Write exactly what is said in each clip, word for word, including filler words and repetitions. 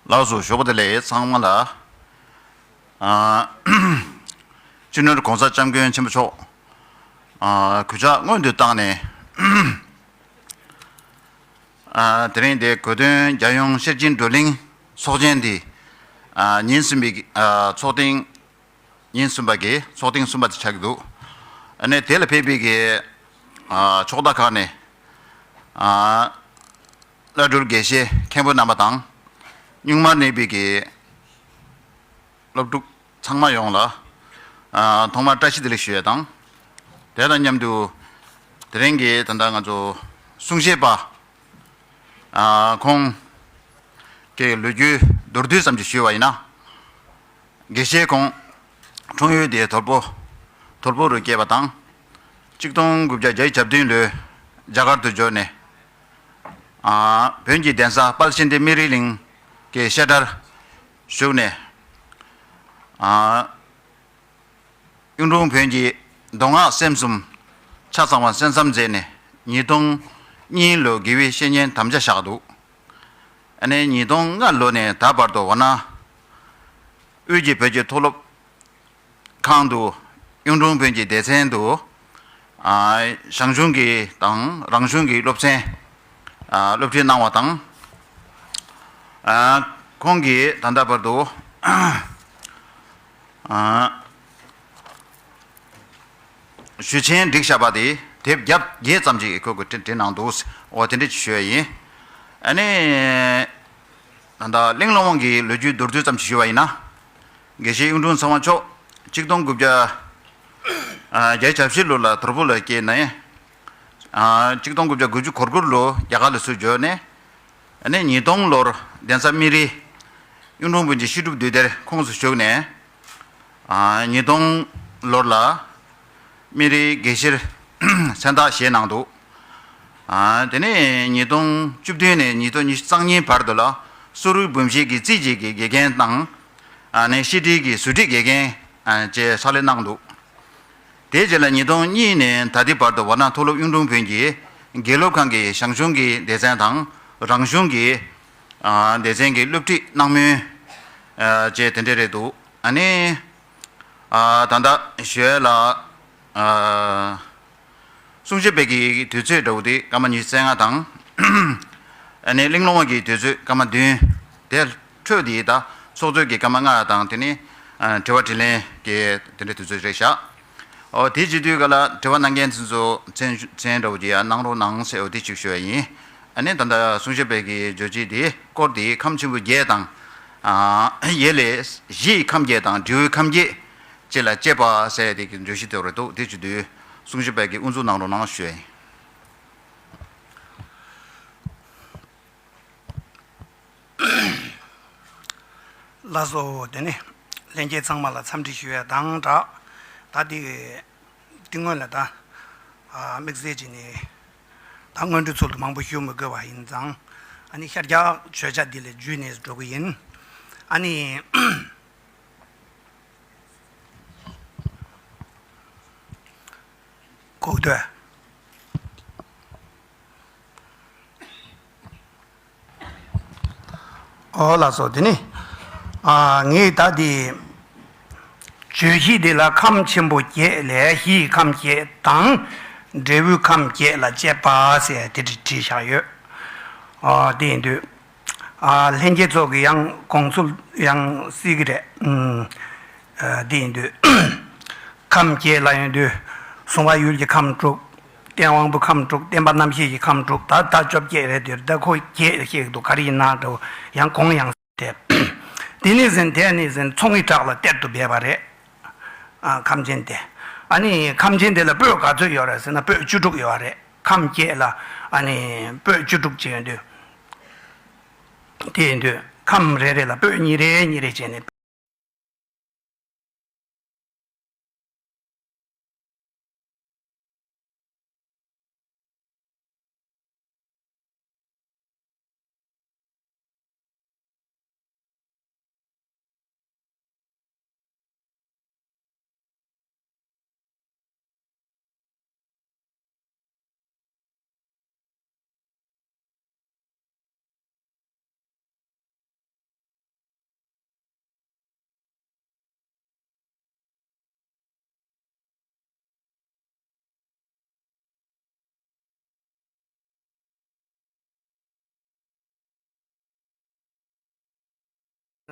ལགས་སོ། ཞོགས་པ་བདེ་ལེགས་ཚང་མ་ལ། ཨ། སྤྱི་ནོར་༸གོང་ས་༸སྐྱབས་མགོན་ཆེན་པོ་མཆོག་ཨ། གུས་ཕྱག་སྔོན་དུ་བཏང་ནས། ཨ། དེ་རིང་འདི་གོ་སྟོན་རྒྱལ་ཡོངས་ཤེར་ཕྱིན་བགྲོ་གླེང་ཚོགས་ཆེན་འདི། ཨ། ཉིན་གསུམ་པའི་ཨ། ཚོགས་ཐེངས། ཉིན་གསུམ་པ་གི་ཚོགས་ཐེངས་གསུམ་པ་དེ་ཆགས་ཀྱི་འདུག་ཨ་ནི་དེ་ལ་ཕེབས་པའི་གི་ཨ། ཕྱོགས་མཐའ་ཁག་ནས་ཨ། བླ་སྤྲུལ་དགེ་བཤེས་མཁན་པོ་རྣམ་པ་དང་། སྨྱུག་མར་གནས་པའི་གི་སློབ་ཕྲུག་ཚང་མ་ཡོངས་ལ་ཨ། ཐོག་མར་བཀྲ་ཤིས་བདེ་ལེགས་ཞུ་ཡ་དང་། དེ་དང་མཉམ་དུ་དེ་རིང་གི་ད་ལྟ་ང་ཚོ་གསུང་བཤད་པ་ཨ། ཁོང་གི་ལོ་རྒྱུས་མདོར་བསྡུས་ཙམ་ཞིག་ཞུས་པ་ཡིན་ན། དགེ་བཤེས་ཁོང་འཁྲུངས་ཡུལ་དེ་དོལ་པོ། དོལ་པོ་རུ་སྐྱེས་པ་དང་། ཆིག་སྟོང་དགུ་བརྒྱ་བརྒྱད་ཅུ་གྱ་བདུན་ལོའི་རྒྱ་གར་དུ་འབྱོར་ནས། ཨ། བོན་གྱི་གདན་ས་དཔལ་ཤིན་ཏེ་སྨན་རིའི་གླིང་གི་བཤད་གྲྭར་ཞུགས་ནས། ཨ། གཡུང་དྲུང་བོན་གྱི་མདོ་སྔགས་སེམས་གསུམ་ཆ་ཚང་བ་གསན་བསམ་མཛད་ནས་ཉིས་སྟོང་གཉིས་ལོ་དགེ་བའི་བཤེས་གཉེན་དམ་བཅའ་བཞག་འདུག་ཨ་ནི་ཉིས་སྟོང་ལྔ་ལོ་ནས་ད་བར་དུ་ཝཱ་ཎ་དབུས་ཀྱི་བོད་ཀྱི་མཐོ་སློབ་ཁང་དུ་གཡུང་དྲུང་བོན་གྱི་སྡེ་ཚན་དུ། ཨ། ཞང་ཞུང་གི་དང་རང་གཞུང་གི་སློབ་ཚན། ཨ། སློབ་ཁྲིད་གནང་བ་དང་། ཨ། ཁོང་གིས་ད་ལྟ་བར་དུ། ཨ། ཞུ་ཆེན་བསྒྲིགས་བཞག་པ་དེ་དེབ་བརྒྱ་བརྒྱད་ཙམ་ཅིག་ཁོས་ཀྱིས་བྲིས་བྲིས་གནང་འདུག་འོ་དེ་འདྲ་ཅིག་ཞུ་ཡ་ཡིན། ཨ་ནི། ད་ལྟ་གླིང་རླུང་དབང་གི་ལོ་རྒྱུས་མདོར་བསྡུས་ཙམ་ཞིག་ཞུ་བ་ཡིན་ན། དགེ་བཤེས་གཡུང་དྲུང་ཚེ་དབང་མཆོག་ཆིག་སྟོང་དགུ་བརྒྱ་བརྒྱད་ཅུ་གྱ་བཞི་ལོ་ལ་དོལ་པོ་ལ་སྐྱེས་ནས། ཆིག་སྟོང་དགུ་བརྒྱ་དགུ་ཅུ་གོ་དགུ་ལོ་རྒྱ་གར་ལ་ཚུར་འབྱོར་ནས། ཨ་ནི་ཉིས་སྟོང་ལོར་གདན་ས་སྨན་རི་གཡུང་དྲུང་བོན་གྱི་བཤད་སྒྲུབ་འདུས་སྡེར་ཁོངས་སུ་ཞུགས་ནས། ཨ། ཉིས་སྟོང་ལོར་ལ་སྨན་རིའི་དགེ་བཤེར་མཚན་རྟགས་བཞེས་གནང་འདུག་ཨ། དེ་ནས་ཉིས་སྟོང་བཅུ་བདུན་ནས་ཉིས་སྟོང་ཉི་ཤུ་རྩ་གཉིས་བར་དུ་ལ་སུ་རུ་འབུམ་བཞི་གི་རྩིས་བྱེད་ཀྱི་དགེ་རྒན་དང་། ཨ་ནི་བཤད་ཁྲིད་ཀྱི་ཟུར་ཁྲིད་དགེ་རྒན་ཨ་བཅས་ཕྱག་ལས་གནང་འདུག་དེའི་རྗེས་ལ་ཉིས་སྟོང་གཉིས་ནས་ད་ལྟའི་བར་དུ་ཝཱ་ཎ་མཐོ་སློབ་གཡུང་དྲུང་བོན་གྱི་དགེ་སློབ་ཁང་གི་ཞང་ཞུང་གི་སྡེ་ཚན་དང་རང་གཞུང་གི་ཨ་སྡེ་ཚན་གྱི་སློབ་ཁྲིད་གནང་མུས་ཨ་བཅས་དེ་འདྲ་རེད་འདུག་ཨ་ནི་ཨ་ད་ལྟ་ཞུ་ཡས་ལ་ཨ་གསུང་ཆོས་སྤེལ་གྱི་དུས་ཚོད་འདྲ་བོ་དེ་སྐར་མ་ཉི་ཤུ་རྩ་ལྔ་དང་། ཨ་ནི་གླིང་རླུང་དབང་གི་དུས་ཚོད་སྐར་མ་བདུན། དེ་འཕྲོས་དེ་ད་ཚོགས་གཙོས་ཀྱི་སྐར་མ་ལྔ་དང་དེ་ནི་ཨ་དྲི་བ་དྲིས་ལན་གྱི་དེ་འདྲའི་དུས་ཚོད་རེད་བཞག་འོ་དེ་བྱེད་དུས་ག་ལ་དྲི་བ་གནང་མཁན་ཚོ་མཚན་མཚན་འདྲ་བོ་ཅིག་ཡང་གནང་རོགས་གནང་ཟེར་འོ་དེ་ཅིག་ཞུ་བ་ཡིན། ཨ་ནི་ད་ལྟ་གསུང་ཆོས་སྤེལ་གྱི་བརྗོད་གཞི་དེ་སྐོར་དེ་ཁམས་ཆེན་པོ་བརྒྱད་དང་། ཨ་ཡེ་ལས་གཞི་ཡི་ཁམས་བརྒྱད་དང་འབྲས་བུའི་ཁམས་བརྒྱད་བཅས་ལ་དཔྱད་པ་ཟེར་དེ་གི་བརྗོད་གཞི་དེ་རེད་འདུག་དེ་བྱེད་དུས་གསུང་ཆོས་སྤེལ་གྱི་དབུ་འཛུགས་གནང་རོགས་གནང་ཞུ་བ་ཡིན། ལགས་སོ། དེ་ནས་ལྷན་རྒྱས་ཚང་མ་ལ་འཚམས་འདྲི་ཞུ་ཡ་དང་སྦྲགས། ད་དེ་དེ་སྔོན་ལ་ད་ཨ་དམིགས་བསལ་བྱས་ནས་ད་སྔོན་འགྲོའི་ཚུལ་དུ་མང་པོ་ཞུ་མི་དགོས་པ་ཡིན་ཙང་། ཨ་ནི་ཤར་རྒྱག་བརྗོད་བྱ་འདི་ལས་བརྒྱུད་ནས་འགྲོ་གི་ཡིན། ཨ་ནི་གོ་ཐོས། ཨོ་ལགས་སོ། དེ་ནི་ཨ་ངས་ད་དེ་བརྗོད་གཞི་འདི་ལ་ཁམས་ཆེན་པོ་བརྒྱད་ལས་གཞི་ཡི་ཁམས་བརྒྱད་དང་འབྲས་བུའི་ཁམས་བརྒྱད་ལ་དཔྱད་པ་ཟེར་དེ་འདྲ་བྲིས་བཞག་ཡོད། ཨ་དེ་ཡིན་དུས་ཨ་ལྷན་རྒྱས་ཚོ་གི་ཡང་དགོངས་ཚུལ་ཡང་གསལ་གི་རེད། ཨུམ། ཨ་དེ་ཡིན་དུས་ཁམས་བརྒྱད་ལ་ཡོང་དུས་གཟུང་བ་ཡུལ་གྱི་ཁམས་དྲུག་སྟེས་དབང་པོའི་ཁམས་དྲུག་སྟེ་བ་རྣམ་ཤེས་ཀྱི་ཁམས་དྲུག་ད་ལྟ་བཅོ་བརྒྱད་རེད་དེ་ད་ཁོ་བརྒྱད་བཤད་ཀྱི་འདུག་ག་རེ་ཡིན་ན་འདྲ་བོ་ཡང་གོང་ཡང་དེ། དེ་ནས་ཟིན་དེ་ནས་ཟིན་ཚོང་གི་བྲག་ལ་གཏེར་དུ་སྦས་པ་རེད། ཨ་ཁམས་ཆེན་དེ། ཨ་ནི་ཁམས་ཆེན་དེ་ལ་སྤོས་ག་ཚོད་ཡོད་རེད་ཟེར་ན་སྤོས་བཅུ་དྲུག་ཡོད་རེད། ཁམས་བརྒྱད་ལ་ཨ་ནི་སྤོས་བཅུ་དྲུག་ཅིག་ཡོད་དུས། དེ་ཡིན་དུས་ཁམས་རེ་རེ་ལ་སྤོས་གཉིས་རེ་གཉིས་རེ་བྱས་ནས།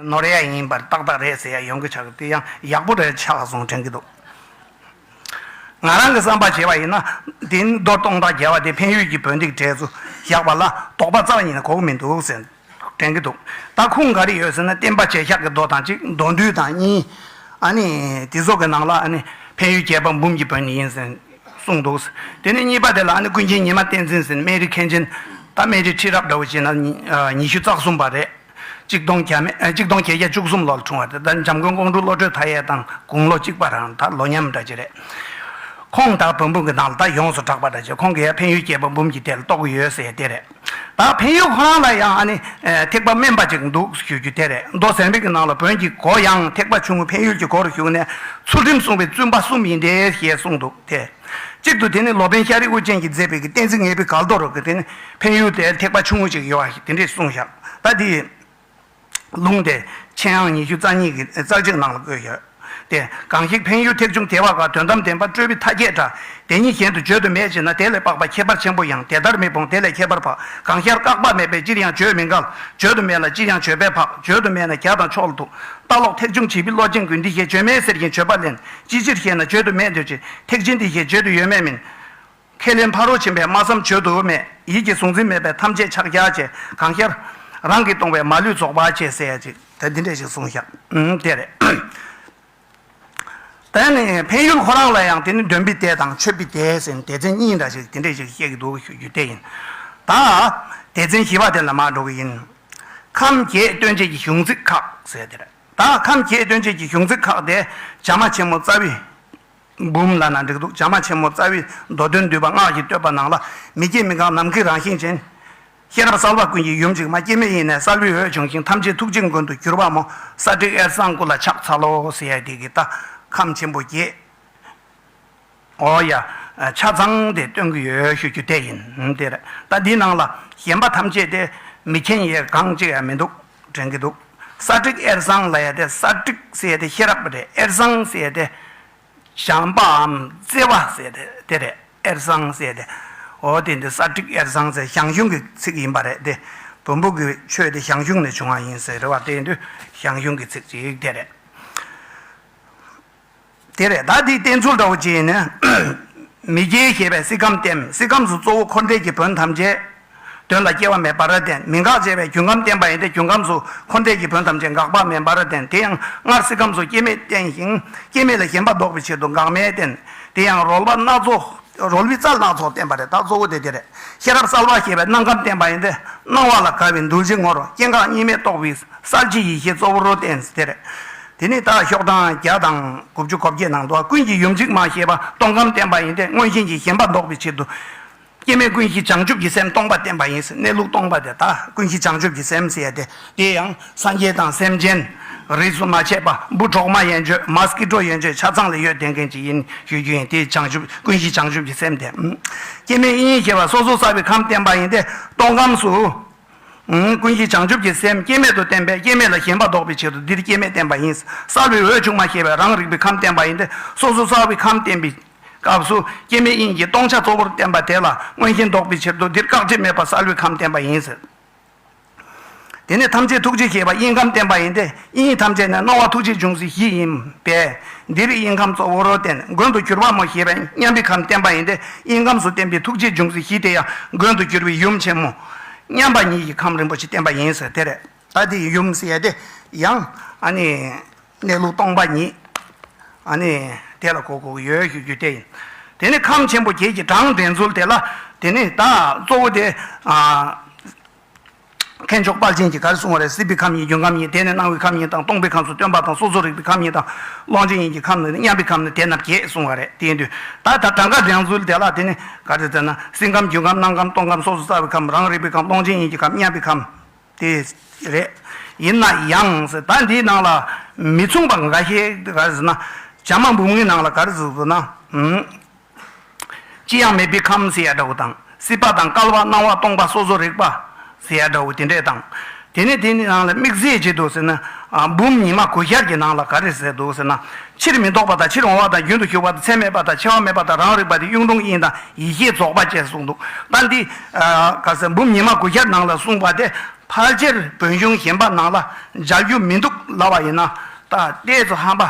ནོར་ཡ་ཡིན་པར་ཏག་ཏག་རེད་ཟེར་ཡ་ཡོང་གི་ཆགས་ཀྱི་དེ་ཡང་ཡག་པོ་རེད་ཆགས་སོང་དྲན་གྱི་འདུག་ང་རང་གི་བསམ་པ་བྱས་པ་ཡིན་ན། དེ་ནི་མདོ་སྟོང་ཕྲག་བརྒྱ་པ་དེ་འཕན་ཡུལ་གྱི་བོན་སྡིག་གྲས་ཚོ་བཞག་པ་ལ་དོགས་པ་རྩ་བ་ཉིད་ནས་གོ་གི་མི་འདུག་ཟེར་དྲན་གྱི་འདུག་ད་ཁུངས་ག་རེ་ཡོད་ཟེར་ན། བསྟན་པ་བྱེ་བཞག་གི་མདོ་དང་གཅིག་མདོ་འདུས་དང་གཉིས། ཨ་ནི་དེ་ཚོ་གི་ནང་ལ་ཨ་ནི་འཕན་ཡུལ་རྒྱལ་པོ་འབུམ་གྱི་བོན་ཡིན་ཟེར་གསུངས་འདུག་དེ་ནས་གཉིས་པ་དེ་ལ་ཨ་ནི་ཀུན་མཁྱེན་ཉི་མ་བསྟན་འཛིན་ཟེར་སྨན་རི་མཁན་ཆེན། ད་སྨན་རི་ཁྲི་རབས་འདྲ་བོ་བྱས་ན་ཉི་ཨ་ཉི་ཤུ་རྩ་གསུམ་པ་རེད། གཅིག་སྟོང་བརྒྱ་མེད་ཨ་གཅིག་སྟོང་བརྒྱད་བརྒྱ་བཅུ་གསུམ་ལོར་འཁྲུངས་པ་དེ། ད་འཇམ་མགོན་ཀོང་སྤྲུལ་བློ་གྲོས་མཐའ་ཡས་དང་དགུང་ལོ་གཅིག་པ་རང་ད་ལོ་མཉམ་འདྲ་ཅིག་རེད། ཁོང་ད་བོན་པོ་གི་ནང་ལ་ད་ཡོངས་སུ་གྲགས་པ་འདྲ་ཅིག་ཁོང་གིས་ཡ་འཕན་ཡུལ་རྒྱལ་པོ་འབུམ་གྱི་དེ་ལ་གཏོགས་ཀྱི་ཡོད་ཟེར་དེ་རེད། ད་འཕན་ཡུལ་ཁོ་རང་ལ་ཡང་ཨ་ནི་ཨ་ཐེག་པ་དམན་པ་ཅིག་འདུག་ཞུ་རྒྱུ་དེ་རེད། མདོ་ཟན་པའི་གི་ནང་ལ་བོན་གྱི་སྒོ་ཡང་ཐེག་པ་ཆུང་ངུ་འཕན་ཡུལ་གྱི་སྒོ་རུ་ཞུགས་ནས་ཚུལ་ཁྲིམས་སྲུང་བའི་བཙུན་པ་གསུམ་ཡིན་ཏེ་ཞེས་གསུངས་འདུག་སྟེ། གཅིག་ཏུ་དེ་ནི་ལོ་པཎ་ཤཱ་རིའི་དབུ་ཅན་གྱིས་མཛད་པའི་གི་བསྟན་འཛིན་ངེས་པའི་གལ་མདོ་རུ་གི་དེ་ནི་འཕན་ཡུལ་དེ་ཐེག་པ་ཆུང་ངུ་ཅིག་ཡོད་པ་ཞིག་དེ་འདྲས་གསུངས་བཞག་ད་དེ་ལུང་དེ་མཆན་ཨང་ཉི་ཤུ་རྩ་གཉིས་ཀྱི་རྩ་གཅིག་ནང་ལ་བཀོད་ཡོད། དེ་གང་ཞིག་འཕན་ཡུལ་ཐེག་ཆུང་དེ་བ་ག་དོན་དམ་བདེན་པ་སྤྲོས་པའི་མཐའ་བརྒྱད་འདྲ། དེ་ཉིད་གཞན་དུ་བརྗོད་དུ་མེད་ཅེ་ན། དེ་ལས་དཔག་པ་ཁྱད་པར་ཆེན་པོ་ཡང་དེ་ལྟར་མི་སྤོང་། དེ་ལས་ཁྱད་པར་འཕགས། གང་ཤར་བཀག་པ་མེད་པས་སྤྱིར་ཡང་བརྗོད་མི་འགལ། བརྗོད་དུ་མེད་ལ་སྤྱིར་ཡང་བརྗོད་པས་འཕགས། བརྗོད་དུ་མེད་ན་རྒྱ་དང་ཕྱོགས་ལ་ཐུག་ལྟ་ལོག་ཐེག་ཆུང་བྱིས་པའི་བློ་ཅན་ཀུན། འདི་ཞེས་བརྗོད་མེད་ཟེར་ཞིང་བརྗོད་པ་ལེན། ཅི་ཕྱིར་ཞེ་ན་བརྗོད་དུ་མེད་འདོད་ཅིང་། ཐེག་ཆེན་འདི་ཞེས་བརྗོད་དུ་ཡོད་མེད་མིན། ཁས་ལེན་ཕ་རོལ་ཕྱིན་པས་སྨྲ་བསམ་བརྗོད་དུ་མེད། ཡིད་ཀྱི་གཟུང་འཛིན་མེད་པས་ཐམས་ཅད་ཕྱག་རྒྱ་བྱེད། གང་ཤར་རང་གིས་སྟོང་པས་མ་ལུས་རྫོགས་པར་བྱེད་ཟེར་ཡ་ཅིག་ད་འདི་འདྲས་ཞིག་གསུངས་ཤག་ཨུམ་དེ་རེད། ད་ནི་འཕན་ཡུལ་ཁོ་རང་ལ་ཡང་དེ་ནི་འདོན་པའི་སྡེ་དང་མཆོད་པའི་སྡེ་ཟེར་ནས་སྡེ་ཚན་གཉིས་འདྲ་ཞིག་དེ་འདྲས་ཞིག་བཤད་ཀྱི་འདུག་ཞུ་རྒྱུ་དེ་ཡིན། ད་སྡེ་ཚན་བཞི་པ་དེ་ལ་མར་འགྲོ་གི་ཡིན། ཁམས་བརྒྱད་སྟོན་བྱེད་ཀྱི་གཞུང་ཚིག་ཁག་ཟེར་དེ་རེད། ད་ཁམས་བརྒྱད་སྟོན་བྱེད་ཀྱི་གཞུང་ཚིག་ཁག་དེ་བྱམས་པ་ཆེན་མོ་རྩ་བའི་འབུམ་ལབ་ན་འགྲིག་འདུག་བྱམས་པ་ཆེན་མོ་རྩ་བའི་མདོ་དོན་བསྡུས་པ་སྔགས་ཀྱི་བསྟོད་པ་ནང་ལ། མི་སྐྱེ་མི་འགག་ནམ་མཁའི་རང་བཞིན་ཅན། ཤེས་རབ་གསལ་བ་ཀུན་གྱི་ཡུམ་གཅིག་མ། སྐྱེ་མེད་དབྱིངས་ནས་གསལ་བའི་འོད་བྱུང་ཞིང་། ཐམས་ཅད་ཐུགས་རྗེའི་མགོན་དུ་གྱུར་པ་མོ། ས་བྲིག་གཡེར་སང་སྐུ་ལ་ཕྱག་འཚལ་ལོ་ཟེར་ཡ་དེ་གི་ད་ཁམས་ཆེན་པོ་བརྒྱད། འོ་ཡ། ཆ་ཚང་དེ་སྟོན་གྱི་ཡོད་ཞུ་རྒྱུ་དེ་ཡིན། དེ་རེད། ད་འདི་ནང་ལ་གཞན་པ་ཐམས་ཅད་དེ་མི་མཁྱེན་ཡས་གང་ཅི་ཡང་མི་འདུག་དྲན་གྱི་འདུག་ས་བྲིག་གཡེར་སང་ལབ་ཡ་དེ། ས་བྲིག་ཟེར་ཡ་དེ་ཤེས་རབ་རེད། གཡེར་སང་ཟེར་ཡ་དེ་བྱམས་པའམ་བརྩེ་བ་ཟེར་ཡ་དེ་དེ་རེད། གཡེར་སང་ཟེར་ཡ་དེ། འོ་དེ་འདི་ས་བྲིག་གཡེར་སང་ཟེར་ཞང་ཞུང་གི་ཚིག་ཡིན་པ་རེད་དེ། བོན་པོ་གི་ཆོས་དེ་ཞང་ཞུང་ནས་བྱུང་བ་ཡིན་ཟེར་རེད་བ། དེ་ཡིན་དུས་ཞང་ཞུང་གི་ཚིག་ཅིག་དེ་རེད། དེ་རེད། ད་འདི་བསྟན་ཚུལ་འདྲ་བོ་ཅིག་ཡིན་ན། མི་སྐྱེའི་ཞེས་པས་སྲིད་ཁམས་བསྟན། སྲིད་ཁམས་སུ་གཙོ་བོ་འཁོར་འདས་ཀྱི་བོན་ཐམས་ཅད་དོན་ལ་སྐྱེ་བ་མེད་པར་བསྟན། མི་འགག་ཅེས་པས་རྒྱུན་ཁམས་བསྟན་པ་ཡིན་ཏེ། རྒྱུན་ཁམས་སུ་འཁོར་འདས་ཀྱི་བོན་ཐམས་ཅད་འགག་པ་མེད་པར་བསྟན། དེ་ཡང་སྔར་སྲིད་ཁམས་སུ་སྐྱེ་མེད་བསྟན་ཞིང་། སྐྱེ་མེད་ལ་ཞེན་པ་ལྡོག་པའི་ཕྱིར་དུ་འགག་མེད་བསྟན། དེ་ཡང་རོལ་པ་སྣ་ཚོགས། རོལ་པའི་རྩལ་སྣ་ཚོགས་བསྟན་པ་རེད། ད་གཙོ་བོ་དེ་དེ་རེད། ཤེས་རབ་གསལ་བ་ཞེས་པས་སྣང་ཁམས་བསྟན་པ་ཡིན་ཏེ། སྣང་བ་ལ་དགའ་བའི་འདུ་བྱེད་ངོར་སྐྱེ་འགག་གཉིས་མེད་རྟོགས་པའི་གསལ་བྱེད་ཡེ་ཤེས་གཙོ་བོར་བསྟན་ཟེར་ཏེ་རེད། དེ་ནི་ད་ཤོག་གྲངས་བརྒྱ་དང་དགུ་བཅུ་གོ་བརྒྱད་ནང་དུ་ཀུན་གྱི་ཡུམ་གཅིག་མ་ཞེས་པ་སྟོང་ཁམས་བསྟན་པ་ཡིན་ཏེ། མངོན་ཞེན་གྱི་ཞེན་པ་ལྡོག་པའི་ཕྱིར་དུ། སྐྱེ་མེད་ཀུན་གཞི་བྱང་ཆུབ་ཀྱི་སེམས་སྟོང་པ་བསྟན་པ་ཡིན། གནས་ལུགས་སྟོང་པ་དེ་ད་ཀུན་གཞི་བྱང་ཆུབ་ཀྱི་སེམས་ཟེར་ཡ་དེ། དེ་ཡང་སངས་རྒྱས་དང་སེམས་ཅན། རིས་སུ་མ་ཆད་པ། འབུ་གྲོག་མ་ཡན་ཆོད། མ་སྐྱེ་འགྲོ་ཡན་ཆོད་ཆ་ཚང་ལ་ཡོད་བསྡད་མཁན་ཅིག་ཡིན་ཞུ་རྒྱུ་ཡིན། དེ་བྱང་ཆུབ་ཀུན་གཞི་བྱང་ཆུབ་ཀྱི་སེམས་དེ། སྐྱེ་མེད་དབྱིངས་ཞེས་པ་སོ་སོ་གསལ་བའི་ཁམས་བསྟན་པ་ཡིན་ཏེ། སྟོང་ཁམས་སུ། ཀུན་གཞི་བྱང་ཆུབ་ཀྱི་སེམས་སྐྱེ་མེད་དུ་བསྟན་པས། སྐྱེ་མེད་ལ་ཞེན་པ་ལྡོག་པའི་ཕྱིར་དུ་འདིར་སྐྱེ་མེད་བསྟན་པ་ཡིན། གསལ་བའི་འོད་བྱུང་མ་ཞེས་པས་རང་རིག་པའི་ཁམས་བསྟན་པ་ཡིན་ཏེ། སོ་སོ་གསལ་བའི་ཁམས་བསྟན་པའི་སྐབས་སུ་སྐྱེ་མེད་དབྱིངས་ཀྱི་སྟོང་ཆ་གཙོ་བོར་བསྟན་པ་དེ་ལ་མངོན་ཞེན་ལྡོག་པའི་ཕྱིར་དུ། འདིར་བཀག་ཆ་མེད་པ་གསལ་བའི་ཁམས་བསྟན་པ་ཡིན། དེ་ནས་ཐམས་ཅད་ཐུགས་རྗེ་ཞེས་པ་དབྱིངས་ཁམས་བསྟན་པ་ཡིན་ཏེ། དབྱིངས་ཐམས་ཅད་ནི་སྣང་བ་ཐུགས་རྗེའི་འབྱུང་རྩིས་བཞི་ཡིན་པས། འདིར་དབྱིངས་ཁམས་གཙོ་བོར་བསྟན། མགོན་དུ་གྱུར་པ་མོ་ཞེས་པས་མཉམ་པའི་ཁམས་བསྟན་པ་ཡིན་ཏེ། དབྱིངས་ཁམས་སུ་བསྟན་པའི་ཐུགས་རྗེའི་འབྱུང་རྩིས་བཞི་དེ་ཡང་མགོན་དུ་གྱུར་པའི་ཡུམ་ཆེན་མོ་མཉམ་པ་ཉིད་ཀྱི་ཁམས་རིན་པོ་ཆེ་བསྟན་པ་ཡིན་ཟེར་དེ་རེད། ད་དེ་ཡུམ་ཟེར་ཡ་དེ་ཡང་ཨ་ནི་གནས་ལུགས་སྟོང་པ་ཉིད། ཨ་ནི་དེ་ལ་གོ་དགོས་ཀྱི་ཡོད་ཞུ་རྒྱུ་དེ་ཡིན། དེ་ནི་ཁམས་ཆེན་པོ་བརྒྱད་ཀྱི་གྲངས་འདྲེན་ཚུལ་དེ་ལ། དེ་ནི་ད་གཙོ་བོ་དེ། ཨ། མཁས་མཆོག་དཔལ་ཆེན་གྱིས་ག་རེ་གསུངས་པ་རེད། སྲིད་པའི་ཁམས་ཉིད་རྒྱུན་ཁམས་ཉིད། དེ་ནི་སྣང་བའི་ཁམས་ཉིད་དང་། སྟོང་པའི་ཁམས་སུ་སྟོན་པ་དང་། སོ་སོར་རིག་པའི་ཁམས་ཉིད་དང་། ཀློང་ཆེན་དབྱིངས་ཀྱི་ཁམས་ནི། མཉམ་པའི་ཁམས་ནི་དེ་རྣམས་བརྒྱད་གསུངས་པ་རེད། དེ་ཡིན་དུས་ད་ད་གྲངས་ཀ་འདྲེན་ཚུལ་དེ་ལ་དེ་ནི་ག་རེ་ཟེར་ན། སྲིད་ཁམས་རྒྱུན་ཁམས་སྣང་ཁམས་སྟོང་ཁམས་སོ་སོ་གསལ་བའི་ཁམས། རང་རིག་པའི་ཁམས་ཀློང་ཆེན་དབྱིངས་ཀྱི་ཁམས་མཉམ་པའི་ཁམས་དེ་རེད། ཡིན་ན་ཡང་ཟེར་ད་འདིའི་ནང་ལ་མི་མཚུངས་པ་འགའ་ཤས་ག་རེ་ཟེར་ན། བྱམས་པ་འབུམ་ལྔའི་ནང་ལ་ག་རེ་ཟེར་ཟེར་ན། ཨུམ། ཅི་ཡང་མེད་པའི་ཁམས་ཟེར་ཡ་འདྲ་བོ་དང་། སྲིད་པ་དང་བསྐལ་པ་སྣང་བ་སྟོང་པ་སོ་སོར་རིག་པ་ཟེར་ཡ་འདྲ་བོ་དེ་འདྲས་དང་། དེ་ནས་དེ་ནི་ནང་ལ་དམིགས་བསལ་བྱེད་དུ་ཟེར་ན། ཨ། འབུམ་ཉི་མ་དགུ་ཞར་གྱི་ནང་ལ་ག་རེ་ཟེར་འདུག་ཟེར་ན། ཕྱིར་མི་ལྡོག་པ་དང་། ཕྱིར་འོང་བ་དང་། རྒྱུན་དུ་ཞུགས་པ་དང་། ཚད་མེད་པ་དང་། འཆི་བ་མེད་པ་དང་། རང་རིག་པ་དང་། གཡུང་དྲུང་དབྱིངས་དང་། ཡེ་ཤེས་རྫོགས་པ་བཅས་གསུངས་འདུག་ད་འདི། ཨ། ག་ཟེར། འབུམ་ཉི་མ་དགུ་ཞར་ནང་ལ་གསུངས་པ་དེ། ཕལ་ཆེར་བོན་གཞུང་གཞན་པ་ནང་ལ་མཇལ་རྒྱུ་མི་འདུག་ལབ་པ་ཡིན་ན་ད་ཏོག་ཙམ་ཧམ་པ་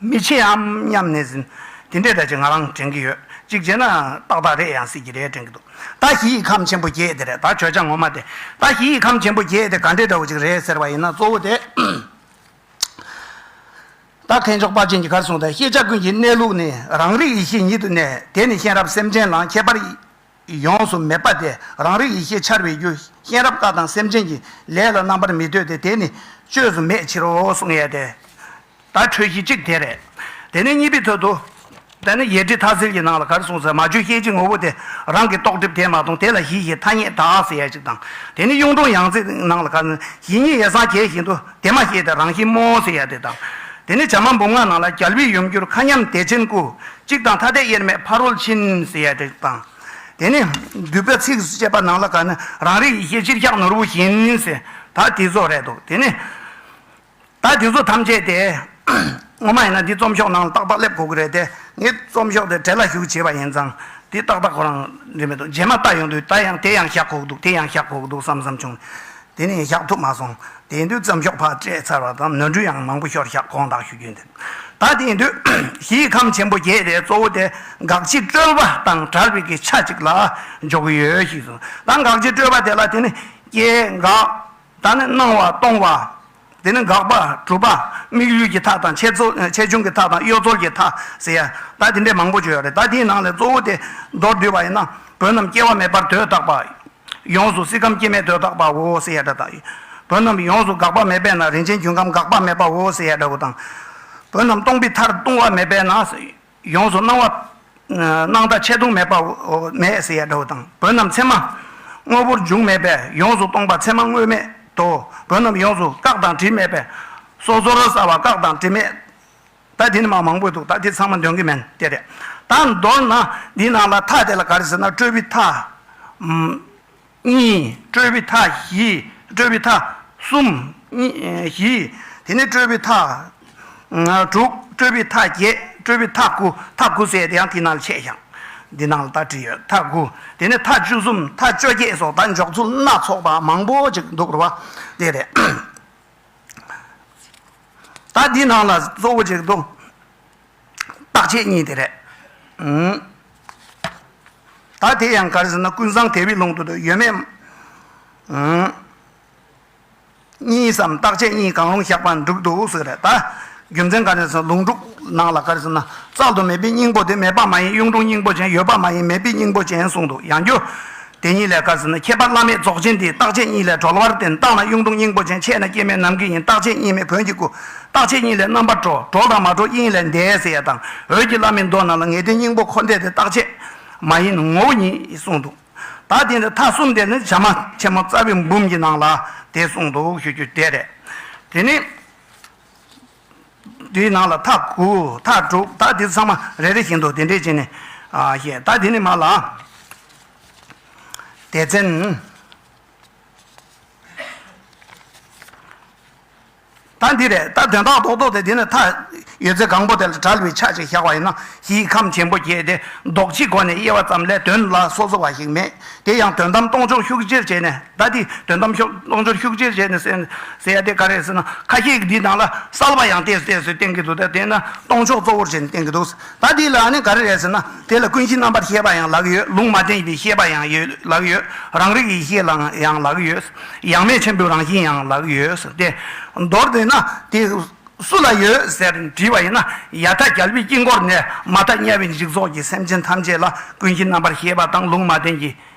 མི་ཆེའམ་སྙམ་ནས་ཟིན། དེ་འདྲས་འདྲ་ཅིག་ང་རང་དྲན་གྱི་ཡོད། གཅིག་བྱས་ན་ཏག་ཏག་རེད་ཡང་སྲིད་ཀྱི་རེད་དྲན་གྱི་འདུག་ད་གཞི་ཡི་ཁམས་ཆེན་པོ་བརྒྱད་དེ་རེད། ད་བརྗོད་བྱ་ངོ་མ་དེ་ད་གཞི་ཡི་ཁམས་ཆེན་པོ་བརྒྱད་དེ་ག་འདྲས་འདྲ་བོ་ཅིག་རེད་ཟེར་བ་ཡིན་ན་གཙོ་བོ་དེ། ད་མཁས་མཆོག་དཔལ་ཆེན་གྱིས་ག་རེ་གསུངས་ཏེ། ཤེས་བྱ་ཀུན་གྱི་གནས་ལུགས་ནི། རང་རིག་ཡེ་ཤེས་ཉིད་དུ་གནས། དེ་ནི་ཤེས་རབ་སེམས་ཅན་ལ། ཁྱད་པར་ཡོངས་སུ་མེད་པ་སྟེ། རང་རིག་ཡེ་ཤེས་འཆར་བའི་རྒྱུ། ཤེས་རབ་བཀའ་དང་སེམས་ཅན་གྱི་ལས་ལ་རྣམ་པར་མི་ལྟོས་ཏེ། དེ་ནི་བཅོས་སུ་མེད་ཕྱིར་རོ་གསུངས་ཡས་ཏེ། ད་འགྲེལ་བཤད་གཅིག་དེ་རེད། དེ་ནས་གཉིས་པའི་དོན་དུ། དེ་ནི་ཡེ་གྲོལ་མཐའ་བསལ་གྱི་ནང་ལ་ག་རེ་གསུངས་ཟེར། མ་བཅོས་ཤེས་བྱའི་ངོ་བོ་དེ། རང་གི་རྟོགས་སྒྲིབ་དེ་མ་མཐོང་། དེ་ལ་གཞི་ཞེས་ཐ་སྙད་གདགས་ཟེར་ཡ་གཅིག་དང་། དེ་ནི་གཡུང་དྲུང་ཡང་རྩེའི་ནང་ལ་ག་རེ། གཞི་ཉིད་ཡེ་སངས་རྒྱས་བཞིན་དུ། དེ་མ་ཤེས་ཏེ་རང་བཞིན་སྨོ་ཟེར་ཡ་དེ་དང་། དེ་ནི་བྱམས་པ་འབུམ་ལྔ་ནང་ལ། རྒྱལ་བའི་ཡུམ་གྱུར་མཁའ་མཉམ་བདེ་ཆེན་སྐུ། གཅིག་དང་ཐ་དད་དབྱེར་མེད་ཕ་རོལ་ཕྱིན་ཟེར་ཡ་དེ་དང་། དེ་ནི་འདུས་པའི་ཚིགས་སུ་བཅད་པ་ནང་ལ་ག་རེ། རང་རིག་ཡེ་ཤེས་སྤྱིར་གཤེགས་ནོར་བུ་བཞིན་ཟེར། ད་དེ་ཚོ་རེད་འདུག་དེ་ནི། ད་དེ་ཚོ་ཐམས་ཅད་དེ། ངོ་མ་ཡིན་ན་འདི་རྩོམ་ཤོག་ནང་ལ་ཏག་ཏག་སླེབས་དགོས་ཀྱི་རེད་དེ། ངས་རྩོམ་ཤོག་དེ་བྲེལ་བ་ཞིག་བྱས་པ་ཡིན་ཙང་། འདི་ཏག་ཏག་ཁོ་རང་རེད་མི་འདུག་རྗེས་མ་ལྟ་ཡོང་དུས་ད་ཡང་དེ་ཡང་བཞག་དགོས་ཀྱི་འདུག་དེ་ཡང་བཞག་དགོས་ཀྱི་འདུག་བསམ་བསམ་བྱུང་། དེ་ནས་བཞག་ཐུབ་མ་སོང་། དེ་དུས་རྩོམ་ཤོག་ཕར་སྤྲད་ཚར་བ་དང་ནོར་འཁྲུལ་ཡང་མང་པོ་ཤོར་བཞག་དགོངས་དག་ཞུ་རྒྱུ་ཡིན་དེ། ད་དེ་ཡིན་དུས་གཞི་ཡི་ཁམས་ཆེན་པོ་བརྒྱད་དེ་གཙོ་བོ་དེ་དགག་བྱའི་སྤྲོས་པ་དང་བྲལ་བའི་གི་ཆ་གཅིག་ལ་འཇོག་གི་ཡོད་ཞེས་གསུངས། ད་དགག་བྱའི་སྤྲོས་པ་དེ་ལ་དེ་ནི་སྐྱེ་འགག་ད་ནི་སྣང་བ་སྟོང་བ། དེ་ནི་དགག་པ་གྲུབ་པ། དམིགས་ཡུལ་གྱི་མཐའ་དང་ཆེ་ཚོ་ཆེ་ཆུང་གི་མཐའ་དང་གཡོ་རྫོལ་གྱི་མཐའ་ཟེར་ཡ། ད་དེ་འདྲས་མང་པོ་བརྗོད་ཡོད་རེད། ད་དེའི་ནང་ལས་གཙོ་བོ་དེ་མདོར་བསྡུས་པ་ཡིན་ན། བོན་རྣམས་སྐྱེ་བ་མེད་པར་དོན་བརྟག་པ། ཡོངས་སུ་སྲིད་ཁམས་སྐྱེ་མེད་དོན་བརྟག་པའོ་ཟེར་ཡ་འདྲ་དང་། བོན་རྣམས་ཡོངས་སུ་འགག་པ་མེད་པས་ན་རིན་ཆེན་རྒྱུན་ཁམས་འགག་པ་མེད་པའོ་ཟེར་ཡ་འདྲ་བོ་དང་། བོན་རྣམས་སྟོང་པའི་མཐར་ལྟུང་བ་མེད་པས་ན། ཡོངས་སུ་སྣང་བ། སྣང་མཐའ་ཆེ་ཆུང་མེད་པ་མེད་ཟེར་ཡ་འདྲ་བོ་དང་། བོན་རྣམས་མཚན་མ་དངོས་པོར་འབྱུང་མེད་པས་ཡོངས་སུ་སྟོང་པ་མཚན་མ་དངོས་མེད་དོ། བོན་རྣམས་ཡོངས་སུ་བཀག་དང་དྲི་མེད་པས་སོ་སོར་བསལ་བ་བཀག་དང་དྲི་མེད། ད་དེ་ནི་མ་མང་པོ་འདུག་ད་དེ་ཚང་མ་འདོན་གི་མིན་དེ་རེད། ད་མདོར་ན་འདི་ནང་ལ་མཐའ་དེ་ལ་ག་རེ་ཟེར་ན་སྤྲོས་པའི་མཐའ། གཉིས། སྤྲོས་པའི་མཐའ་བཞི། སྤྲོས་པའི་མཐའ་གསུམ། གཉིས། བཞི། དེ་ནས་སྤྲོས་པའི་མཐའ་དྲུག་སྤྲོས་པའི་མཐའ་བརྒྱད། སྤྲོས་པའི་མཐའ་དགུ། མཐའ་དགུ་ཟེར་དེ་ཡང་དེ་ནང་ལ་ཕྱེ་ཞིང་། འདི་ནང་ལ་ད་བྲིས་ཡོད། མཐའ་དགུ། དེ་ནས་མཐའ་བཅུ་གསུམ། མཐའ་བཅོ་བརྒྱད་སོགས་ད་འཇོག་ཚུལ་སྣ་ཚོགས་པ་མང་པོ་ཅིག་འདུག་རེད་བ། དེ་རེད། ད་འདི་ནང་ལ་གཙོ་བོ་ཅིག་འདུག་རྟག་ཆད་གཉིས་དེ་རེད། ཨང་། ད་དེ་ཡང་ག་རེ་ཟེར་ན་ཀུན་བཟང་དེ་བའི་ལུང་དུ་ཡོད་མེད། ཨང་། གཉིས་སམ་རྟག་ཆད་གཉིས་གང་རུང་བཞག་པ་འགྲིག་འདུག་ཟེར་རེད་ད། རྒྱུ་མཚན་ག་རེ་ཟེར་ན་ལུང་དྲུག་ནང་ལ་ག་རེ་ཟེར་ན་བཙལ་དུ་མེད་པའི་སྙིང་པོ་དེ་མེད་པ་མ་ཡིན། གཡུང་དྲུང་སྙིང་པོ་ཅན་ཡོད་པ་མ་ཡིན། མེད་པའི་སྙིང་པོ་ཅན་གསུངས་འདུག་ཡང་རྒྱུ། དེ་ཉིད་ལས་ག་ཟེར་ན་ཁྱད་པར་བླ་མེད་རྫོགས་ཆེན་དེ་རྟག་ཆད་གཉིས་ལས་གྲོལ་བར་བསྟན། རྟག་ན་གཡུང་དྲུང་སྙིང་པོ་ཅན། ཆད་ན་སྐྱེ་མེད་ནམ་མཁའི་དབྱིངས། རྟག་ཆད་གཉིས་མེད་བོན་གྱི་སྐུ། རྟག་ཆད་གཉིས་ལས་རྣམ་པར་གྲོལ། གྲོལ་དང་མ་གྲོལ་དབྱིངས་ལས་འདས་ཟེར་ཡ་དང་། འོད་ཀྱི་བླ་མའི་མདོ་ནང་ལ་ངེས་དོན་སྙིང་པོ་འཁོར་འདས་དེ་རྟག་ཆད་མ་ཡིན་ངོ་བོ་ཉིད་གསུངས་འདུག་ད་དེ་འདི་མཐའ་གསུམ་དེ་ནི་བྱམས་པ་ཆེན་མོ་རྩ་བའི་འབུམ་གྱི་ནང་ལ་དེ་གསུངས་འདུག་ཞུ་རྒྱུ་དེ་རེད། དེ་ནི། དེའི་ནང་ལ་མཐའ་དགུ་མཐའ་དྲུག་ད་དེ་ཚང་མ་རེ་རེ་བཞིན་དུ་དེ་འདྲས་བྱས་ནས་ཨ་བཤད། ད་དེ་ནི་མ་ལ་སྡེ་ཚན། ད་འདི་རེད། ད་དོན་དག་རྡོག་རྡོག་དེ་དེ་ནི་མཐའ་ཡོད་ཚད་གང་པོ་དེ་ལ་བྲལ་བའི་ཆ་ཅིག་བཞག་པ་ཡིན་ན་གཞི་ཡི་ཁམས་ཆེན་པོ་བརྒྱད་དེ་ལྡོག་ཕྱིའི་སྒོ་ནས་དབྱེ་བ་ཙམ་ལས་དོན་ལ་སོ་སོ་བ་ཞིག་མེད། དེ་ཡང་དོན་དམ་སྟོང་ཕྱོགས་ཤུགས་ཆེར་བྱས་ནས། ད་དེ་དོན་དམ་ཤོག་སྟོང་ཕྱོགས་ཤུགས་ཆེར་བྱས་ནས་ཟེར་ཟེར་ཡ་དེ་ག་རེ་ཟེར་ན། ཁ་ཤས་ཀྱིས་འདི་ནང་ལ་གསལ་བ་ཡང་ཏོག་ཙམ་ཏོག་ཙམ་བསྟན་གྱི་འདུག་ད་དེ་ན་སྟོང་ཕྱོགས་གཙོ་བོར་བྱས་ནས་བསྟན་གྱི་འདུག་ད་དེ་ལ་ནི་ག་རེ་རེད་ཟེར་ན། དེ་ལ་ཀུན་གཞི་རྣམ་པར་ཤེས་པ་ཡང་ལབ་ཀྱི་ཡོད། ལུང་མ་བསྟན་པའི་ཤེས་པ་ཡང་ཡོད་ལབ་ཀྱི་ཡོད། རང་རིག་ཡེ་ཤེས་ལ་ཡང་ལབ་ཀྱི་ཡོད། ཡང་མེད་ཆེན་པོའི་རང་བཞིན་ཡང་ལབ་ཀྱི་ཡོད་ཟེར་ཏེ། མདོར་བསྡུས་ན་དེ་སུ་ལ་ཡོད་ཟེར་དྲིས་པ་ཡིན་ན། ཡ་མཐའ་རྒྱལ་བའི་དཀྱིལ་འཁོར་ནས་མ་མཐའ་དམྱལ་བའི་འཇིག་ཚོགས་ཀྱི་སེམས་ཅན་ཐམས་ཅད་ལ་ཀུན་གཞི་རྣམ་པར་ཤེས་པ་དང་ལུང་མ་བསྟན་གྱི་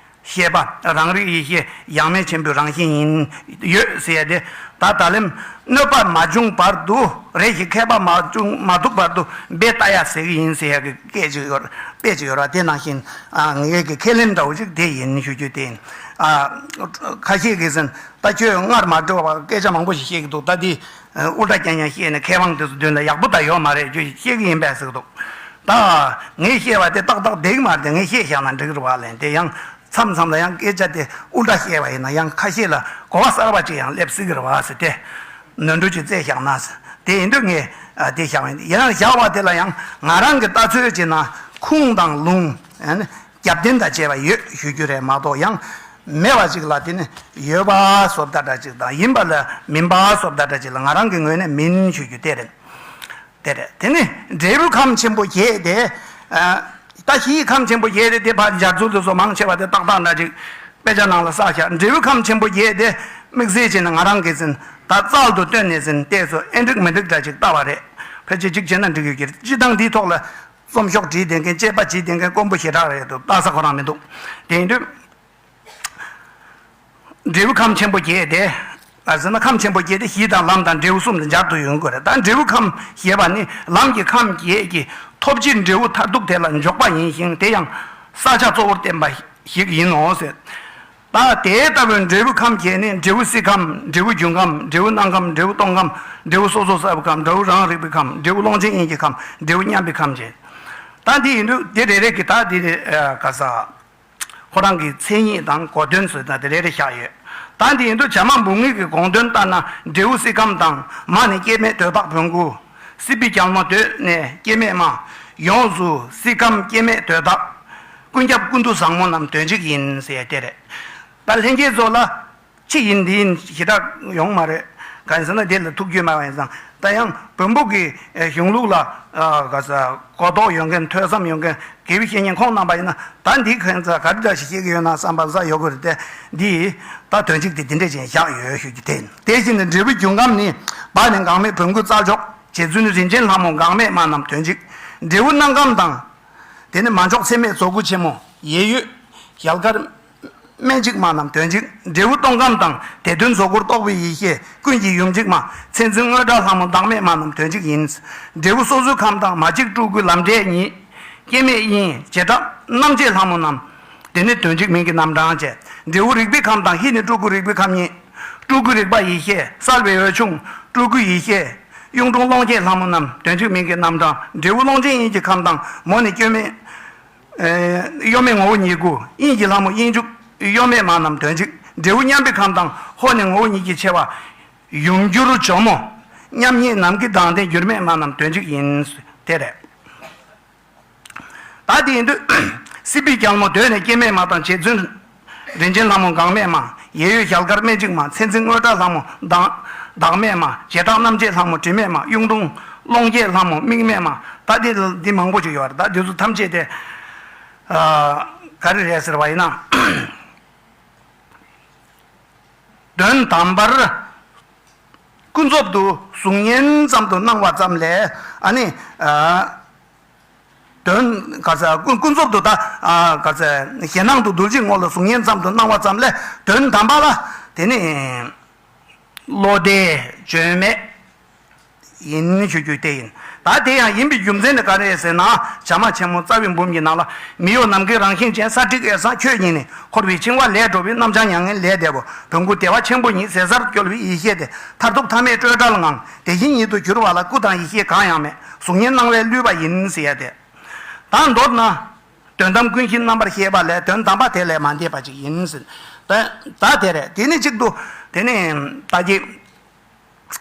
ཤེས་པ། རང་རིག་ཡེ་ཤེས་ཡང་མེད་ཆེན་པོའི་རང་བཞིན་ཡིན་ཡོད་ཟེར་ཡ་དེ། ད་ད་ལན་གནོད་པ་མ་བྱུང་བར་དུ། རེ་ཞིག་མཁས་པ་མ་བྱུང་མ་ཐུག་བར་དུ་འབད་ལྟ་ཡ་ཟེར་གྱི་ཡིན་ཟེར་ཡ་གི་སྐད་ཅིག་ཡོད་དཔེ་ཅིག་ཡོད་ར། དེ་ནང་བཞིན་ཨ་ངའི་གི་ཁས་ལེན་འདྲ་བོ་ཅིག་དེ་ཡིན་ཞུ་རྒྱུ་དེ་ཡིན། ཨ་ཁ་ཤས་ཀྱིས་ཟེར། ད་ཁྱོད་སྔར་མ་འགྲོ་བ་སྐད་ཆ་མང་པོ་ཞིག་བཤད་ཀྱི་འདུག་ད་དེ་ཨུལ་ཏྲ་རྐྱང་རྐྱང་བཤད་ནས་མཁས་དབང་དེ་ཚོ་མདུན་ལ་ཡག་པོ་ད་ཡོད་མ་རེད། ཁྱོད་བཤད་ཀྱི་ཡིན་པས་ཟེར་གྱི་འདུག་ད་ངས་བཤད་པ་དེ་ཏག་ཏག་བསྡད་ཀྱི་མ་རེད། ངས་བཤད་བཞག་ན་འགྲིག་གི་རེད་བ་ལན། དེ་ཡང་མཚམས་མཚམས་ལ་ཡང་སྐད་ཆ་དེ་ཨུལ་ཏྲ་བཤད་པ་ཡིན་ན་ཡང་ཁ་ཤས་ལ་གོ་བ་གསར་པ་ཅིག་ཡང་སླེབས་སྲིད་ཀྱི་རེད་བ་ཟེར་ཏེ། ནོར་འཁྲུལ་ཅིག་བཙལ་བཞག་ན་ཟེར། དེ་ཡིན་དུས་ངས་ཨ་དེ་བཞག་པ་ཡིན། ཡིན་ན་བཞག་པ་དེ་ལ་ཡང་ང་རང་གི་ལྟ་ཚུལ་བྱས་ན་ཁུངས་དང་ལུང་ཨ་ནི་རྒྱབ་རྟེན་དང་བཅས་པ་ཡོད་ཞུ་རྒྱུ་རེད་མ་གཏོགས། ཡང་ མེད་པ་ཅིག་ལ་དེ་ནི་ཡོད་པ་བཟོ་ལྟ་འདྲ་ཅིག་དང་ཡིན་པ་ལ་མིན་པ་བཟོ་ལྟ་འདྲ་ཅིག་ལ་ང་རང་གི་ངོས་ནས་མིན་ཞུ་རྒྱུ་དེ་རེད། དེ་རེད། དེ་ནི་འབྲས་བུ་ཁམས་ཆེན་པོ་བརྒྱད་དེ། ཨ། ད་གཞི་ཁམས་ཆེན་པོ་བརྒྱད་དེ་དེ་ཕར་སྦྱར་ཚུལ་དེ་ཚོ་མང་ཆེ་བ་དེ་ཏག་ཏག་འདྲ་ཅིག་དཔེ་ཆ་ནང་ལ་བསགས་ཤག་འབྲས་བུ་ཁམས་ཆེན་པོ་བརྒྱད་དེ་དམིགས་བསལ་བྱས་ནས་ང་རང་གིས་ཟིན་ད་རྩལ་དུ་བཏོན་ནས་ཟིན་བལྟས་སོ་ཨེ་འགྲིག་མི་འགྲིག་འདྲ་ཅིག་ལྟ་བ་རེད། ཕལ་ཆེར་གཅིག་བྱས་ན་འགྲིག་ཡོད་ཀྱི་རེད། སྤྱི་བཏང་འདིའི་ཐོག་ལ་རྩོམ་ཤོག་བྲིས་བསྡད་མཁན་དཔྱད་པ་བྱེད་བསྡད་མཁན་དཀོན་པོ་ཞེ་དྲག་རེད་འདུག་ལྟ་ས་ཁོ་རང་མི་འདུག་དེ་ཡིན་དུས། འབྲས་བུ་ཁམས་ཆེན་པོ་བརྒྱད་དེ། ཨ་ཟེར་ན་ཁམས་ཆེན་པོ་བརྒྱད་དེ་གཞི་དང་ལམ་དང་འབྲས་བུ་གསུམ་དུ་སྦྱར་དུ་ཡོང་དགོས་རེད། ད་འབྲས་བུ་ཁམས་ཞེས་པ་ནི་ལམ་གྱི་ཁམས་བརྒྱད་ཀྱི་ཐོབ་བྱའི་འབྲས་བུ་མཐར་ཐུག་དེ་ལ་འཇོག་པ་ཡིན་ཞིང་དེ་ཡང་བསགས་བྱ་གཙོ་བོར་བསྟན་པ་ཞིག་ཡིན་ནོ་ཟེར། ད་དེ་ལྟ་བུའི་འབྲས་བུ་ཁམས་བརྒྱད་ནི་འབྲས་བུ་སྲིད་ཁམས། འབྲས་བུ་འབྱུང་ཁམས། འབྲས་བུ་སྣང་ཁམས། འབྲས་བུ་སྟོང་ཁམས། འབྲས་བུ་སོ་སོར་བསགས་པའི་ཁམས། འབྲས་བུ་རང་རིག་པའི་ཁམས། འབྲས་བུ་ཀློང་ཆེན་དབྱིངས་ཀྱི་ཁམས། འབྲས་བུ་མཉམ་པའི་ཁམས་བྱས། ད་འདི་ཡིན་དུས་འདི་རེ་རེ་གི་ད་འདི་རེ་ག་ས། ཁོ་རང་གི་མཚན་ཉིད་དང་གོ་དོན་ཚོ་དང་དེ་རེ་རེ་བཞག་ཡོད། ད་འདི་ཡིན་དུས་བྱ་མ་འབུམ་ངེས་ཀྱི་དགོངས་དོན་ལྟར་ན་འབྲས་བུ་སྲིད་ཁམས་དང་མ་ནི་སྐྱེ་མེད་དོན་བདག་བོན་སྐུ། སྲིད་པའི་རྒྱལ་མོ་འདོད་ནས་སྐྱེ་མེད་མ། ཡོངས་སུ་སྲིད་ཁམས་སྐྱེ་མེད་དོན་བདག་ཀུན་ཁྱབ་ཀུན་ཏུ་བཟང་མོ་རྣམས་དོན་གཅིག་ཡིན་ཟེར་ཡ་དེ་རེད། ད་ལྷན་སྐྱེས་ཚོ་ལ། ཕྱི་ཡིན་འདི་ཡིན་ཞེ་དྲག་ཡོང་མ་རེད། གང་ཡིན་ཟེར་ན་དེ་ལ་ཐུགས་རྒྱུས་མེད་པ་ཡིན་ཙང་ད་ཡང་བོན་པོ་གི་གཞུང་ལུགས་ལ་ག་ས་གོ་རྟོགས་ཡོད་མཁན་ཐོས་བསམ་ཡོད་མཁན་དགེ་བའི་བཤེས་གཉེན་ཁོང་རྣམ་པ་ཡིན་ན་ད་འདི་ཁོང་ཚོ་ག་རེ་འདྲ་ཞིག་བཤད་ཀྱི་ཡོད་ན་བསམ་པ་ས་ཡོད་དགོས་རེད་དེ། འདི་ད་དོན་གཅིག་དེ་འདི་འདྲས་ཅན་བཞག་ཡོད་ཞུ་རྒྱུ་དེ་ཡིན། དེ་བཞིན་དུ་འབྲས་བུ་འབྱུང་ཁམས་ནི་བ་ནི་འགག་མེད་བོན་སྐུ་རྩལ་མཆོག་རྗེ་བཙུན་རིན་ཆེན་ལྷ་མོ་འགག་མེད་མ་རྣམས་དོན་གཅིག་འབྲས་བུ་སྣང་ཁམས་དང་། དེ་ནི་མ་མཆོག་ཚད་མེད་རྫོགས་སྐུ་ཆེན་མོ་ཡེ་ཡོད་ཞལ་དཀར། སྨན་གཅིག་མ་རྣམས་དོན་གཅིག་འབྲས་བུ་སྟོང་ཁམས་དང་དེ་དོན་རྫོགས་སྐུར་རྟོགས་པའི་ཡེ་ཤེས་ཀུན་གྱི་ཡུམ་གཅིག་མ་མཚན་འཛིན་དངོས་གྲགས་ལྷ་མོ་བདག་མེད་མ་རྣམས་དོན་གཅིག་ཡིན། འབྲས་བུ་སོ་སོའི་ཁམས་དང་མ་གཅིག་སྤྲུལ་སྐུའི་ལམ་འབྲས་ཉིད་སྐྱེ་མེད་དབྱིངས་བྱེ་བྲག་རྣམ་འབྱེད་ལྷ་མོ་རྣམས། དེ་ནི་དོན་གཅིག་མིང་གི་རྣམ་གྲངས་བཅས། འབྲས་བུ་རིག་པའི་ཁམས་དང་ཧི་ནི་སྤྲུལ་སྐུ་རིག་པའི་ཁམས་ཉིད། སྤྲུལ་སྐུ་རིག་པ་ཡེ་ཤེས་གསལ་བའི་འོད་ཆུང་སྤྲུལ་སྐུ་ཡེ་ཤེས། གཡུང་དྲུང་ཀློང་རྒྱས་ལྷ་མོ་རྣམས་དོན་གཅིག་མིང་གི་རྣམ་གྲངས། འབྲས་བུ་ཀློང་ཆེན་དབྱིངས་ཀྱི་ཁམས་དང་མོ་ནི་སྐྱོན་མེད། ཨེ། གཡོ་མེད་ངོ་བོ་ཉིད་སྐུ། དབྱིངས་ཀྱི་ལྷ་མོ་དབྱིངས་ཕྱུག་གཡོ་མེད་མ་རྣམས་དོན་གཅིག་འབྲས་བུ་མཉམ་པའི་ཁམས་དང་ཧོ་ནི་ངོ་བོ་ཉིད་ཀྱི་ཆེ་བ། ཡུམ་གྱུར་ཇོ་མོ། མཉམ་ཉིད་ནམ་མཁའི་མདངས་ལྡན་འགྱུར་མེད་མ་རྣམས་དོན་གཅིག་ཡིན། དེ་རེད། ད་དེ་ཡིན་དུས། སྲིད་པའི་རྒྱལ་མོ་འདོད་ནས་སྐྱེ་མེད་མ་དང་རྗེ་བཙུན། རིན་ཆེན་ལྷ་མོ་འགག་མེད་མ། ཡེ་ཡོད་ཞལ་དཀར་སྨན་གཅིག་མ། མཚན་འཛིན་དངོས་གྲགས་ལྷ་མོ་བདག་བདག་མེད་མ། བྱེ་བྲག་རྣམ་འབྱེད་ལྷ་མོ་དྲི་མེད་མ། གཡུང་དྲུང་ཀློང་རྒྱས་ལྷ་མོ་དམིགས་མེད་མ། ད་དེ་འདི་མང་པོ་ཞིག་ཡོད་རེད། ད་འདི་ཚོ་ཐམས་ཅད་དེ། ཨ། ག་རེ་རེད་ཟེར་བ་ཡིན་ན། དོན་དམ་པར། ཀུན་རྫོབ་ཏུ་གཟུགས་བརྙན་ཙམ་དུ་སྣང་བ་ཙམ་ལས་ཨ་ནི། ཨ། དོན་ག་ཚ་ཀུན་ཀུན་རྫོབ་ཏུ་ད་ཨ་ག་ཚ་ཞེད་སྣང་དུ་གདུལ་བྱའི་ངོ་ལ་གཟུགས་བརྙན་ཙམ་དུ་སྣང་བ་ཙམ་ལས་དོན་དམ་པ་ལ་དེ་ནི་བློ་བདེ་བྱོན་མེད་ཡིན་ཞུ་རྒྱུ་དེ་ཡིན། ད་དེ་ཡང་ཡིན་པའི་རྒྱུ་མཚན་ནི་ག་རེ་ཟེར་ན་བྱ་མ་ཆེན་མོ་རྩ་བའི་འབུམ་གྱི་ནང་ལ་མི་གཡོ་ནམ་མཁའི་རང་བཞིན་ཅན་ས་ཊཱིཀ་ཨེ་སངས་ཆོས་ཉིད་ནི་འཁོར་བའི་འཆིང་བ་ལས་གྲོལ་བའི་རྣམ་བྱང་མྱ་ངན་ལས་འདས་པོ་བོན་སྐུ་བདེ་བ་ཆེན་པོ་ཉིད་ཟད་སར་སྐྱོལ་བའི་ཡེ་ཤེས་དེ་མཐར་ཐུག་ཐ་མལ་སྤྲོས་བྲལ་ངང་དེ་བཞིན་ཉིད་དུ་གྱུར་པ་ལ་སྐུ་དང་ཡེ་ཤེས་གང་ཡང་མེད་གཟུགས་བརྙན་སྣང་བས་བསླུས་པ་ཡིན་ཟེར་ཡ་དེ། ད་མདོར་ན། དོན་དམ་ཀུན་གཞི་རྣམ་པར་ཤེས་པ་ལས་དོན་དམ་པ་དེ་ལས་མ་འདས་པ་ཅིག་ཡིན་ཟེར། ད་ད་དེ་རེད། དེ་ནི་གཅིག་ཏུ་དེ་ནི་ད་ཅིག་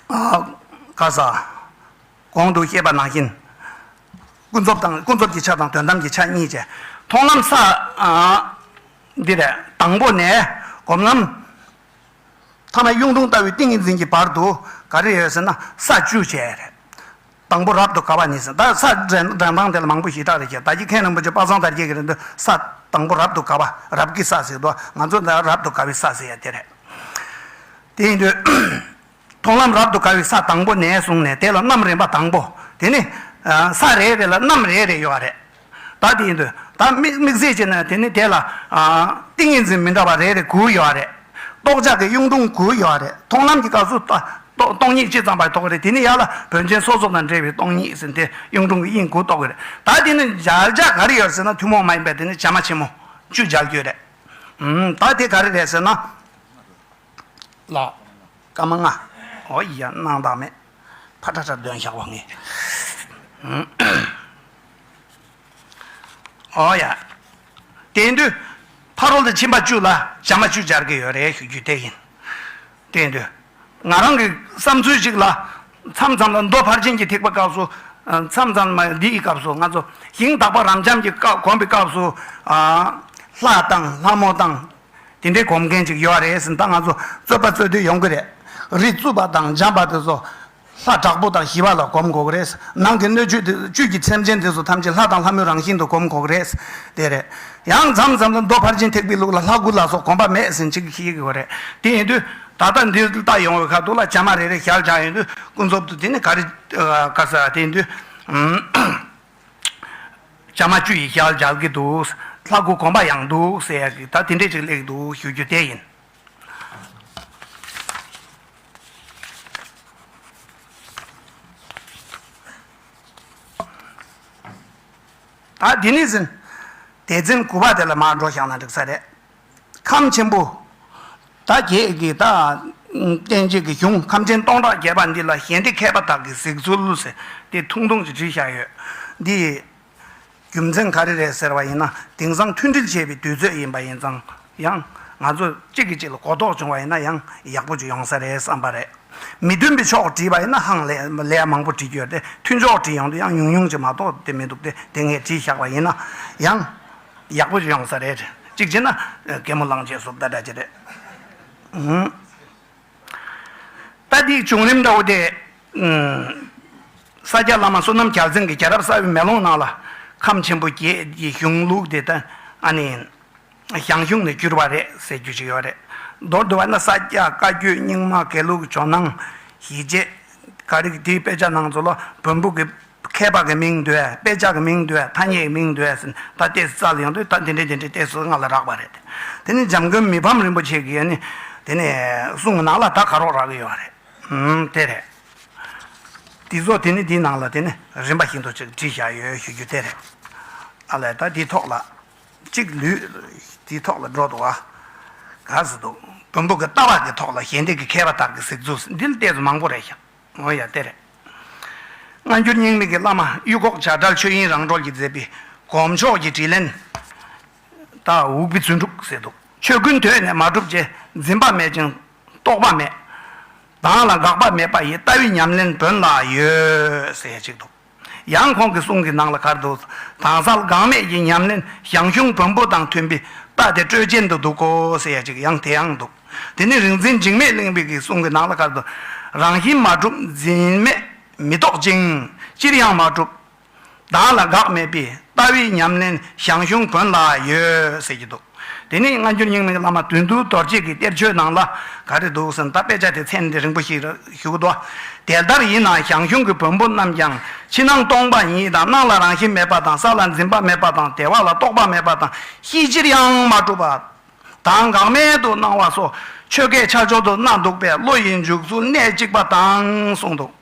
ཨ། ག་ས། གོང་དུ་བཤད་པ་ནང་བཞིན། ཀུན་རྫོབ་དང་ཀུན་རྫོབ་ཀྱི་ཆ་དང་དོན་དམ་གྱི་ཆ་གཉིས་བྱས། མཐོང་ལམ་ས། ཨ། འདི་རེད། དང་པོ་ནས་སྒོམ་ལམ། ཐ་མ་གཡུང་དྲུང་ལྟ་བུའི་ཏིང་ངེ་འཛིན་གྱི་བར་དུ་ག་རེ་ཡོད་ཟེར་ན་ས་བཅུ་བྱས་རེད། དང་པོ་རབ་ཏུ་དགའ་བ་ནི་ཟེར། ད་ས་འདྲེན་འདྲེན་སྟངས་དེ་ལ་མང་པོ་ཞེ་དྲག་རེ་བྱས། ད་ཅི་མཁན་རིན་པོ་ཆེ་དཔལ་བཟང་དར་རྒྱས་ཀྱི་རིང་དུ་ས་དང་པོ་རབ་ཏུ་དགའ་བ་རབ་ཀྱི་ས་ཟེར་འདུག་ང་ཚོ་ད་རབ་ཏུ་དགའ་བའི་ས་ཟེར་ཡ་དེ་རེད། དེ་ཡིན་དུས། མཐོང་ལམ་རབ་ཏུ་དགའ་བའི་ས་དང་པོ་ནས་བཟུང་ནས་དེ་ལ་གནམ་རིམ་པ་དང་པོ། དེ་ནི། ས་རེ་རེ་ལ་གནམ་རེ་རེ་ཡོད་རེད། ད་དེ་ཡིན་དུས་ད་དམིགས་དམིགས་བསལ་བྱས་ན་དེ་ནི་དེ་ལ། ཏིང་ངེ་འཛིན་མི་འདྲ་བ་རེ་རེ་དགུ་ཡོད་རེད། རྟོགས་བྱ་གི་གཡུང་དྲུང་དགུ་ཡོད་རེད། མཐོང་ལམ་གྱི་སྐབས་སུ་ད་སྟོང་སྟོང་ཉིད་སྤྱི་ཙམ་པར་རྟོགས་རེད། དེ་ནི་ཡར་ལ་བོན་ཆེན་སོ་སོ་དང་འབྲེལ་བའི་སྟོང་ཉིད་ཟེར་དེ་གཡུང་དྲུང་གི་དབྱིངས་དགུ་རྟོགས་ཀྱི་རེད། ད་དེ་ནི་སྦྱར་བྱ་ག་རེ་ཡོད་ཟེར་ན་ཐུན་མོང་མ་ཡིན་པའི་དེ་ནི་བྱ་མ་ཆེན་མོ་བཅུ་སྦྱར་རྒྱུ་རེད། ད་དེ་ག་རེ་རེད་ཟེར་ན། ལ། སྐར་མ་ལྔ། ཨོ་ཡ་སྣང་དག་མེད། ཕ་ཁྲ་ཁྲ་འདོན་བཞག་པ་ངས། ཨོ་ཡ། དེ་དུས་ཕ་རོལ་ཏུ་ཕྱིན་པ་བཅུ་ལ་བྱ་མ་བཅུ་སྦྱར་གྱི་ཡོད་རེད་ཞུ་རྒྱུ་དེ་ཡིན། དེ་དུས་ང་རང་གི་བསམ་ཚུལ་ཞིག་ལ་མཚམས་མཚམས་ལ་མདོ་ཕར་ཕྱིན་གྱི་ཐེག་པའི་སྐབས་སུ་མཚམས་མཚམས་ལ་འདིའི་སྐབས་སུ་ང་ཚོ་ཞིང་དག་པ་རབ་འབྱམས་ཀྱི་སྐབས་སྒོམ་པའི་སྐབས་སུ་ལྷ་དང་ལྷ་མོ་དང་། དེ་འདྲའི་སྒོམ་མཁན་ཅིག་ཡོད་རེད་ཟེར། ད་ང་ཚོ་རྩོད་པ་རྩོད་དུས་ཡོང་གི་རེད། རི་རྩུབ་པ་དང་འཇམ་པ་དེ་ཚོ་ལྷ་དྲག་པོ་དང་ཞི་བ་ལ་སྒོམ་དགོས་ཀྱི་རེད། ནང་གི་སྣོད་བཅུད་དེ་བཅུད་ཀྱི་སེམས་ཅན་དེ་ཚོ་ཐམས་ཅད་ལྷ་དང་ལྷ་མོའི་རང་བཞིན་དུ་སྒོམ་དགོས་ཀྱི་རེད། དེ་རེད། ཡང་མཚམས་མཚམས་ལ་མདོ་ཕར་ཕྱིན་ཐེག་པའི་ལུགས་ལ་ལྷ་དགུ་ལ་སོགས་སྒོམ་པ་མེད་ཟེར་ཅིག་ཤེས་ཀྱི་ཡོད་རེད། དེ་ཡིན་དུས་ད་ལྟ་འདི་ལྟ་ཡོང་བའི་ཁ་ཐུག་ལ་བྱ་མ་རེ་རེ་ཞལ་བྱ་ཡོང་དུས་ཀུན་རྫོབ་ཏུ་དེ་ནི་ག་རེ་ག་ས་དེ་ཡིན་དུས། བྱ་མ་བཅུ་ཡི་ཞལ་མཇལ་གྱི་འདུག། ལྷ་དགུ་སྒོམ་པ་ཡང་འདུག་ཟེར་ཡ་གི་ད་དེ་འདྲས་ཅིག་སླེབས་འདུག་ཞུ་རྒྱུ་དེ་ཡིན། ད་དེ་ནས་ཟིན། སྡེ་ཚན་དགུ་པ་དེ་ལ་མར་འགྲོ་བཞག་ན་འགྲིག་ས་རེད། ཁམས་ཆེན་པོ། ད་ཁྱེད་ཀྱིས་ད་བསྟན་བཅོས་ཀྱི་གཞུང་ཁམས་ཆེན་སྟོང་ཕྲག་བརྒྱད་པ་འདི་ལ་ཞལ་འདེབས་མཁས་པ་དག་གི་གཟིགས་ཚུལ་ཟེར་དེ་ཐུང་ཐུང་ཅིག་བྲིས་བཞག་ཡོད། འདི་རྒྱུ་མཚན་ག་རེ་རེད་ཟེར་བ་ཡིན་ན། དེང་སང་མཐུན་སྒྲིལ་བྱེད་པའི་དུས་ཚོད་ཡིན་པ་ཡིན་ཙང་། ཡང་ང་ཚོ་གཅིག་གིས་གཅིག་ལ་གོ་རྟོགས་བྱུང་བ་ཡིན་ན་ཡང་ཡག་པོ་ཅིག་ཡོང་ས་རེད་བསམ་པ་རེད། མི་མཐུན་པའི་ཕྱོགས་བྲིས་པ་ཡིན་ན་ཧང་ལས་ལས་མང་པོ་བྲིས་རྒྱུ་ཡོད་དེ། མཐུན་ཕྱོགས་བྲིས་ཡོང་དུས་ཡང་ཉུང་ཉུང་ཅིག་མ་གཏོགས་དེ་མི་འདུག་སྟེ། དེ་ངས་བྲིས་བཞག་པ་ཡིན་ན་ཡང་ཡག་པོ་ཅིག་ཡོང་ས་རེད། གཅིག་བྱས་ན་གད་མོ་ལངས་བྱས་སོབ་ད་འདྲ་ཅིག་རེད། ཧུམ། ད་འདིའི་བྱུང་རིམ་འདྲ་བོ་དེ། ཨུམ། ས་སྐྱ་བླ་མ་བསོད་ནམས་རྒྱལ་མཚན་གྱིས་རྒྱལ་རབས་གསར་བའི་མེ་ལོང་ནང་ལ་ཁམས་ཆེན་པོ་བརྒྱད་ཀྱི་གཞུང་ལུགས་དེ་ད་ཨ་ནི་ཞང་ཞུང་ནས་བསྒྱུར་བ་རེད་ཟེར་རྒྱུ་ཞིག་ཡོད་རེད། མདོར་བསྡུ་བ་ན་ས་སྐྱ་བཀའ་བརྒྱུད་རྙིང་མ་དགེ་ལུགས་ཇོ་ནང་ཞི་བྱེད་ག་རེ་དེའི་དཔེ་ཆ་ནང་ཚོ་ལ་བོན་པོ་གི་མཁས་པ་གི་མིང་འདོད། དཔེ་ཆ་གི་མིང་འདོད། ཐ་སྙད་ཀྱི་མིང་འདོད་ཟེར། ད་ལྟས་སུ་རྩ་ལ་ཡོང་དུས་ད་འདི་འདྲས་འདི་འདྲས་ལྟས་སུ་ང་ལ་རག་པ་རེད། དེ་ནི་འཇམ་མགོན་མི་ཕམ་རིན་པོ་ཆེ་གིས་ནི་དེ་ནས་གསུང་གི་ནང་ལ་ད་ག་རོགས་རག་གི་ཡོད་རེད། ཧུམ། དེ་རེད། དེ་ཚོ་དེ་ནི་དེའི་ནང་ལ་དེ་ནི་རིམ་པ་བཞིན་དུ་ཅིག་བྲིས་བཞག་ཡོད་ཞུ་རྒྱུ་དེ་རེད། ཨ་ལས། ད་དེའི་ཐོག་ལ་གཅིག་ལུས་དེའི་ཐོག་ལ་འགྲོ་འདུག་ག་ཟེར་འདུག་བོན་པོ་གི་ལྟ་བ་གི་ཐོག་ལ་ཞལ་འདེབས་ཀྱི་མཁས་པ་དག་གི་གཟིགས་ཚུལ་འདི་ལ་ལྟས་ཚོ་མང་པོ་རེད་ཤག་འོ་ཡ་དེ་རེད། སྔ་འགྱུར་རྙིང་མའི་གི་བླ་མ་གཡུ་ཁོག་བྱ་བྲལ་ཆོས་དབྱིངས་རང་གྲོལ་གྱིས་མཛད་པའི་སྒོམ་ཕྱོགས་ཀྱི་དྲིས་ལན། ད་འུག་པའི་རྫུ་འཕྲུལ་ཟེར་འདུག་ཆོས་ཀུན་ཐོས་ནས་མ་གྲུབ་ཅེས། འཛིན་པ་མེད་ཅིང་རྟོག་པ་མེད། དང་ལ་འགག་པ་མེད་པ་ཡི། ལྟ་བའི་ཉམས་ལེན་བོན་ལ་ཡོད་ཟེར་ཅིག་འདུག་ཡང་ཁོང་གི་གསུང་གི་ནང་ལ་ག་རེ་འདུག་དྭངས་གསལ་འགག་མེད་ཀྱི་ཉམས་ལེན་ཞང་ཞུང་བོན་པོ་དང་མཐུན་པའི་ལྟ་དེ་སྤྲོས་ཅན་དུ་འདུག་གོ་ཟེར་ཅིག་ཡང་དེ་ཡང་འདུག་དེ་ནི་རིག་འཛིན་འཇིགས་མེད་གླིང་པའི་གི་གསུང་གི་ནང་ལ་ག་རེ་འདུག་རང་བཞིན་མ་གྲུབ་འཛིན་མེད་མི་རྟོག་ཅིང་། ཅིར་ཡང་མ་གྲུབ། དང་ལ་འགག་མེད་པའི་ལྟ་བའི་ཉམས་ལེན་ཞང་ཞུང་བོན་ལ་ཡོད་ཟེར་གྱི་འདུག་དེ་ནི་སྔ་འགྱུར་རྙིང་མའི་བླ་མ་བདུད་འདུལ་རྡོ་རྗེ་གི་གཏེར་ཆོས་ནང་ལ་ག་རེ་འདུག་ཟེར་ན། ད་དཔེ་ཆ་དེ་མཚན་དེ་རིང་པོ་ཞིག་ཞུ་གི་འདུག་དེ་ལྟར་ཡིན་ན་ཞང་ཞུང་གི་བོན་པོ་རྣམས་ཀྱང་ཕྱི་ནང་སྟོང་པ་ཉིད་དང་། སྣང་ལ་རང་བཞིན་མེད་པ་དང་། ས་ལ་འཛིན་པ་མེད་པ་དང་། བདེ་བ་ལ་རྟོག་པ་མེད་པ་དང་། ཤེས་ཅིར་ཡང་མ་གྲུབ་པ། དང་འགག་མེད་དུ་སྣང་བ་སོགས་ཆོས་སྐད་ཆ་འཇོག་ཏུ་སྣང་འདུག་པས་བློ་ཡི་འཇུག་ཚུལ་གནད་གཅིག་པ་དང་གསུངས་འདུག་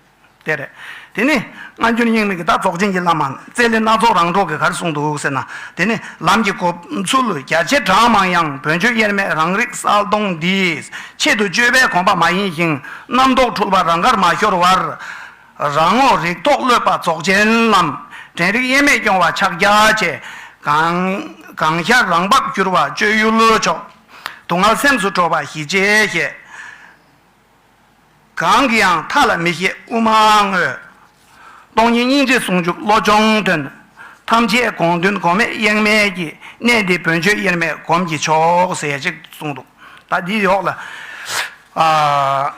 དེ་རེད། དེ་ནི་སྔ་འགྱུར་རྙིང་མའི་གི་ད་རྫོགས་ཆེན་གྱི་བླ་མ་རྩེ་ལེ་སྣ་ཚོགས་རང་གྲོལ་གྱིས་ག་རེ་གསུངས་འདུག་ཟེར་ན། དེ་ནི་ལམ་གྱི་གོ་ཚུལ་རྒྱ་ཆེར་གྲངས་མང་ཡང་། བོན་ཆོས་དབྱེར་མེད་རང་རིག་གསལ་སྟོང་འདི། ཆེད་དུ་དཔྱོད་པས་གོམས་པ་མ་ཡིན་ཞིང་། རྣམ་རྟོག་འཁྲུལ་པ་རང་དགར་མ་ཤོར་བར། རང་ངོ་རིག་ཐོག་གློད་པ་རྫོགས་ཆེན་ལམ། དྲན་རིག་དབྱེར་མེད་སྐྱོང་བ་ཕྱག་རྒྱ་ཆེ། གང་གང་ཤར་རང་བབས་གྱུར་པ་སྤྱོད་ཡུལ་མཆོག་སྡུག་བསྔལ་སེམས་སུ་འགྲོ་བ་ཞི་བྱེད་ཤེས། གང་གིས་ཡང་མཐའ་ལ་མི་བཞེད་དབུ་མ་དངོས། སྟོང་ཉིད་སྙིང་རྗེ་ཟུང་འཇུག་བློ་སྦྱོང་དོན། ཐམས་ཅད་དགོངས་དོན་གོང་མས་དབྱེར་མེད་ཀྱི། གནད་འདི་བོན་ཆོས་དབྱེར་མེད་སྒོམ་གྱི་མཆོག་ཟེར་ཅིག་གསུངས་འདུག་ད་འདི་ཡོག་ལ། ཨ།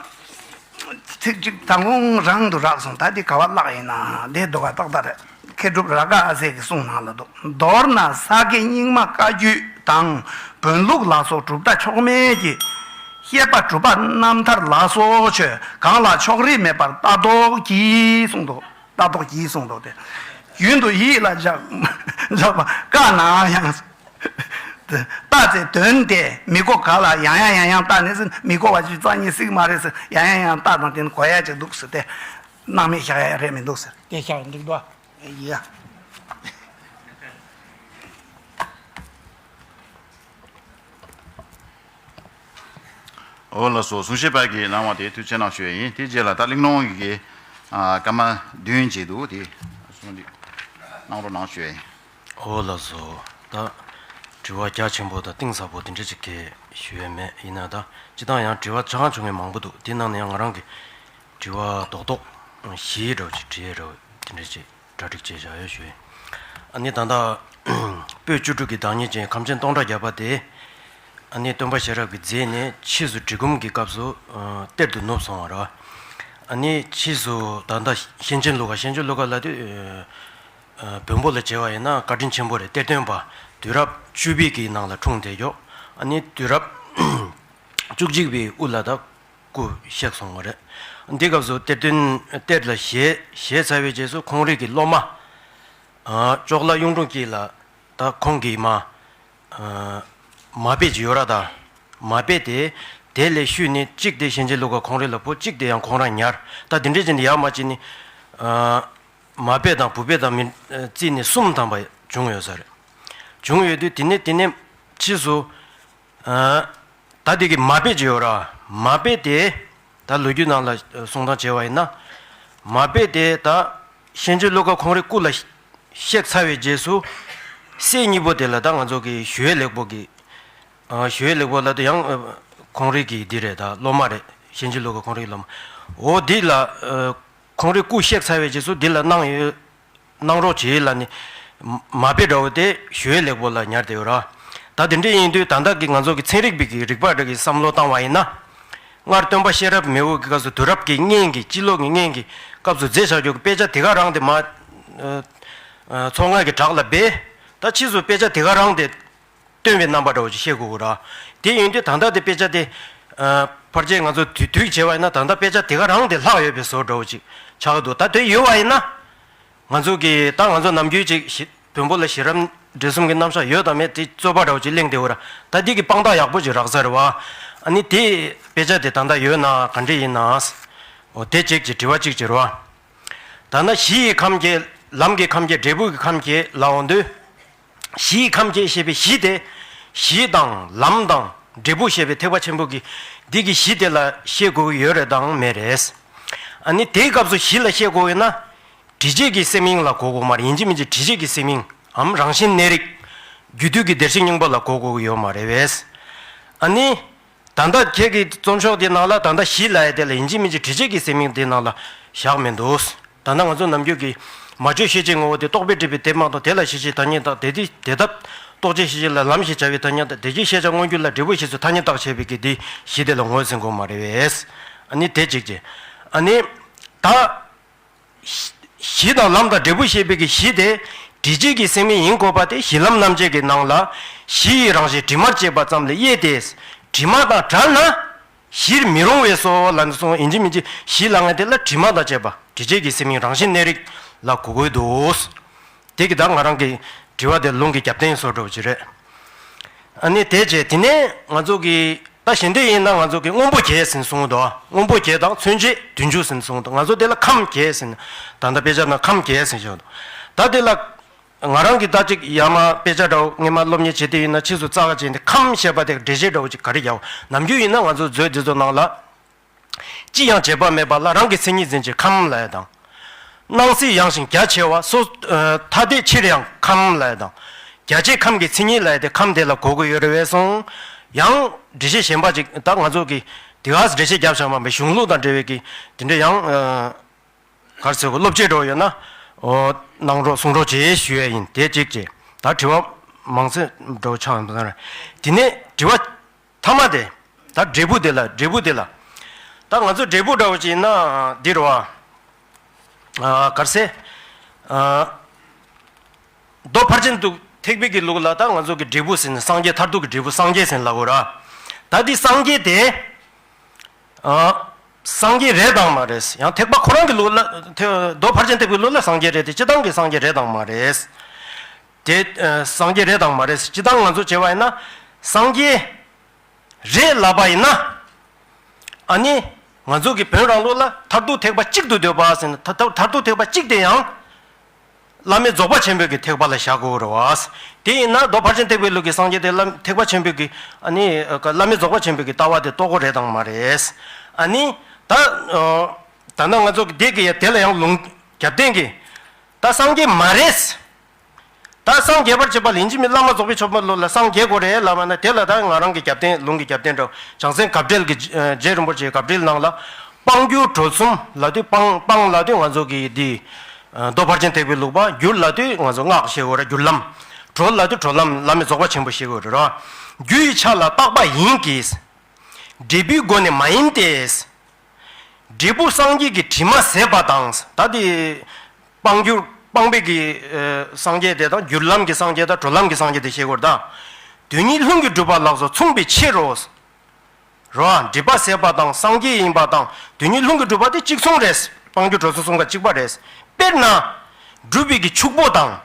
ཚིག་གཅིག་དང་པོ་རང་དུ་རག་སོང་། ད་འདི་ག་བ་བཀླག་ཡིན་ན་འདི་འདུག་ག་ཏག་ཏག་རེད། མཁས་གྲུབ་རཱ་ག་ཨ་སྱ་གི་གསུང་ནང་ལ་འདུག་མདོར་ན་ས་དགེ་རྙིང་མ་བཀའ་བརྒྱུད་དང་བོན་ལུགས་ལ་སོགས་གྲུབ་མཐའ་ཕྱོགས་མེད་ཀྱི། བཤད་པ་གྲུབ་པ་རྣམ་ཐར་ལ་སོགས་ཆོས་གང་ལ་ཕྱོགས་རིས་མེད་པར་ལྟ་རྟོག་གྱིས་གསུངས་འདུག་ལྟ་རྟོག་གྱིས་གསུངས་འདུག་སྟེ། རྒྱུན་དུ་ཡིད་ལ་འཇགས་འཇགས་པ་དཀའ་ན་ཡང་། ལྟ་ཚེ་དོན་དེ་མི་གོ་ག་ལ་ཡང་ཡང་ཡང་ཡང་ལྟ་ནས་ཟེར། མི་གོ་བ་ཅིག་རྩ་ཉིད་སྲིད་མ་རེད་ཟེར། ཡང་ཡང་ཡང་ལྟ་དང་དེ་ནི་གོ་ཡ་ཅིག་འདུག་ཟེར་ཏེ། སྣང་མེད་བཞག་ཡ་རེད་མི་འདུག་ཟེར། དེ་བཞག་ཡ་འགྲིག་འདུག་ཨ། ཡ། འོ་ལགས་སོ། གསུང་བཤད་པ་གིས་གནང་བ་དེ་ཐུགས་རྗེ་གནང་ཞུ་ཡ་ཡིན། དེ་རྗེས་ལ་ད་གླེང་སློང་གི་ཨ་སྐར་མ་བདུན་བྱས་འདུག་དེ་གསུང་འདི་གནང་རོགས་གནང་ཞུ་ཡ་ཡིན། འོ་ལགས་སོ། ད་དྲི་བ་རྒྱ་ཆེན་པོ་དང་གཏིང་ཟབ་པོ་དེ་འདྲ་ཅིག་གི་ཞུ་ཡ་མེད། ཡིན་ན་ད་སྤྱིར་བཏང་ཡང་དྲི་བ་ཆ་ཚང་བྱུང་མཁན་མང་པོ་འདུག་དེ་ནང་ནས་ཡང་ང་རང་གི་དྲི་བ་རྡོག་རྡོག་བཞི་འདྲ་བོ་ཅིག་དྲི་ཡ་འདྲ་བོ་དེ་འདྲ་ཅིག་གྲ་སྒྲིག་བྱས་བཞག་ཡོད་ཞུ་ཡིན། ཨ་ནི་ད་ལྟ་པོད་བཅུ་དྲུག་གི་བདག་ཉིད་ཅན་ཁམས་ཆེན་སྟོང་ཕྲག་བརྒྱ་པ་དེ། ཨ་ནི་སྟོན་པ་ཤེས་རབ་ཀྱི་མཛད་ནས་ཕྱིས་སུ་འབྲི་གུང་གི་སྐབས་སུ་ཨ་གཏེར་དུ་ནུབ་སོང་བ་རེད། ཨ་ནི་ཕྱིས་སུ་ད་ལྟ་གཤེན་ཆེན་ཀླུ་དགའ། གཤེན་ཆེན་ཀླུ་དགའ་ལབ་དུས་ཨ་བོན་པོ་ལ་བྱས་པ་ཡིན་ན་བཀའ་དྲིན་ཆེན་པོ་རེད། གཏེར་སྟོན་པ་དུས་རབས་བཅུ་པའི་གི་ནང་ལ་འཁྲུངས་བསྡད་ཀྱོག་ཨ་ནི་དུས་རབས་བཅུ་གཅིག་པའི་དབུ་ལ་ད་སྐུ་གཤེགས་སོང་བ་རེད། འདི་སྐབས་སུ་གཏེར་སྟོན་གཏེར་ལ་བཞེས་བཞེས་ཚར་བའི་རྗེས་སུ་ཁོང་རང་གི་སློབ་མ་ཨ་ཅོག་ལ་གཡུང་དྲུང་སྐྱིད་ལ་ད་ཁོང་གིས་མ་ཨ་མ་དཔེ་ཅིག་ཡོད་ར། ད་མ་དཔེ་དེ་དེ་ལས་བཤུས་ནས་གཅིག་དེ་གཤེན་ཆེན་ཀླུ་དགའ་ཁོང་རང་ལ་ཕུལ། གཅིག་དེ་ཡང་ཁོང་རང་ཉར། ད་དེ་འདྲས་བྱས་ནས་ཡར་མར་བྱས་ནས་ཨ་མ་དཔེ་དང་བུ་དཔེ་དང་མི་ཨ་བརྩིས་ནས་གསུམ་ཐམ་པ་བྱུང་ཡོད་ས་རེད། བྱུང་ཡོད་དུས་དེ་ནས་དེ་ནས་ཕྱིས་སུ་ཨ་ད་དེ་གི་མ་དཔེ་ཅིག་ཡོད་ར། མ་དཔེ་དེ་ད་ལོ་རྒྱུས་ནང་ལ་གསུང་སྟངས་བྱས་པ་ཡིན་ན། མ་དཔེ་དེ་ད་གཤེན་ཆེན་ཀླུ་དགའ་ཁོང་རང་སྐུ་ལ་གཤེགས་ཚར་བའི་རྗེས་སུ་སྲས་གཉིས་པོ་དེ་ལ་ད་ང་ཚོ་གི་ཞུ་ཡས་ལེགས་པོ་གི་ཨ་ཞུ་ཡས་ལེགས་པོ་ལབ་དུས་ཡང་ཨ་ཁོང་རང་གི་འདི་རེད། ད་སློབ་མ་རེད། གཤེན་ཆེན་ཀླུ་དགའ་ཁོང་རང་གི་སློབ་མ། འོ་འདི་ལ་ཨ་ཁོང་རང་སྐུ་གཤེགས་ཚར་བའི་རྗེས་སུ་འདི་ལ་གནང་ཡོད། གནང་རོགས་བྱེད་ལབ་ནས་མ་དཔེ་འདྲ་བོ་དེ་ཞུ་ཡས་ལེགས་པོ་ལ་ཉར་བསྡད་ཡོད་ར། ད་དེ་འདྲ་ཡིན་དུས་ད་ལྟ་གི་ང་ཚོ་གི་ཚན་རིག་པའི་གི་རིག་པ་འདྲ་གི་བསམ་བློ་བཏང་བ་ཡིན་ན། སྔར་སྟོན་པ་ཤེས་རབ་མི་བོ་གི་སྐབས་སུ་དུས་རབས་ཀྱི་སྔོན་གྱི་སྤྱི་ལོ་གི་སྔོན་གྱི་སྐབས་སུ་མཛད་བཞག་རྒྱུ་གི་དཔེ་ཆ་དེ་ག་རང་དེ་མ་ཨ་ཨ་མཚོ་སྔོན་གྱི་བྲག་ལ་སྦས། ད་ཕྱིས་སུ་དཔེ་ཆ་དེ་ག་རང་དེ་སྟོན་པའི་རྣམ་པ་འདྲ་བོ་ཅིག་ཤེས་དགོས་ཀྱི་ར། དེ་ཡིན་དུས་ད་ལྟ་དེ་དཔེ་ཆ་དེ་ཨ་ཕལ་ཆེར་ང་ཚོ་དུས་དུས་བྱས་པ་ཡིན་ན་ད་ལྟ་དཔེ་ཆ་དེ་ག་རང་དེ་ལྷག་ཡོད་པའི་བཟོ་འདྲ་བོ་ཅིག་ཆགས་ཀྱི་འདུག་ད་དེ་ཡོད་པ་ཡིན་ན། ང་ཚོ་གི་ད་ང་ཚོ་ནམ་རྒྱུན་ཅིག་ཞི་བོན་པོ་ལ་གཞི་རིམ་འབྲི་གསུམ་གྱི་རྣམ་གཞག་ཡོད་དམ་མེད་དེ་རྩོད་པ་འདྲ་བོ་ཅིག་གླེང་བསྡད་ཡོད་ར། ད་འདི་གི་དཔང་རྟགས་ཡག་པོ་ཅིག་རག་ས་རེད་བ། ཨ་ནི་དེ་དཔེ་ཆ་དེ་ད་ལྟ་ཡོད་ན་ག་འདྲ་ཡིན་ན། འོ་དེ་གཅིག་ཅིག་དྲི་བ་གཅིག་ཅིག་རེད་བ། ད་ནི་གཞི་ཡི་ཁམས་བརྒྱད། ལམ་གྱི་ཁམས་བརྒྱད། འབྲས་བུ་གི་ཁམས་བརྒྱད་ལ་འོང་དུས། གཞི་ཡི་ཁམས་བརྒྱད་ཞེས་པའི་གཞི་དེ་གཞི་དང་ལམ་དང་འབྲས་བུ་ཞེས་པའི་ཐེག་པ་ཆེན་པོ་གི་འདི་གི་གཞི་དེ་ལ་བཤད་དགོས་ཀྱི་ཡོད་རེད་དང་མེད་རེད། ཨ་ནི་དེའི་སྐབས་སུ་གཞི་ལ་བཤད་དགོས་ཡོད་ན། དྲི་བྱེད་ཀྱི་སེམས་ཡིན་ལ་གོ་དགོས་མ་རེད། ཡིན་གཅིག་མིན་གཅིག་དྲི་བྱེད་ཀྱི་སེམས་ཡིན་འམ་རང་བཞིན་གནས་རིགས། རྒྱུ་དུས་ཀྱི་བདེར་གཤེགས་སྙིང་པོ་ལ་གོ་དགོས་ཀྱི་ཡོད་མ་རེད་པས། ཨ་ནི། ད་ལྟ་ཁྱེད་ཀྱི་རྩོམ་ཤོག་དེ་ནང་ལ་ད་ལྟ་གཞི་ལབ་ཡ་དེ་ལ་ཡིན་གཅིག་མིན་གཅིག་དྲི་བྱེད་ཀྱི་སེམས་ཡིན་དེ་ནང་ལ་བཞག་མི་འདུག་ད་ལྟ་ང་ཚོ་ནམ་རྒྱུན་གྱི་མ་བཅོས་ཤེས་བྱའི་ངོ་བོ་དེ་རྟོག་པས་བསྒྲིབས་པའི་དེ་མ་གཏོགས་དེ་ལ་ཤེས་བྱའི་ཐ་སྙད་དང་དེ་དེ་དེ་ལྟར་རྟོག་བཅས་ཤེས་བྱ་ལ་ལམ་ཞེས་བྱ་བའི་ཐ་སྙད་དང་དེ་བཞིན་ཤེས་བྱ་མངོན་གྱུར་ལ་འབྲས་བུ་ཞེས་སུ་ཐ་སྙད་བཏགས་བྱས་པའི་གི་དེ་གཞི་དེ་ལ་ངོས་ཟིན་དགོས་མ་རེད་པས། ཨ་ནི་དེ་གཅིག་བྱས། ཨ་ནི། ད། གཞི་དང་ལམ་དང་འབྲས་བུ་ཞེས་པའི་གི་གཞི་དེ། དྲི་བྱེད་ཀྱི་སེམས་ཡིན་དགོས་པ་དེ་གཞི་ལམ་རྣམ་འབྱེད་ཀྱི་ནང་ལ། གཞི་ཡི་རང་བཞིན་དྲི་མར་བཅས་པ་ཙམ་ལས་དབྱེ་སྟེ། དྲི་མ་དང་བྲལ་ན། གཞིར་མི་རུང་བས་སོ་ལབ་ནས་གསུངས། ཡིན་གཅིག་མིན་གཅིག་གཞི་ལབ་མཁན་དེ་ལ་དྲི་མ་དང་བཅས་པ་དྲི་བྱེད་ཀྱི་སེམས་ཡིན་རང་བཞིན་གནས་རིགས་ལ་གོ་དགོས་འདུག་དེ་གི་ད་ང་རང་གི་དྲི་བ་དེ་ལུང་གི་རྒྱབ་རྟེན་བཟོ་འདྲ་བོ་ཅིག་རེད། ཨ་ནི་དེ་རྗེས་དེ་ནས་ང་ཚོ་གི་ད་གཞན་དེ་ཡིན་ན་ང་ཚོ་གི་སྔོན་པོ་བརྒྱད་ཟེར་གསུངས་འདུག་སྔོན་པོ་བརྒྱད་དང་མཚོན་བྱེད་བདུན་ཅུ་ཟེར་གསུངས་འདུག་ང་ཚོ་དེ་ལ་ཁམས་བརྒྱད་ཟེར། ད་ལྟ་དཔེ་ཆ་ནང་ཁམས་བརྒྱད་ཟེར་བཞག་འདུག་ད་དེ་ལ་ང་རང་གི་ད་ཅིག་ཡར་མར་དཔེ་ཆ་འདྲ་བོ་སྔས་མ་སློབ་གཉེར་བྱེད་དུས་ཡིན་ན་ཕྱིས་སུ་རྩ་ཆེན་དེ་ཁམས་ཞེས་པ་དེ་འགྲེལ་བཤད་འདྲ་བོ་ཅིག་ག་རེ་རྒྱག་ནམ་རྒྱུན་ཡིན་ན་ང་ཚོ་མཛོད་འདི་ཚོ་ནང་ལ། ཅི་ཡང་བྱེད་པ་མེད་པ་ལ་རང་གི་མཚན་ཉིད་འཛིན་ཕྱིར་ཁམས་ལབ་ཡ་དང་། སྣང་སྲིད་ཡངས་ཤིང་རྒྱ་ཆེ་བ་སོ། ཨ་ཐ་དད་ཕྱིར་ཡང་ཁམས་ལབ་ཡ་དང་། རྒྱ་ཆེ་ཁམས་ཀྱི་མཚན་ཉིད་ལབ་ཡ་དེ་ཁམས་དེ་ལ་གོ་དགོས་ཡོད་རེད་པས་སོང་། ཡང་འགྲེལ་བཤད་གཞན་པ་ཅིག་ད་ང་ཚོ་གི་དེ་ག་འགྲེལ་བཤད་རྒྱབ་བཞག་མ་མེད་གཞུང་ལུགས་དང་འབྲེལ་བའི་གི་དེ་འདྲ་ཡང་ཨ་ག་རེ་ཟེར་དགོས་སློབ་ཁྲིད་འདྲ་བོ་ཡོད་ན་ཨོ་གནང་རོགས་གསུང་རོགས་བྱེད་ཞུ་ཡ་ཡིན། དེ་གཅིག་བྱས། ད་དྲི་བ་མང་ཚད་འདྲ་བོ་ཆགས་ཡོང་དུས་དེ་ནས་དྲི་བ། ཐ་མ་དེ། ད་འབྲས་བུ་དེ་ལ་འབྲས་བུ་དེ་ལ། ད་ང་ཚོ་འབྲས་བུ་འདྲ་བོ་ཅིག་ཡིན་ན་འདི་རེད་བ། ཨ་ག་རེ་ཟེར། ཨ་མདོ་ཕལ་ཆེར་དུ་ཐེག་པའི་གི་ལུགས་ལ་ད་ང་ཚོ་གི་འབྲས་བུ་ཟེར་ནས་སངས་རྒྱས་མཐར་ཐུག་གི་འབྲས་བུ་སངས་རྒྱས་ཟེར་ལབ་དགོས་ར། ད་འདི་སངས་རྒྱས་དེ། ཨ་སངས་རྒྱས་རེད་དང་མ་རེད། ཡང་ཐེག་པ་ཁོ་རང་གི་ལུགས་ལ་ཐེ་མདོ་ཕལ་ཆེར་ཐེག་པའི་ལུགས་ལ་སངས་རྒྱས་རེད་དེ་སྤྱིར་བཏང་གི་སངས་རྒྱས་རེད་དང་མ་རེད། དེ་ཨ་སངས་རྒྱས་རེད་དང་མ་རེད། སྤྱིར་བཏང་ང་ཚོ་བྱས་པ་ཡིན་ན་སངས་རྒྱས། རེད་ལབ་པ་ཡིན་ན། ཨ་ནི། ང་ཚོ་གི་བོད་རང་ལུགས་ལ་མཐར་ཐུག་ཐེག་པ་གཅིག་ཏུ་འདོད་པ་ཟེར་ན་མཐར་མཐར་ཐུག་ཐེག་པ་གཅིག་དེ་ཡང་། བླ་མེད་རྫོགས་པ་ཆེན་པོའི་གི་ཐེག་པ་ལ་བཞག་དགོས་རེད་བ། དེ་ཡིན་ན་མདོ་ཕལ་ཆེར་ཐེག་པའི་ལུགས་ཀྱི་སངས་རྒྱས་དེ་བླ་ཐེག་པ་ཆེན་པོའི་གི་ཨ་ནི་བླ་མེད་རྫོགས་པ་ཆེན་པོའི་གི་ལྟ་བ་དེ་རྟོགས་དགོས་རེད་དང་མ་རེད། ཨ་ནི། ད། ད་ནང་ང་ཚོ་གི་དེ་གི་ཡ་དེ་ལ་ཡང་ལུང་རྒྱབ་རྟེན་གི། ད་སངས་རྒྱས་མ་རེད། ད་སངས་རྒྱས་པར་བྱེད་པ་ལ་ཡིན་གཅིག་མིན་བླ་མ་རྫོགས་པའི་ཆོས་པ་ལུགས་ལ་སངས་རྒྱས་དགོས་རེད་ལབ་པ་ན་དེ་ལ་ད་ང་རང་གི་རྒྱབ་རྟེན་ལུང་གི་རྒྱབ་རྟེན་འདྲ་བོ་བྱང་སེམས་གབ་འགྲེལ་གྱི་རྗེ་རིན་པོ་ཆེའི་གབ་འགྲེལ་ནང་ལ་སྤང་རྒྱུ་གྲོལ་གསུམ་ལབ་དུས་སྤང་སྤང་ལབ་དུས་ང་ཚོ་གི་འདི་མདོ་ཕལ་ཆེར་ཐེག་པའི་ལུགས་པ་འགྱུར་ལབ་དུས་ང་ཚོ་སྔགས་ཤེས་དགོས་རེད་འགྱུར་ལམ། གྲོལ་ལ་དུ་གྲོལ་ལམ་བླ་མེད་རྫོགས་པ་ཆེན་པོ་ཞེས་དགོས་རེད་རོ། རྒྱུ་ཡི་ཆ་ལ་བཏགས་པ་ཡིན་གྱི། འབྲས་བུའི་སྒོ་ནས་མ་ཡིན་ཏེ། འབྲས་བུ་སངས་རྒྱས་ཀྱི་དྲི་མ་ཟད་པ་དང་ད་དེ། སྤང་བསྒྱུར་སྤངས་པའི་གི་ཨ་སངས་རྒྱས་དེ་དང་བསྒྱུར་ལམ་གྱི་སངས་རྒྱས་དང་གྲོལ་ལམ་གྱི་སངས་རྒྱས་དེ་ཤེས་དགོས་རེད་ད། དོན་ཉིད་ལྷུན་གྱིས་གྲུབ་པ་ལགས་སོ་མཚུངས་པའི་ཕྱིར་རོ། རོ། སྒྲིབ་པ་ཟད་པ་དང་སངས་རྒྱས་ཡིན་པ་དང་དོན་ཉིད་ལྷུན་གྱིས་གྲུབ་པ་དེ་གཅིག་མཚུངས་རེད། སྤང་བསྒྱུར་གྲོལ་ཚུལ་གསུམ་ཀ་གཅིག་པ་རེད། དཔེར་ན། སྒྲུབ་པའི་གི་ཕྱུག་པོ་དང་།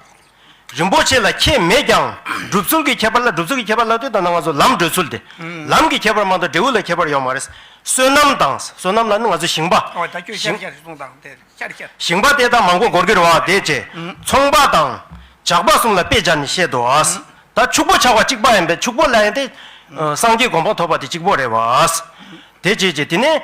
རིན་པོ་ཆེ་ལ་ཁྱད་མེད་ཀྱང་སྒྲུབ་ཚུལ་གྱི་ཁྱད་པར་ལ་སྒྲུབ་ཚུལ་གྱི་ཁྱད་པར་ལ་དེ་ལྟ་ན་ང་ཚོ་ལམ་བགྲོད་ཚུལ་དེ། ལམ་གྱི་ཁྱད་པར་མ་གཏོགས་འབྲས་བུ་ལ་ཁྱད་པར་ཡོད་མ་རེད། བསོད་ནམས་དང་བསོད་ནམས་ལ་ནི་ང་ཚོ་ཞིང་པ། ཨོ་ད་ཁྱོད་ཤར་ཤར་གསུངས་དང་དེ་ཤར་ཤར། ཞིང་པ་དེ་དང་མང་པོ་འགོར་གྱི་རེད་བ་དེ་བྱས། ཚོང་པ་དང་། ཇག་པ་གསུམ་ལ་དཔེ་སྦྱར་ནས་བཤད་དོ། ད་ཕྱུག་པོ་ཆགས་པ་གཅིག་པ་ཡིན་པས་ཕྱུག་པོ་ལ་ཡང་དེ། སངས་རྒྱས་གོ་འཕང་ཐོབ་པ་དེ་གཅིག་པོ་རེད་བ། དེ་བྱས་བྱས་དེ་ནས།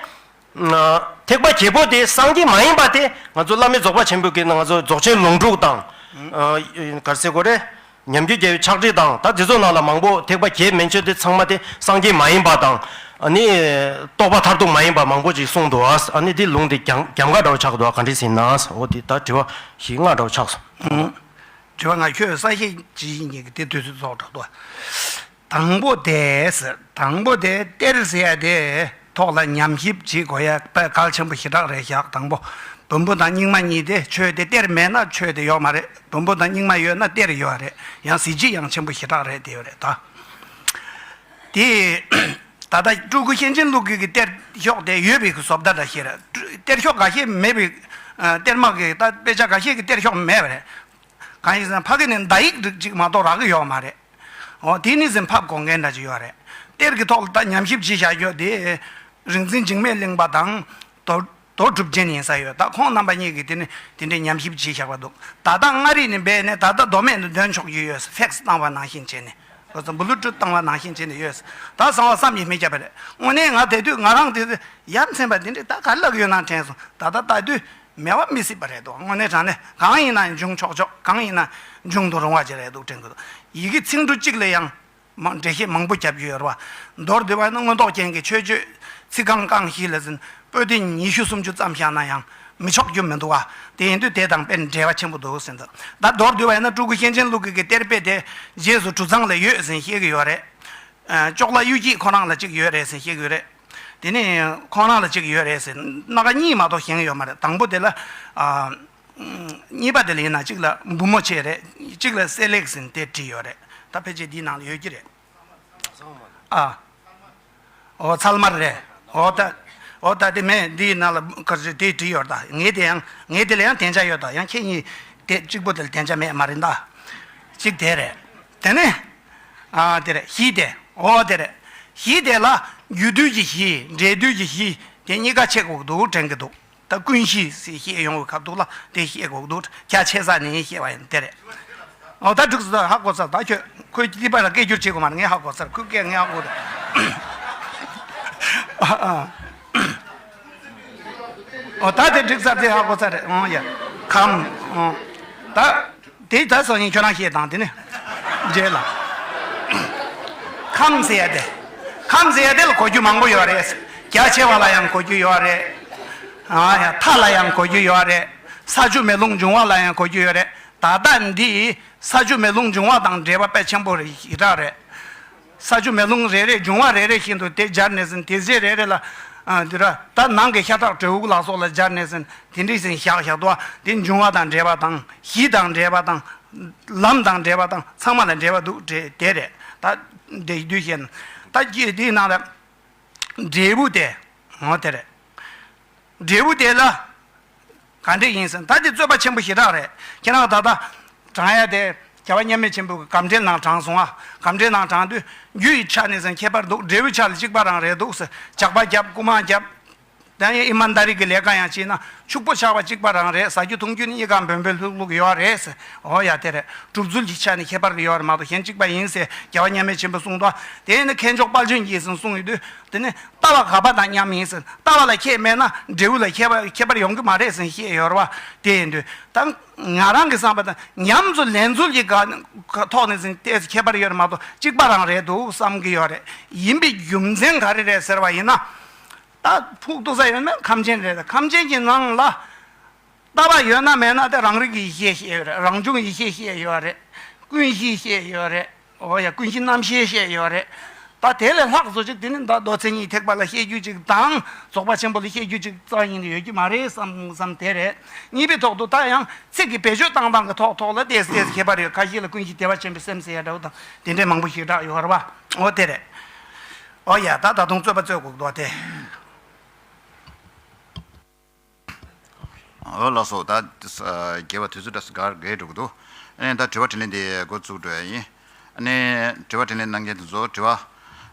ཐེག་པ་བརྒྱད་པོ་དེ་སངས་རྒྱས་མ་ཡིན་པ་དེ་ང་ཚོ་བླ་མེད་རྫོགས་པ་ཆེན་པོའི་སྐད་ནང་ང་ཚོ་རྫོགས་ཆེན་ལུང་དྲུག་དང་། ག་རེ་ཟེར་དགོས་རེད། ཉམས་རྒྱུད་རྒྱལ་བའི་ཕྱག་བྲིས་དང་ད་དེ་ཚོ་ནང་ལ་མང་པོ་ཐེག་པ་བརྒྱད་མན་ཆད་དེ་ཚང་མ་དེ་སངས་རྒྱས་མ་ཡིན་པ་དང་། ཨ་ནི། རྟོགས་པ་མཐར་ཐུག་མ་ཡིན་པ་མང་པོ་ཅིག་གསུངས་འདུག་ཨ་ནི་དེ་ལུང་དེ་རྒྱམ་རྒྱམ་ག་འདྲ་བོ་ཆགས་འདུག་ག་འདྲས་ཡིན་ན་འོ་དེ་ད་དྲི་བ་བཞི་ལྔ་འདྲ་བོ་ཆགས་སོང་། དྲི་བ་ལྔ་ཁྱོད་ས་ཞིང་ཅི་ཡིན་གྱི་དེ་དུས་ཚོད་རྫོགས་དྲགས་འདུག་དང་པོ་དེ་ཟེར། དང་པོ་དེ་གཏེར་ཟེར་ཡ་དེ་ཐོག་ལ་ཉམས་ཞིབ་བྱེད་དགོས་ཡ་དཔེ་གལ་ཆེན་པོ་ཞེ་དྲག་རེད་ཤག་དང་པོ་བུམ་པ་དང་རྙིང་མ་གཉིས་དེ་ཆོས་དེ་གཏེར་མེད་ན་ཆོས་དེ་ཡོད་མ་རེད། བུམ་པ་དང་རྙིང་མ་ཡོད་ན་གཏེར་ཡོད་རེད། ཡང་གཟི་བརྗིད་ཡང་ཆེན་པོ་ཞེ་དྲག་རེད་དེ་ཡོད་རེད་ད། དེ་ད་ལྟ་སྤྲུལ་སྐུ་གཤེན་ཆེན་ལུགས་ཀྱི་གཏེར་ཤོག་དེ་ཡོད་པའི་བཟོ་ལྟ་འདྲ་ཞིག་རེད། གཏེར་ཤོག་འགའ་ཤས་མེད་པའི་གཏེར་མ་གི་ད་དཔེ་ཆ་འགའ་ཤས་ཀྱི་གཏེར་ཤོག་མེད་པ་རེད། གང་ཡིན་ཟེར་ན་ཕ་གི་ནས་བརྡ་ཡིག་རིགས་གཅིག་མ་གཏོགས་རག་གི་ཡོད་མ་རེད། འོ་དེ་ནི་ཟིན་ཕབ་དགོངས་མཁན་འདྲ་ཅིག་ཡོད་རེད། གཏེར་གྱི་ཐོག་ལ་ད་ཉམས་ཞིབ་བྱེད་བཞག་རྒྱུ་དེ་རིག་འཛིན་འཇིགས་མེད་གླིང་པ་དང་རྡོ་རྡོ་གྲུབ་རྒྱན་ཡིན་ས་ཡོད། ད་ཁོང་རྣམ་པ་གཉིས་ཀྱིས་དེ་ནི་དེ་འདྲའི་ཉམས་ཞིབ་བྱེད་བཞག་པ་འདུག་ད་ལྟ་མངའ་རིས་ནས་འབད་ནས་ད་ལྟ་མདོ་སྨད་དུ་འདོན་ཆོག་རྒྱུ་ཡོད་ས། ཕེག་སི་བཏང་བ་ནང་བཞིན་བྱས་ནས་ལོ་ཙམ་བུ་ལུ་ཀྲུ་བཏང་བ་ནང་བཞིན་བྱས་ནས་ཡོད་ས། ད་གསང་བ་བསམ་གྱིས་མི་ཁྱབ་པ་རེད། དངོས་གནས་ང་དེ་དུས་ང་རང་དེ་ཡ་མཚན་པ་དེ་འདྲའི་ད་ག་ལབ་ཡོད་ན་དྲན་སོང་། ད་ལྟ་ལྟ་དུས། མེད་པ་མི་སྲིད་པ་རེད་འདུག་དངོས་གནས་དྲང་གནས་གང་ཡིན་ན་འབྱུང་ཆོག་ཆོག་གང་ཡིན་ན་འབྱུང་དུ་རུང་བ་ཅིག་རེད་འདུག་དྲན་གྱི་འདུག་ཡི་གེ་ཚིག་འབྲུ་གཅིག་ལ་ཡང་མ་འགྲེལ་བཤད་མང་པོ་རྒྱབ་ཀྱི་ཡོད་རེད་བ། མདོར་བསྡུས་པ་ཡིན་ན་མངོན་རྟོགས་རྒྱན་གྱི་མཆོད་བརྗོད་ཚིག་རྐང་རྐང་བཞི་ལ་ཟིན་པོད་ཏི་ཉི་ཤུ་སུམ་ཅུ་ཙམ་བཞག་ན་ཡང་མི་ཆོག་རྒྱུ་མི་འདུག་བ། དེ་ཡིན་དུས་དེ་དང་དཔེ་འབྲེལ་བ་ཆེན་པོ་འདུག་ཟེར་འདུག་ད་མདོར་བསྡུས་པ་ཡིན་ན་སྤྲུལ་སྐུ་གཤེན་ཆེན་ལུགས་ཀྱི་གཏེར་དཔེ་དེ་རྗེས་སུ་གྲུབ་ཚང་ལ་ཡོད་ཟེར་བཤད་ཀྱི་ཡོད་རེད། ཨ། ཅོག་ལ་གཡུ་སྐྱིད་ཁོ་རང་ལ་གཅིག་ཡོད་རེད་ཟེར་བཤད་ཀྱི་ཡོད་རེད། དེ་ནས་ཁོ་རང་ལ་གཅིག་ཡོད་རེད་ཟེར། སྣ་ཁ་གཉིས་མ་གཏོགས་གཞན་ཡོད་མ་རེད། དང་པོ་དེ་ལ། ཨ། གཉིས་པ་དེ་ལ་ཡིན་ན་གཅིག་ལ་འབུ་མོ་ཆེ་རེད། གཅིག་ལ་གསེར་ལེགས་ཟེར་དེ་བྲིས་ཡོད་རེད། ད་ཕལ་ཆེར་འདིའི་ནང་ལ་ཡོད་ཀྱི་རེད། ཨ། ཨོ་ཚལ་དམར་རེད། ཨོ་ད། ཨོ་ད་དེ་མེད་འདིའི་ནང་ལ་ག་རེ་དེ་བྲིས་ཡོད་ད། ངའི་དེ་ཡང་ངའི་དེ་ལ་ཡང་བདེན་ཆ་ཡོད་ད། ཡང་ཁྱེད་གཉིས་དེ་གཅིག་པོ་དེ་ལ་བདེན་ཆ་མེད་མ་རེད་ད། གཅིག་དེ་རེད། དེ་ནས། ཨ་དེ་རེད་བཞི་དེ། ཨོ་དེ་རེད། བཞི་དེ་ལ་རྒྱུ་དུས་ཀྱི་བཞི་འབྲས་དུས་ཀྱི་བཞི་དེ་གཉིས་ཀ་ཕྱེ་དགོས་འདུག་དྲན་གྱི་འདུག་ད་ཀུན་གཞི་ཞེས་བཤད་ཡོང་བའི་ཁ་ཐུག་ལ་དེ་བཤད་དགོས་འདུག་རྒྱ་ཆེ་ས་ནས་བཤད་པ་ཡིན་དེ་རེད། ཨོ་ད་འགྲིག་སོང་། ད་ཧ་གོ་ཚར། ད་ཁྱོད་ཁོའི་ལྟི་པ་ལ་སྐད་སྒྱུར་བྱེད་དགོས་མ་རེད། ངས་ཧ་གོ་ཚར། ཁོའི་སྐད་ངས་ཧ་གོ་ཚར། ཨ་ཨ། ཨོ་ད་དེ་འགྲིག་ཚར། དེ་ཧ་གོ་ཚར་རེད། ཨོ་ཡ། ཁམས། ཨོ། ད། དེ་ད་སང་ཉིན་ཁྱོད་རང་བཤད་དང་དེ་ནི། རྗེས་ལ། ཁམས་ཟེར་ཡ་དེ། ཁམས་ཟེར་ཡ་དེ་ལ་གོ་རྒྱུ་མང་པོ་ཡོད་རེད། རྒྱ་ཆེ་བ་ལ་ཡང་གོ་རྒྱུ་ཡོད་རེད། ཨ་ཡ་མཐའ་ལ་ཡང་གོ་རྒྱུ་ཡོད་རེད། ས་ཆུ་མེ་རླུང་འབྱུང་བ་ལ་ཡང་གོ་རྒྱུ་ཡོད་རེད། ད་ལྟ་འདི་ས་ཆུ་མེ་རླུང་འབྱུང་བ་དང་འབྲེལ་བ་དཔེ་ཆེན་པོ་རེ་ཞེ་དྲག་རེད། ས་ཆུ་མེ་རླུང་རེ་རེ་འབྱུང་བ་རེ་རེ་བཞིན་དུ་དེ་སྦྱར་ནས་ཟིན། དེ་རྗེས་རེ་རེ་ལ། ཨ་འདི་ར་ད་ནང་གི་ཤ་ཁྲག་དྲེའུ་ལ་སོགས་ལ་སྦྱར་ནས་ཟིན། དེ་འདྲས་ཟིན་བཞག་བཞག་འདུག་དེ་འབྱུང་བ་དང་འབྲེལ་བ་དང་གཞི་དང་འབྲེལ་བ་དང་། ལམ་དང་འབྲེལ་བ་དང་ཚང་མ་ལ་འབྲེལ་བ་འདུག་དེ་དེ་རེད། ད་དེ་དུས་བཤད་ན་ད་ཀྱེ་དེའི་ནང་ལ་འབྲས་བུ་དེ་འོ་དེ་རེད། འབྲས་བུ་དེ་ལ་ག་འདྲས་ཡིན་ཟེར་ན་ད་དེ་རྩོད་པ་ཆེན་པོ་ཞེ་དྲག་རེད། ཁྱེད་རང་ད་ལྟ་དྲང་ཡ་དེ་རྒྱལ་བ་མཉམ་མེད་ཆེན་པོ་གི་སྒོམ་འགྲེལ་ནང་དྲངས་སོང་ཨ། སྒོམ་འགྲེལ་ནང་དྲངས་དུས་རྒྱུ་ཡི་ཆ་ནས་ཟེར་ན་ཁྱད་པར་འདུག་འབྲས་བུའི་ཆ་ལ་གཅིག་པ་རང་རེད་འདུག་ཟེར། ཇག་པ་རྒྱབ་རྐུ་མ་རྒྱབ། ད་ཡང་ཨི་མན་ད་རི་གི་ལས་ཀ་ཡང་བྱས་ན་ཕྱུག་པོ་ཆགས་པ་གཅིག་པ་རང་རེད། ཟ་རྒྱུ་འཐུང་རྒྱུ་ནི་གཉིས་ཀ་འབོལ་འབོལ་ལྷུག་ལྷུག་ཡོད་རེད་ཟེར། འོ་ཡ་དེ་རེད། གྲུབ་ཚུལ་གྱི་ཆ་ནས་ཁྱད་པར་ཡོད་རེད་མ་གཏོགས་གཞན་གཅིག་པ་ཡིན་ཟེར་རྒྱལ་བ་མཉམ་མེད་ཆེན་པོས་གསུངས་འདུག་དེ་ནི་མཁས་མཆོག་དཔལ་ཆོས་ཀྱིས་ཟིན་གསུངས་ཡོད་དུས་དེ་ནི་ལྟ་བ་དགག་པ་དང་མཉམ་ཡིན་ཟེར། ལྟ་བ་ལ་ཁྱད་མེད་ན་འབྲས་བུ་ལ་ཁྱད་པར་ཁྱད་པར་ཡོང་གི་མ་རེད་ཟེར་བཤད་ཡོད་རེད་བ། དེ་ཡིན་དུས་ད་ང་རང་གི་བསམ་པ་དང་ཉམས་སུ་ལེན་ཚུལ་གྱི་ག་ཐོག་ནས་ཟིན་ཏོག་ཙམ་ཁྱད་པར་ཡོད་རེད་མ་གཏོགས་གཅིག་པ་རང་རེད་འདུག་བསམ་གྱི་ཡོད་རེད། ཡིན་པའི་རྒྱུ་མཚན་ག་རེ་རེད་ཟེར་བ་ཡིན་ན། ད་ཕུགས་གཏུགས་ས་ཡོད་ན་ཁམས་ཆེན་རེད། ད་ཁམས་ཆེན་གྱི་ནང་ལ་ལྟ་བ་ཡོད་ན་མེད་ན་དེ་རང་རིག་གི་ཡེ་ཤེས་ཤེས་ཡོད་རེད། རང་བྱུང་ཡེ་ཤེས་ཤེས་ཡོད་རེད། ཀུན་གཞི་བཤད་ཡོད་རེད། འོ་ཡ། ཀུན་གཞི་རྣམ་བཤད་བཤད་ཡོད་རེད། ད་དེ་ལས་ལྷག་བཟོ་ཅིག་དེ་ནི་ད་མདོ་མཚན་ཉིད་ཐེག་པ་ལ་བཤད་རྒྱུ་ཅིག་དང་རྫོགས་པ་ཆེན་པོ་ལ་བཤད་རྒྱུ་ཅིག་རྩ་ཡིན་ཡོད་ཀྱི་མ་རེད་བསམ་བསམ་དེ་རེད། གཉིས་པའི་ཐོག་ཏུ་ད་ཡང་ཚིག་གི་བེད་སྤྱོད་བཏང་སྟངས་ཀྱི་ཐོག་ཐོག་ལ་ཏོག་ཙམ་ཏོག་ཙམ་ཁྱད་པར་ཡོད། ཁ་ཤས་ལ་ཀུན་གཞི་བདེ་བ་ཆེན་པོའི་སེམས་ཟེར་ཡ་འདྲ་བོ་དང་དེ་འདྲའི་མང་པོ་ཞིག་གྲགས་ཡོད་རེད་བ། འོ་དེ་རེད། འོ་ཡ། ད་ད་དུང་རྩོད་པ་རྩོད་དགོས་འདུག་དེ། འོ་ལགས་སོ། ད་རྒྱལ་བ་དུས་ཚོད་འདྲ་སུ་འགར་འགལ་འགྲོ་གི་འདུག་ཨ་ནི་ད་དྲི་བ་དྲིས་ལན་དེ་འགོ་བཙུགས་འགྲོ་ཡ་ཡིན། ཨ་ནི་དྲི་བ་དྲིས་ལན་གནང་མཁན་དེ་ཚོ་དྲི་བ་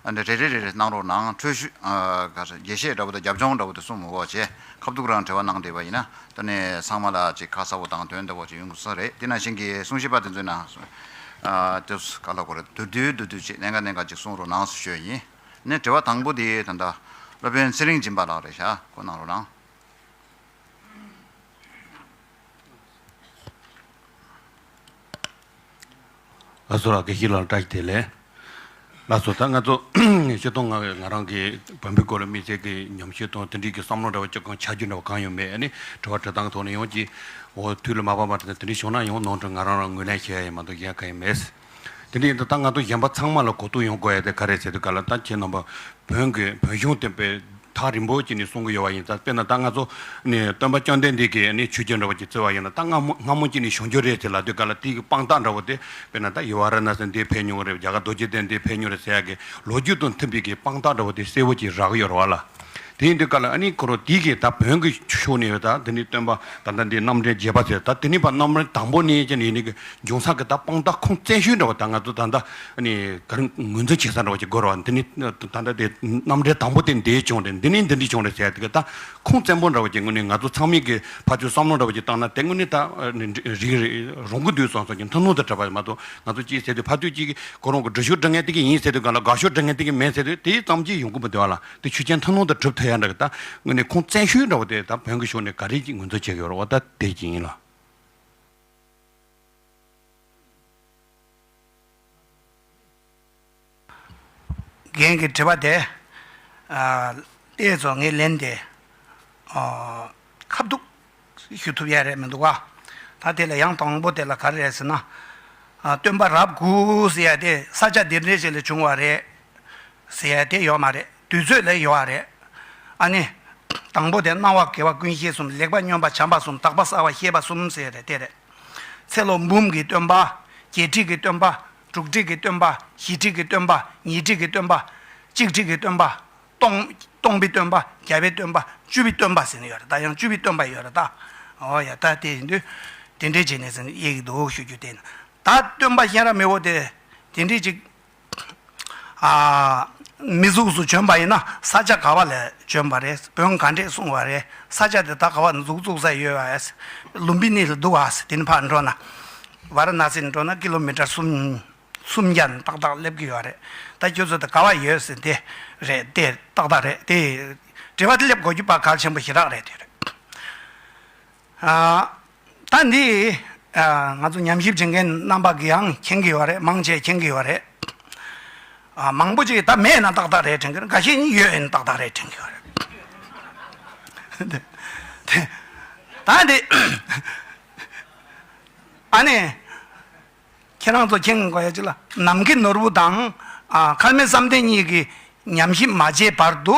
ཨ་ནི་རེ་རེ་རེ་རེ་གནང་རོགས་གནང་། འཕྲོས་ཞུ་ཨ་ག་རེ་རྒྱས་བཤད་འདྲ་པོ་དང་རྒྱབ་ལྗོངས་འདྲ་པོ་དེ་གསུང་མི་དགོས་བྱས། ཁ་ཐུག་རང་དྲི་བ་གནང་བསྡད་པ་ཡིན་ན་ད་ནི་ཚང་མ་ལ་ཅིག་ཁ་གསལ་པོ་དང་དོན་དག་པོ་ཅིག་ཡོང་གི་ས་རེད། དེ་ནང་བཞིན་གྱི་གསུང་བཤད་པ་དེ་ཚོའི་ནང་ཨ་དེ་ག་ལ་གོ་རེད། བསྡུས་བསྡུས་བསྡུས་བསྡུས་ཅིག་གནད་འགག་གནད་འགག་ཅིག་གསུང་རོགས་གནང་ཞུ་ཡ་ཡིན། ནས་དྲི་བ་དང་པོ་དེ་ད་ལྟ་སློབ་དཔོན་ཚེ་རིང་སྦྱིན་པ་ལགས་རེད་ཤག་ཁོ་གནང་རོགས་གནང་། ལགས་སོ། ལགས། དགེ་བཤེས་ལགས་བཀྲ་ཤིས་བདེ་ལེགས། ལགས་སོ། ད་ང་ཚོ་སྤྱིར་བཏང་ང་ང་རང་གི་བོན་པོའི་སྐོར་ལ་དམིགས་བསལ་གྱི་ཉམས་ཞིབ་དང་དེ་འདྲའི་གི་བསམ་བློ་འདྲ་བ་ཅི་གང་འཆར་རྒྱུ་འདྲ་བ་གང་ཡང་མེད། ཨ་ནི་དྲི་བ་དྲི་སྟངས་ཐོག་ནས་ཡང་ཅིག་འོ་དུས་ལ་མ་བབ་པ་དེ་འདྲ་བྱུང་ན་ཡང་ནོར་འཁྲུལ་ང་རང་རང་ངོས་ལེན་བྱེད་ཡ་ཡིན་མ་གཏོགས་གཞན་གང་ཡང་མེད། དེ་འདྲ་ཡིན་དུས་ད་ང་ཚོ་གཞན་པ་ཚང་མ་ལ་གོ་རྟོགས་ཡོང་དགོས་ཡ་དེ་ག་རེ་ཟེར་དུས་ག་ལ་ད་ཁྱེད་རྣམ་པ་བོན་གྱི་བོན་གཞུང་བསྟན་པའི་ཐག་རིང་པོ་ཅིག་ནས་གསུང་གི་ཡོད་པ་ཡིན་ཙང་། དཔེར་ན་ད་ང་ཚོ་ནས་སྟོན་པ་བཅོམ་ལྡན་འདས་ཀྱི་ནི་ཆོས་བརྒྱུད་འདྲ་བོ་ཅིག་བརྩི་བ་ཡིན་ན། ད་སྔ་མོ་སྔ་མོ་ཅིག་ནས་བྱུང་རྒྱུ་རེད་ཟེར་ལབ་དུས་ག་ལ་དེའི་གི་དཔང་རྟགས་འདྲ་བོ་དེ། དཔེར་ན་ད་ཡུལ་ཝཱ་ར་ཎ་སི་འདིར་ཕེབས་མྱོང་རེད། རྒྱ་གར་རྡོ་རྗེ་གདན་འདིར་ཕེབས་མྱོང་རེད་ཟེར་ཡ་གི་ལོ་རྒྱུས་དང་མཐུན་པའི་གི་དཔང་རྟགས་འདྲ་བོ་དེ་གསལ་བོ་ཅིག་རག་གི་ཡོད་རེད་བ་ལ། དེ་ཡིན་དུས་ག་ལ་ཨ་ནི་ཁོ་རང་དེའི་གི་ད་བོན་གྱི་ཕྱོགས་ནས་ད་དེ་ནི་སྟོན་པ་ད་ལྟ་འདི་རྣམ་འདྲེན་རྒྱས་པ་ཟེར། ད་དེ་ནི་བ་རྣམ་འདྲེན་དང་པོ་ནས་ཀྱི་ནི་ནི་གི་འབྱུང་ས་གི་ད་དཔང་རྟགས་ཁུངས་བཙན་ཤོས་འདྲ་བ་ད་ང་ཚོ་ད་ལྟ་ཨ་ནི་ག་རེ་ངོས་འཛིན་བྱེད་ས་འདྲ་བ་ཅིག་དགོས་རེད་བ། འདི་ནི་ད་ལྟ་དེ་རྣམ་འགྲེལ་དང་པོ་དེ་འདི་བྱུང་རེད། འདི་ནི་འདི་འདྲ་བྱུང་རེད་ཟེར་ཡ་དེ་ག་ད་ཁུངས་བཙན་པོ་འདྲ་བ་ཅིག་དངོས་གནས་ང་ཚོ་ཚང་མས་གི་ཕར་ཚུར་བསམ་བློ་འདྲ་བ་ཅིག་བཏང་ན་དེ་དངོས་གནས་ད་རིག་རིག་རུང་གི་འདུག་བསམ་སོང་། ཀྱང་ཐུན་མོང་དུ་གྲུབ་པ་མ་གཏོགས་ང་ཚོ་ཅིག་ཟེར་དུས་ཕར་ཚུར་ཅིག་གི་ཁོ་རང་གི་སྒྲུབ་ཕྱོགས་འདྲི་མཁན་དེ་གི་ཡིན་ཟེར་དུས་ག་ལ་དགག་ཕྱོགས་འདྲི་མཁན་དེ་གི་མེད་ཟེར་དུས་དེ་ཙམ་ཅིག་ཡོང་གི་མི་འདུག་བ་ལ། དེ་ཆོས་ཅན་ཐུན་མོང་དུ་གྲུབ་ཐུབ་ཡ་འདྲ་གི་ད་དངོས་གནས་ཁུངས་བཙན་ཤོས་འདྲ་བ་དེ་ད་བོན་གི་ཕྱོགས་ནས་ག་རེ་ཅིག་ངོས་འཛིན་བྱེད་ཀྱི་ཡོད་རེད་བ། ད་དེ་ཅིག་ཡིན་ལ། རྒན་གྱི་དྲི་བ་དེ་ཨ་ཏོག་ཙམ་ངས་ལན་དེ་ཨ་ཁ་ཐུག་ཞུ་ཐུབ་ཡ་རེད་མི་འདུག་ག་ད་དེ་ལ་ཡང་དང་པོ་དེ་ལ་ག་རེ་རེད་ཟེར་ན། ཨ་སྟོན་པ་རབས་དགུ་ཟེར་ཡ་དེ་ས་ཆ་འདི་འདྲའི་ཞིག་ལ་བྱུང་བ་རེད་ཟེར་ཡ་དེ་ཡོད་མ་རེད། དུས་ཚོད་ལ་ཡོད་པ་རེད། ཨ་ནི་དང་པོ་དེ་སྣང་བ་དགེ་བ་ཀུན་ཤེས་གསུམ། ལེགས་པ་སྨྱོན་པ་བྱམས་པ་གསུམ། དག་པ་གསར་བ་ཤེས་པ་གསུམ་ཟེར་ཡ་རེད། དེ་རེད། ཚེ་ལོ་འབུམ་གྱི་སྟོན་པ། བརྒྱད་ཁྲི་གི་སྟོན་པ། དྲུག་ཁྲི་གི་སྟོན་པ། བཞི་ཁྲི་གི་སྟོན་པ། ཉི་ཁྲི་གི་སྟོན་པ། གཅིག་ཁྲི་གི་སྟོན་པ། སྟོང་སྟོང་པའི་སྟོན་པ། བརྒྱ་པའི་སྟོན་པ། བཅུ་པའི་སྟོན་པ་ཟེར་ནས་ཡོད་རེད། ད་ཡང་བཅུ་པའི་སྟོན་པ་ཡོད་རེད་ད། འོ་ཡ། ད་དེ་ཡིན་དུས་དེ་འདྲའི་བྱས་ནས་ཟེར་ནས་དབྱེ་གི་འདུག་ཞུ་རྒྱུ་དེ་ཡིན། ད་སྟོན་པ་གཤེན་རབ་མི་བོ་དེ་དེ་འདྲའི་ཅིག་ཨ་མི་གཟུགས་སུ་བྱོན་པ་ཡིན་ན་ས་ཆ་ག་བ་ལ་བྱོན་པ་རེད། བོན་ག་འདྲས་གསུངས་པ་རེད། ས་ཆ་དེ་ད་ག་བ་ནས་གཟུགས་བཙུགས་ས་ཡོད་པ། ལུམ་བི་ནི་ལ་འདུག་པ། དེ་ནས་ཕར་འགྲོ་ན་ཝཱ་ར་ཎ་སི་ནས་འགྲོ་ན་ཀི་ལོ་མི་ཊར་གསུམ་གསུམ་བརྒྱ་ནས་ཏག་ཏག་སླེབས་ཀྱི་ཡོད་རེད། ད་ཁྱོད་ཚོ་དེ་ག་བ་ཡོད་ཟེར་དེ་རེད། དེ་ཏག་ཏག་རེད། དེ་དྲི་བ་དེ་སླེབས་དགོས་རྒྱུ་དཔེ་གལ་ཆེན་པོ་ཞེ་དྲག་རེད། དེ་རེད། ཨ་ད་འདི་ཨ་ང་ཚོ་ཉམས་ཞིབ་བྱེད་མཁན་རྣམ་པ་གིས་ཡང་མཁྱེན་གྱི་ཡོད་རེད། མང་ཆེ་མཁྱེན་གྱི་ཡོད་རེད། ཨ་མང་པོ་ཅིག་ད་མེད་ན་ཏག་ཏག་རེད་དྲན་གྱི་རེད། འགའ་ཤས་ནི་ཡོད་ཡིན་ཏག་ཏག་རེད་དྲན་གྱི་ཡོད་རེད། དེ་ད་འདི་ཨ་ནི། ཁྱེད་རང་ཚོ་མཁྱེན་དགོས་ཡ་ཅིག་ལ། ནམ་མཁའི་ནོར་བུ་དང་ཨ་མཁར་རྨེའུ་བསམ་གཏན་གཉིས་ཀྱི་ཉམས་ཞིབ་མ་བྱས་བར་དུ་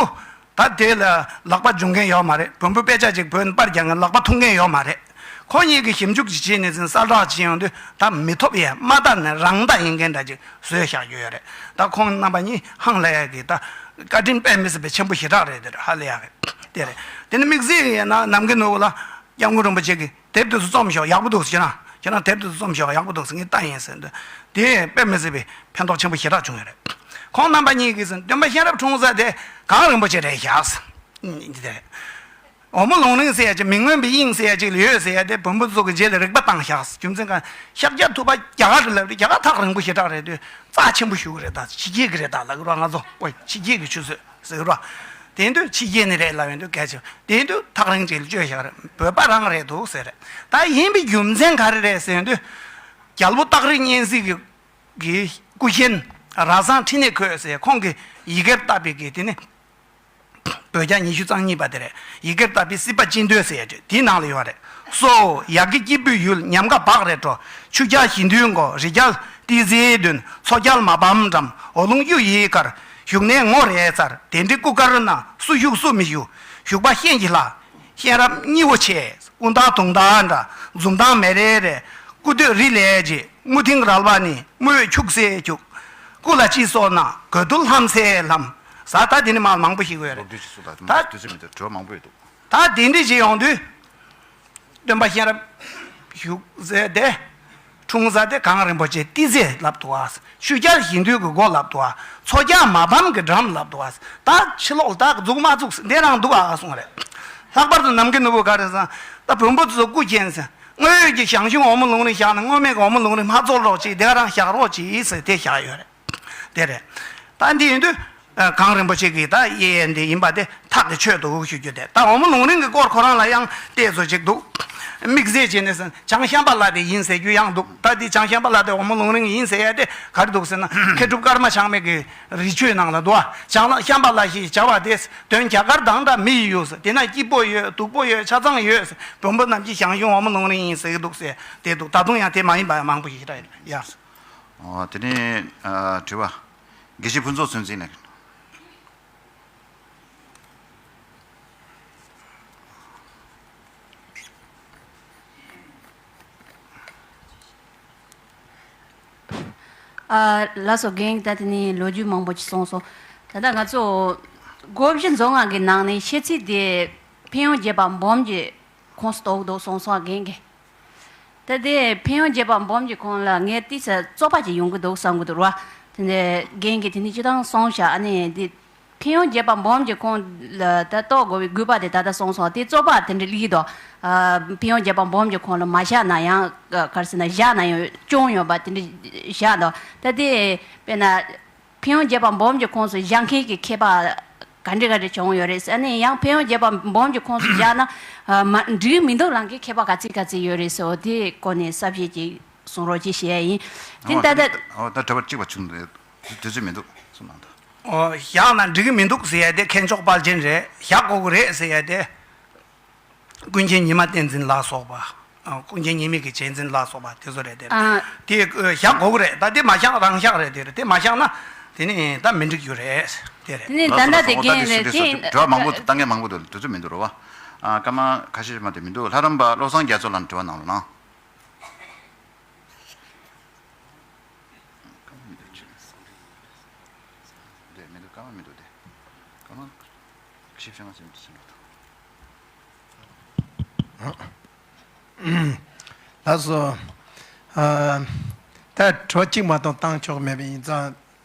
ད་དེ་ལ་ལག་པ་འཇུ་མཁན་ཡོད་མ་རེད། བོན་པོ་དཔེ་ཆ་ཅིག་བོད་ནས་པར་རྒྱག་མཁན་ལག་པ་ཐུག་མཁན་ཡོད་མ་རེད། ཁོ་གཉིས་ཀྱིས་ཞིབ་འཇུག་ཅིག་བྱས་ནས་ཟིན་གསལ་བསྒྲགས་ཅིག་ཡོང་དུས་ད་མི་ཐོབ་ཡས་མ་ད་ནས་རང་ད་ཡིན་མཁན་འདྲ་ཅིག་བཟོས་བཞག་རྒྱུ་ཡོད་རེད། ད་ཁོང་རྣམ་པ་གཉིས་ཧང་ལས་ཡ་གི་ད་བཀའ་དྲིན་དཔེ་མི་སྲིད་པའི་ཆེན་པོ་ཞེ་དྲག་རེད། དེ་རེད། ཧ་ལས་ཡ་གི་དེ་རེད། དེ་ནས་དམིགས་བསལ་ཡིན་ན་ནམ་མཁའི་ནོར་བུ་ལ་སྐྱབས་མགོན་རིན་པོ་ཆེ་གིས། དེབ་དེ་ཚོ་རྩོམ་ཤོག་ཡག་པོ་འདུག་ཟེར་ན། ཁྱེད་རང་དེབ་དེ་ཚོ་རྩོམ་ཤོག་ཡག་པོ་འདུག་ཟེར། ངས་ལྟ་ཡིན་ཟེར་འདུག་དེ་དཔེ་མི་སྲིད་པའི་ཕན་ཐོགས་ཆེན་པོ་ཞེ་དྲག་བྱུང་ཡོད་རེད། ཁོང་རྣམ་པ་གཉིས་ཀྱིས་ཟེར་སྟོན་པ་གཤེན་རབ་འཁྲུངས་ས་དེ་གངས་རིན་པོ་ཆེ་རེད་བཞག་འདི་དེ་རེད། འོལ་མོ་ལུང་རིང་ཟེར་ཡ་ཅིག་མི་མངོན་པའི་དབྱིངས་ཟེར་ཡ་ཅིག་ལ་ཡོད་ཟེར་ཡ་དེ་བོན་པོ་ཚོ་གི་རྗེས་ལ་རིག་པ་བཏང་བཞག་རྒྱུ་མཚན་གང་ཤཱཀྱ་ཐུབ་པ་རྒྱ་གར་རེད་ལབ་རེད། རྒྱ་གར་ཐག་རིང་པོ་ཞེ་དྲག་རེད་དུས་རྩ་ཆེན་པོ་ཞུ་གི་རེད། ད་ཕྱི་རྒྱལ་གི་རེད་ད་ལབ་གི་རེད། ང་ཚོ་ཨོ་ཕྱི་རྒྱལ་གི་ཆུ་ཚོད། ཟེར་རོ། དེ་དུས་ཕྱི་རྒྱལ་ནས་རེད་ལབ་ཡོང་དུས་གལ་ཆེ་བ། དེ་དུས་ཐག་རིང་ཅིག་ལ་བཅོས་བཞག་རེད། བོད་པ་རང་རེད་འདུག་ཟེར་རེད། ད་ཡིན་པའི་རྒྱུ་མཚན་ག་རེ་རེད་ཟེར་ཡོང་དུས། རྒྱལ་པོ་སྟག་རི་གཉན་གཟིགས་ཀྱི་གི་སྐུ་ཞབས་ར་བཟང་ཕྲིན་ལས་ཁོས་ཟེར་ཁོང་གིས་ཡི་གེར་བཏབ་པའི་གི་དེ་ནི། བོད་རྒྱ་ཉི་ཤུ་རྩ་གཉིས་པ་དེ་རེད། ཡི་གེར་བཏབ་པའི་སྲིད་པ་ཅི་འདོད་ཟེར་ཡ་དེ་དེའི་ནང་ལ་ཡོད་རེད། སོ། ཡ་གི་སྐྱིད་པོའི་ཡུལ། ཉམས་དགའ་བག་རེ་སྤྲོ། ཆུ་རྒྱལ་ཞི་མཐུན་སྒོ། རི་རྒྱལ་ཏི་སེའི་མདུན། མཚོ་རྒྱལ་མ་ཕམ་འགྲམ། འོག་རླུང་གཡུ་ཡི་དཀར། བཞུགས་གནས་ངོ་རེ་མཚར། དེ་འདྲའི་སྐུ་དཀར་ན། སུ་བཞུགས་སུ་མི་བཞུགས། བཞུགས་པ་ཤེས་ཀྱི་ལྷ། ཤེས་རབ་སྙི་བོ་ཆེ། དབུ་མདའ་དུང་མདའ་འདྲ། འཛུམ་མདངས་མེ་རེ་རེ། སྐུ་སྟོད་རི་ལས་ལྗིད། མུ་ཐིང་རལ་པ་ནི། དམུ་འོད་འཁྱུག་སེ་འཁྱུག་སྐུ་ལ་ཅི་སོགས་ན། གོས་རྡུལ་ལྷམ་སེ་ལྷམ། ཟ་ད་དེ་ནི་མ་མང་པོ་ཞིག་ཡོད་རེད། ལོ་རྒྱུས་ཅིག་གསུངས་དང་ད་དུས་ཚོད་མི་འདུག་དྲི་བ་མང་པོ་ཡོད་འདུག་ད་དེ་འདྲ་ཞིག་ཡོང་དུས། སྟོན་པ་ཤེས་རབ་བཞུགས་ཟེར་ཏེ། འཁྲུངས་ས་དེ་གངས་རིན་པོ་ཆེ་ཏི་སེ་ལབ་འདུག་ཨ། ཆུ་རྒྱལ་ཞི་མཐུན་གྱི་སྒོ་ལབ་འདུག་ཨ། མཚོ་རྒྱལ་མ་ཕམ་གྱི་འགྲམ་ལབ་འདུག་ཨ། ད་ཕྱི་ལོགས་ད་འཛུགས་མ་འཛུགས་འདི་རང་འདུག་ཨ་གསུངས་རེད། ལྷག་པར་དུ་ནམ་མཁའི་ནོར་བུ་ག་རེ་ཟེར་ན། ད་བོན་པོ་ཚོ་སྐུ་མཁྱེན་ཟེར། དངོས་ཡོད་ཀྱི་ཞང་ཞུང་འོལ་མོ་ལུང་རིང་བཞག་ན། དངོས་མེད་ཀྱི་འོལ་མོ་ལུང་རིང་མ་རྫོགས་རོགས་གྱིས། དེ་རང་བཞག་རོགས་གྱིས་ཟེར་དེ་བཞག་ཡོད་རེད། དེ་རེད། ད་འདི་ཡིན་དུས། ཨ། གངས་རིན་པོ་ཆེ་གི་ད་གཡས་གཡོན་འདི་ཡིན་པ་དེ་ཐག་གི་ཆོད་འདུག་ཞུ་རྒྱུ་དེ། ད་འོལ་མོ་ལུང་རིང་གི་སྐོར་ཁོ་རང་ལ་ཡང་བལྟས་ཚོད་ཅིག་འདུག་དམིགས་བསལ་བྱས་ནས་བྱང་ཤམ་བྷ་ལ་དེ་ཡིན་ཟེར་རྒྱུ་ཡང་འདུག་ད་འདི་བྱང་ཤམ་བྷ་ལ་དེ་འོལ་མོ་ལུང་རིང་ཡིན་ཟེར་ཡ་དེ་ག་རེ་འདུག་ཟེར་ན། མཁས་གྲུབ་ཀརྨ་བྱང་མའི་གི་རི་ཆོས་ནང་ལ་འདུག་བ། བྱང་ལ་ཤམ་བྷ་ལ་ཞེས་བྱ་བ་དེ། དོན་རྒྱ་གར་དང་འདྲ་མི་ཡི་ཡུལ་ཟེར། དེ་ན་སྐྱིད་པོ་ཡོད། སྡུག་པོ་ཡོད། ཆ་ཚང་ཡོད་ཟེར། བོན་པོ་རྣམས་ཀྱི་ཞང་ཞུང་འོལ་མོ་ལུང་རིང་ཡིན་ཟེར་གི་འདུག་ཟེར་དེ་འདུག་ད་དུང་ཡང་དེ་མ་ཡིན་པ་ཡང་མང་པོ་ཞིག་རེད་ཡ། ཨོ། དེ་ནས་ཨ། དྲི་བ། དགེ་བཤེས་ཕུན་ཚོགས་ཚུལ་འཛིན་ལགས། ཨ། ལགས་སོ། རྒན་ད་དེ་ནས་ལོ་རྒྱུས་མང་པོ་ཅིག་གསུངས་སོང་། ད་ལྟ་ང་ཚོ་སྒོ་བཞི་མཛོ་ལྔ་གི་ནང་ནས་ཤེས་ཚིག་དེ་ཕན་ཡོན་རྒྱས་པ་འབུམ་གྱི་ཁོངས་སུ་གཏོགས་འདུག་གསུངས་སོང་རྒན་གྱིས། ད་དེ་ཕན་ཡོན་རྒྱས་པ་འབུམ་གྱི་ཁོངས་ལ་ངས་ཏོག་ཙམ་རྩོད་པ་ཅིག་ཡོང་གི་འདུག་བསམ་གྱི་འདུག་ར། དེ་ནས་རྒན་གྱིས་དེ་ནི་སྤྱིར་བཏང་གསུངས་བཞག་ཨ་ནི་འདི་ཕན་ཡོན་རྒྱས་པ་འབུམ་གྱི་ཁོངས་ལ་ད་གཏོགས་དགོས་པའི་དགོས་པ་དེ་ད་ལྟ་གསུངས་སོང་། དེ་རྩོད་པ་དེ་འདྲ་སླེབས་ཀྱི་འདུག་ཨ། ཕན་ཡོན་རྒྱས་པ་འབུམ་གྱི་ཁོངས་ལ་མ་བཞག་ན་ཡང་ག་རེ་ཟེར་ན་བཞག་ན་ཡང་སྐྱོན་ཡོད་པ་དེ་འདྲ་བཞག་འདུག་ད་དེ་དཔེར་ན། ཕན་ཡོན་རྒྱས་པ་འབུམ་གྱི་ཁོངས་སུ་བཞག་མཁན་གྱི་མཁས་པ་ག་འདྲ་ག་འདྲ་བྱུང་ཡོད་རེད། ཨ་ནི་ཡང་ཕན་ཡོན་རྒྱས་པ་འབུམ་གྱི་ཁོངས་སུ་བཞག་ན་མ་འགྲིག་མི་འདུག་ལབ་མཁན་མཁས་པ་ག་ཚོད་ག་ཚོད་ཡོད་རེད་ཟེར་བ་དེའི་སྐོར་ནས་གསལ་བཤད་ཅིག་གསུང་རོགས་ཅིག་ཞུ་ཡ་ཡིན། དེ་ཨོ་ད་ད་ལྟ་ཨོ་ད་དྲི་བ་གཅིག་པ་བྱུང་འདུག་དུས་ཚོད་མི་འདུག་གསུངས་གནང་དང་། ཨོ་བཞག་ན་འགྲིག་གི་མི་འདུག་ཟེར་ཡ་དེ་མཁས་མཆོག་དཔལ་ཆེན་རེད། བཞག་དགོས་ཀྱི་རེད་ཟེར་ཡ་དེ། ཀུན་མཁྱེན་ཉི་མ་བསྟན་འཛིན་ལ་སོགས་པ། ཨ། ཀུན་མཁྱེན་ཉི་མའི་གི་རྗེས་འཛིན་ལ་སོགས་པ་དེ་ཚོ་རེད་དེ། ཨ། དེ་བཞག་དགོས་ཀྱི་རེད། ད་དེ་མ་བཞག་རང་བཞག་རེད་དེ་རེད། དེ་མ་བཞག་ན་དེ་ནི་ད་མི་འགྲིག་རྒྱུ་རེད་དེ་རེད། དེ་ནི་ད་ལྟ་དེ་རྒན་རེད་དེ། དྲི་བ་མང་པོ་འདུག་ལྟ་མཁན་མང་པོ་འདུག་དུས་ཚོད་མི་འདུག་རོ་བ། ཨ། སྐར་མ་ཁ་ཤས་མ་དེ་མི་འདུག་ལྷ་རམས་པ་བློ་བཟང་རྒྱ་མཚོ་ལགས་དྲི་བ་གནང་རོགས་གནང་། སྐར་མ་མི་འདུག་ཅི། དེ་མི་འདུག་སྐར་མ་མི་འདུག་དེ། སྐར་མ་ཁ་ཤས་བྱུང་བ་ཟིན་ཟིན་འགྲོ་ཐུབ། ལགས་སོ། ཨ། ད་དྲི་བ་གཅིག་མ་གཏོགས་བཏང་ཆོག་མེད་པ་ཡིན་ཙང་།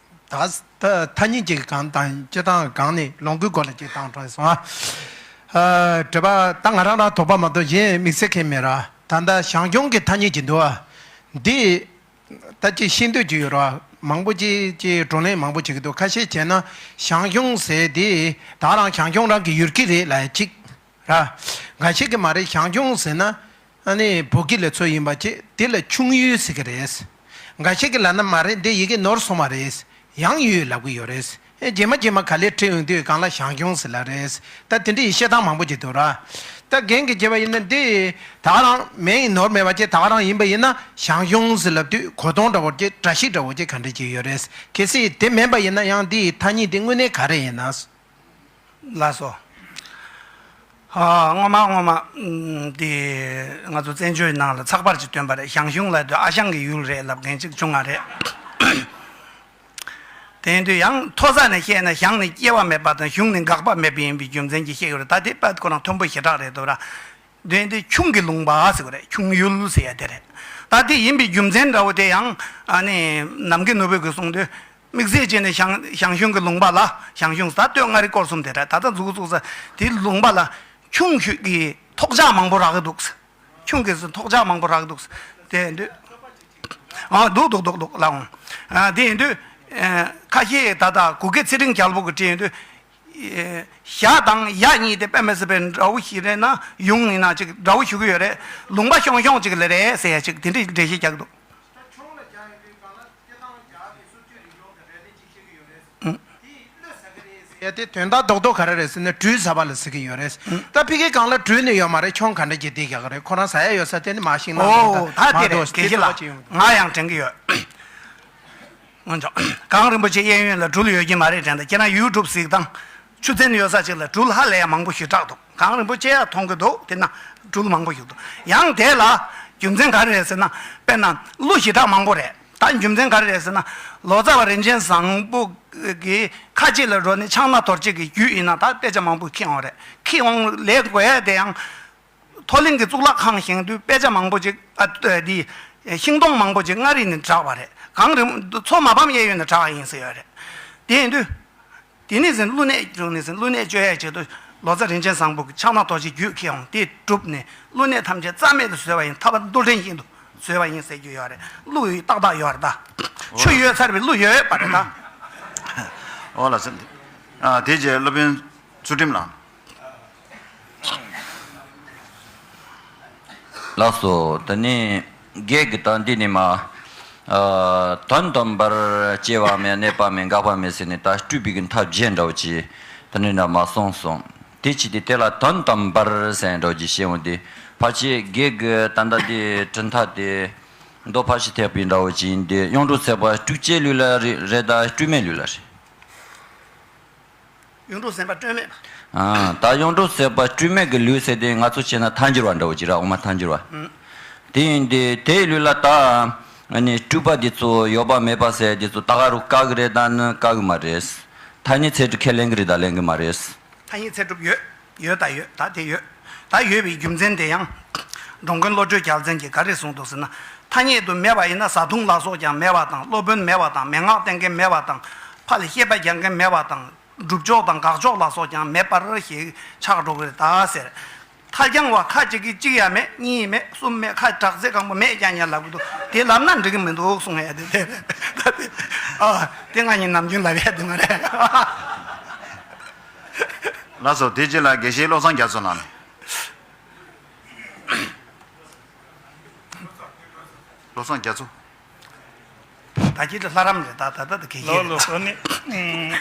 ད་ད་ཐ་སྙད་ཅིག་གང་དང་སྤྱིར་བཏང་གང་ནས་ལོངས་སྐུའི་སྐོར་ལ་ཅིག་བཏང་དྲགས་སོང་ཨ། ཨ། དྲི་བ་ད་ང་རང་རང་དོགས་པ་མ་གཏོགས་གཞན་དམིགས་བསལ་གང་མེད་ར། ད་ལྟ་ཞང་ཞུང་གི་ཐ་སྙད་ཅིག་འདུག་ཨ། འདི། ད་ཅིག་ཤེས་འདོད་ཅིག་ཡོད་ར། མང་པོ་ཅིག་ཅིག་བགྲོ་གླེང་མང་པོ་བྱེད་ཀྱི་འདུག་ཁ་ཤས་བྱས་ན་ཞང་ཞུང་ཟེར་དེ་ད་རང་ཞང་ཞུང་རང་གི་ཡུལ་གྱི་རེད་ལབ་ཡ་གཅིག་ར། འགའ་ཤས་ཀྱིས་མ་རེད། ཞང་ཞུང་ཟེར་ན་ཨ་ནི་བོད་སྐད་ལ་ཚུར་ཡིན་པ་ཅིག་དེ་ལ་ཁྱུང་ཡུལ་ཟེར་གྱི་རེད། འགའ་ཤས་ཀྱིས་ལབ་ན་མ་རེད། འདི་ཡི་གེ་ནོར་སོང་བ་རེད། ཡང་ཡུལ་ལབ་ཀྱི་ཡོད་རེད། ཨེ། རྗེས་མ་རྗེས་མ་ག་ལེར་བྲིས་ཡོང་དུས་སྒང་ལ་ཞང་ཞུང་ཟེར་ལབ་རེད། ད་དེ་འདྲ་ཡི་བཤད་སྟངས་མང་པོ་ཅིག་འདུག་ར། ད་རྒན་གྱིས་བྱས་པ་ཡིན་ན་འདི་ད་རང་མིང་ནོར་མེད་པ་ཅིག་ད་རང་ཡིན་པ་ཡིན་ན་ཞང་ཞུང་ཟེར་ལབ་དུས་གོ་སྟངས་འདྲ་བོ་ཅིག་བཀྲ་ཤིས་འདྲ་བོ་ཅིག་ག་འདྲ་ཅིག་ཡོད་རེད། གལ་སྲིད་དེ་མིན་པ་ཡིན་ན་ཡང་འདི་ཡི་ཐ་སྙད་དེ་དངོས་གནས་ག་རེ་ཡིན་ན། ལགས་སོ། ཨ། སྔོན་མ་སྔོན་མ་ཨམ། དེ་ང་ཚོ་བཙན་བྱོལ་ནང་ལ་ཚགས་པར་ཅིག་བཏོན་པ་རེད། ཞང་ཞུང་ལབ་དུས་ཨ་ཞང་གི་ཡུལ་རེད་ལབ་མཁན་ཅིག་བྱུང་བ་རེད། དེ་ཡིན་དུས་ཡང་མཐོ་ས་ནས་བཤད་ན་ཞང་ནི་སྐྱེ་བ་མེད་པ་དང་ཞུང་ནི་འགག་པ་མེད་པ་ཡིན་པའི་རྒྱུ་མཚན་གྱིས་བཤད་ཀྱི་རེད། ད་དེ་དཔེ་ཁོ་རང་མཐོན་པོ་ཞེ་དྲག་རེད་འདུག་ར། དེ་ཡིན་དུས་ཁྱུང་གི་ལུང་པ་ཟེར་གྱི་རེད། ཁྱུང་ཡུལ་ཟེར་ཡ་དེ་རེད། ད་དེ་ཡིན་པའི་རྒྱུ་མཚན་འདྲ་བོ་དེ་ཡང་ཨ་ནི་ནམ་མཁའི་ནོར་བུ་གིས་གསུངས་དུས། དམིགས་བསལ་བྱས་ནས་ཞང་ཞང་ཞུང་གི་ལུང་པ་ལ་ཞང་ཞུང་ཟེར། སྟོད་མངའ་རིས་སྐོར་གསུམ་དེ་རེད། ད་ལྟ་མཛུབ་གུ་བཙུགས་ས་དེའི་ལུང་པ་ལ་ཁྱུང་ཤོད་ཀྱི་ཐོག་ཆག་མང་པོ་རག་གི་འདུག་ཁྱུང་གི་ཐོག་ཆག་མང་པོ་རག་གི་འདུག་དེ་ཡིན་དུས། ཨ། འདུག་འདུག་འདུག་འདུག་ལགས་འོང་། ཨ། དེ་ཡིན་དུས། ཨ། ཁ་ཤས་ད་ལྟ་གུ་གེ་ཚེ་རིང་རྒྱལ་པོ་གིས་བྲིས་ཡོང་དུས། ཨ། ཞ་དང་ཡ་གཉིས་དེ་དཔེ་མི་སྲིད་པའི་འདྲ་བོ་ཞིག་རེད་ན་ཡུང་ཡིན་ན་ཅིག་འདྲ་བོ་ཞུ་གི་ཡོད་རེད། ལུང་པ་ཤོང་ཤོང་ཅིག་ལ་རེད་ཟེར་ཡ་ཅིག་དེ་འདྲའི་འགྲེལ་བཤད་རྒྱག་གི་འདུག་ད་ཁྱུང་ལ་རྒྱག་ཡོང་དུས་སྒང་ལ་སྐད་གདངས་རྒྱག་པའི་སུམ་ཅུ་རིང་ལོ་གི་རེ་ལེ་ཅིག་བཤད་ཀྱི་ཡོད་རེད། ཨུ། དེ་གློད་ཟ་གི་རེད་ཟེར། ཡ་དེ་དོན་དག་རྡོག་རྡོག་ག་རེ་རེད་ཟེར་ན་སྦྲུལ་ཟ་བ་ལ་ཟེར་གྱི་ཡོད་རེད། ད་ཕ་གིའི་སྒང་ལ་སྦྲུལ་ནི་ཡོད་མ་རེད། ཁྱོང་ག་འདྲ་གྱིས་བསྡད་རྒྱག་གི་རེད། ཁོ་རང་ཟ་ཡ་ཡོད་ས་དེ་ནི་མ་ཤེས་ན་འོ་ད་དེ་རེད་དགེ་བཤེས་ལགས། ང་ཡང་དྲན་གྱི་ཡོད། ང་ཚོ་གངས་རིན་པོ་ཆེ་གཡས་གཡོན་ལ་སྦྲུལ་ཡོད་ཀྱི་མ་རེད་དྲན། ད་ཁྱེད་རང་ཡུ་ཊུབ་གཟིགས་དང་། ཆུ་ཚན་ཡོད་ས་ཅིག་ལ་སྦྲུལ་ཧ་ལས་ཡ་མང་པོ་ཞེ་དྲག་འདུག་གངས་རིན་པོ་ཆེ་ཡ་མཐོང་གི་འདུག་དེ་ན་སྦྲུལ་མང་པོ་ཞིག་འདུག་ཡང་དེ་ལ་རྒྱུ་མཚན་ག་རེ་རེད་ཟེར་ན། དཔེར་ན་ཀླུ་ཞེ་དྲག་མང་པོ་རེད། ད་རྒྱུ་མཚན་ག་རེ་རེད་ཟེར་ན། ལོ་ཙཱ་བ་རིན་ཆེན་བཟང་པོ་གིས་ཁ་ལྕེ་ལ་འགྲོ་ནས་ཕྱག་ན་རྡོ་རྗེ་གི་རྒྱུད་ཡིན་ན་ད་དཔེ་ཆ་མང་པོ་ཁྱེར་ཡོང་རེད། ཁྱེར་ཡོང་ལས་དགོས་ཡ་དེ་ཡང་། མཐོ་གླིང་གི་གཙུག་ལག་ཁང་བཞེངས་དུས་དཔེ་ཆ་མང་པོ་ཅིག་ཨ་འདི་ཤིང་སྡོང་མང་པོ་ཅིག་མངའ་རིས་ནས་དྲངས་པ་རེད། གངས་རིན་མཚོ་མ་ཕམ་གཡས་གཡོན་ནས་དྲངས་པ་ཡིན་ཟེར་ཡོད་རེད། དེ་ཡིན་དུས། དེ་ནས་ཟིན་ཀླུ་གནས་བྱུང་ནས་ཟིན་ཀླུ་གནས་བཅོ་ཡས་ཆེད་དུ་ལོ་ཙཱ་རིན་ཆེན་བཟང་པོ་གི་ཕྱག་ན་རྡོ་རྗེ་རྒྱུད་ཁྱེར་ཡོང་དེ་གྲུབ་ནས་ཀླུ་གནས་ཐམས་ཅད་རྩ་མེད་དུ་བཟོས་པ་ཡིན། ཐར་པ་རྡུལ་ཕྲན་བཞིན་དུ་བཟོས་པ་ཡིན་ཟེར་རྒྱུ་ཡོད་རེད། ཀླུ་ཡི་ཏག་ཏག་ཡོད་རེད་ད། ཆུ་ཡོད་ཚར་བའི་ཀླུ་ཡོད་པ་རེད་ད། འོ་ལགས་སོ། ཨ་དེ་རྗེས་སློབ་དཔོན་ཚུལ་ཁྲིམས་ལགས། ལགས་སོ། ད་ནི་བགེགས་ཀྱི་དང་འདི་ནི་མ། ཨ་དོན་དམ་པར་སྐྱེ་བ་མེད། གནས་པ་མེད། འགག་པ་མེད་ཟེར་ནས་ད་སྤྲུལ་པའི་གི་ཐབས་བརྒྱད་འདྲ་བོ་ཅིག་ད་ནི་འདྲ་མ་གསུངས་སོང་། དེ་ཅི་སྟེ་དེ་ལ་དོན་དམ་པར་ཟེར་འདྲ་བོ་ཅིག་བཤད་འོང་དེ། ཕལ་ཆེར་བགེགས་ཀྱི་ད་ལྟ་དེ་གྲུབ་མཐའ་དེ་མདོ་ཕལ་ཆེར་ཐེག་པའི་འདྲ་བོ་ཅིག་ཡིན་ཏེ། གཡུང་དྲུང་བརྩེགས་པ་སྤྲུལ་སྐྱེས་ལུགས་ལ་རེད་རེད་ད་སྤྲུལ་མེད་ལུགས་ལ་རེད། གཡུང་དྲུང་བརྩེགས་པ་སྤྲོས་མེད་པ། ཨ་ད་གཡུང་དྲུང་བརྩེགས་པ་སྤྲོས་མེད་ཀྱི་ལུགས་ཟེར་དེ་ང་ཚོ་བྱས་ན་ཐལ་འགྱུར་བ་འདྲ་བོ་ཅིག་ར། འོག་མ་ཐལ་འགྱུར་བ། ཨུ། དེ་ཡིན་དེ་དེའི་ལུགས་ལ་ད་ཨ་ནི་སྤྲུལ་པ་འདི་ཚོ་ཡོད་པ་མེད་པ་ཟེར་འདི་ཚོ་ད་ག་རུ་བཀག་གི་རེད་ད་ནི་བཀག་གི་མ་རེད། ཐ་སྙད་ཚད་གྲུབ་ཁས་ལེན་གི་རེད་ད་ལེན་གི་མ་རེད། ཐ་སྙད་ཚད་གྲུབ་ཡོད། ཡོད་ད་ཡོད་ད་དེ་ཡོད། ད་ཡོད་པའི་རྒྱུ་མཚན་དེ་ཡང་། འགྲོ་མགོན་བློ་གྲོས་རྒྱལ་མཚན་གྱིས་ག་རེ་གསུངས་འདུག་ཟེར་ན། ཐ་སྙད་དུ་མེད་པ་ཡིན་ན་བཟའ་བཏུང་ལ་སོགས་ཀྱང་མེད་པ་དང་། སློབ་དཔོན་མེད་པ་དང་། མན་ངག་བསྟན་མཁན་མེད་པ་དང་། ཕ་ལ་བཤད་པ་རྒྱག་མཁན་མེད་པ་དང་། སྒྲུབ་ཕྱོགས་དང་དགག་ཕྱོགས་ལ་སོགས་ཀྱང་མེད་པར་ཞེས་ཆགས་འགྲོ་གི་རེད་ད་ཟེར། ཐ་རྐྱང་བ་ཁ་ཅིག་གིས་གཅིག་ཡང་མེད། གཉིས་མེད། གསུམ་མེད། ཁ་དྲག་ཚད་གང་པོ་མེད་ཀྱང་ཡང་ལབ་གི་འདུག་དེ་ལབ་ན་འགྲིག་གི་མི་འདུག་གསུང་ཡ་དེ་དེ་རེད། ད་དེ་ཨ་དེ་ང་གཉིས་ནམ་རྒྱུན་ལབ་ཡ་དེ་མ་རེད། ལགས་སོ། དེ་རྗེས་ལ་དགེ་བཤེས་བློ་བཟང་རྒྱ་མཚོ་ལགས་ནས། བློ་བཟང་རྒྱ་མཚོ། ད་ཁྱེད་ལ་ལྷ་རམས་རེད་ད། ད་ད་ད་གལ་ཆེ་ལགས་རེད། ལགས་སོ། ཨ་ནི་ཨུམ།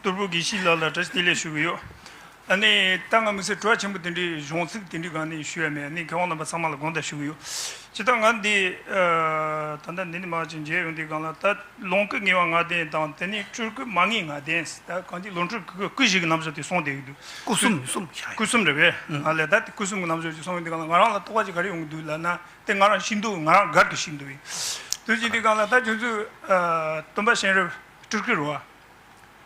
གཏོར་ཕུག་དགེ་བཤེས་ལགས་ལ་བཀྲ་ཤིས་བདེ་ལེགས་ཞུ་གི་ཡོད། ཨ་ནི་ད་ང་དམིགས་བསལ་དྲི་བ་ཆེན་པོ་དེ་འདྲའི་གཞུང་ཚིག་དེ་འདྲའི་སྒང་ནས་ཞུ་ཡ་མེད། ཨ་ནི་མཁས་དབང་རྣམ་པ་ཚང་མ་ལ་དགོངས་དག་ཞུ་གི་ཡོད། སྤྱིར་བཏང་ང་འདི་ཨ་ད་ལྟ་འདི་ནས་མར་ཅིག་མཇལ་ཡོང་དུས་སྒང་ལ་ད། ལོངས་སྐུ་ངེས་པ་ལྔ་ལྡན་དང་། དེ་ནས་སྤྲུལ་སྐུ་མ་ངེས་ལྔ་ལྡན། ད་གང་ཅི་ལོངས་སྤྲུལ་སྐུ་སྐུ་བཞི་གི་རྣམ་གཞག་དེ་གསུངས་བསྡད་ཀྱི་འདུག་སྐུ་གསུམ་གསུམ་བྱ་ཡོད། སྐུ་གསུམ་རེད་པས། ཨ་ལས་ད་དེ་སྐུ་གསུམ་གྱི་རྣམ་གཞག་ཅིག་གསུངས་ཡོང་དུས་སྒང་ལ་ང་རང་ལ་རྟོག་པ་ཅིག་ག་རེ་ཡོང་གི་འདུག་ལབ་ན། དེ་ང་རང་ཤེས་འདུག་ང་རང་སྒེར་གྱི་ཤེས་འདུག་ཡིན། དུས་ཅིག་དུས་སྒང་ལ་ད་ཁྱོད་ཚོས་ཨ་སྟོན་པ་གཤེན་རབ་སྤྲུལ་སྐུ་རེད་པ།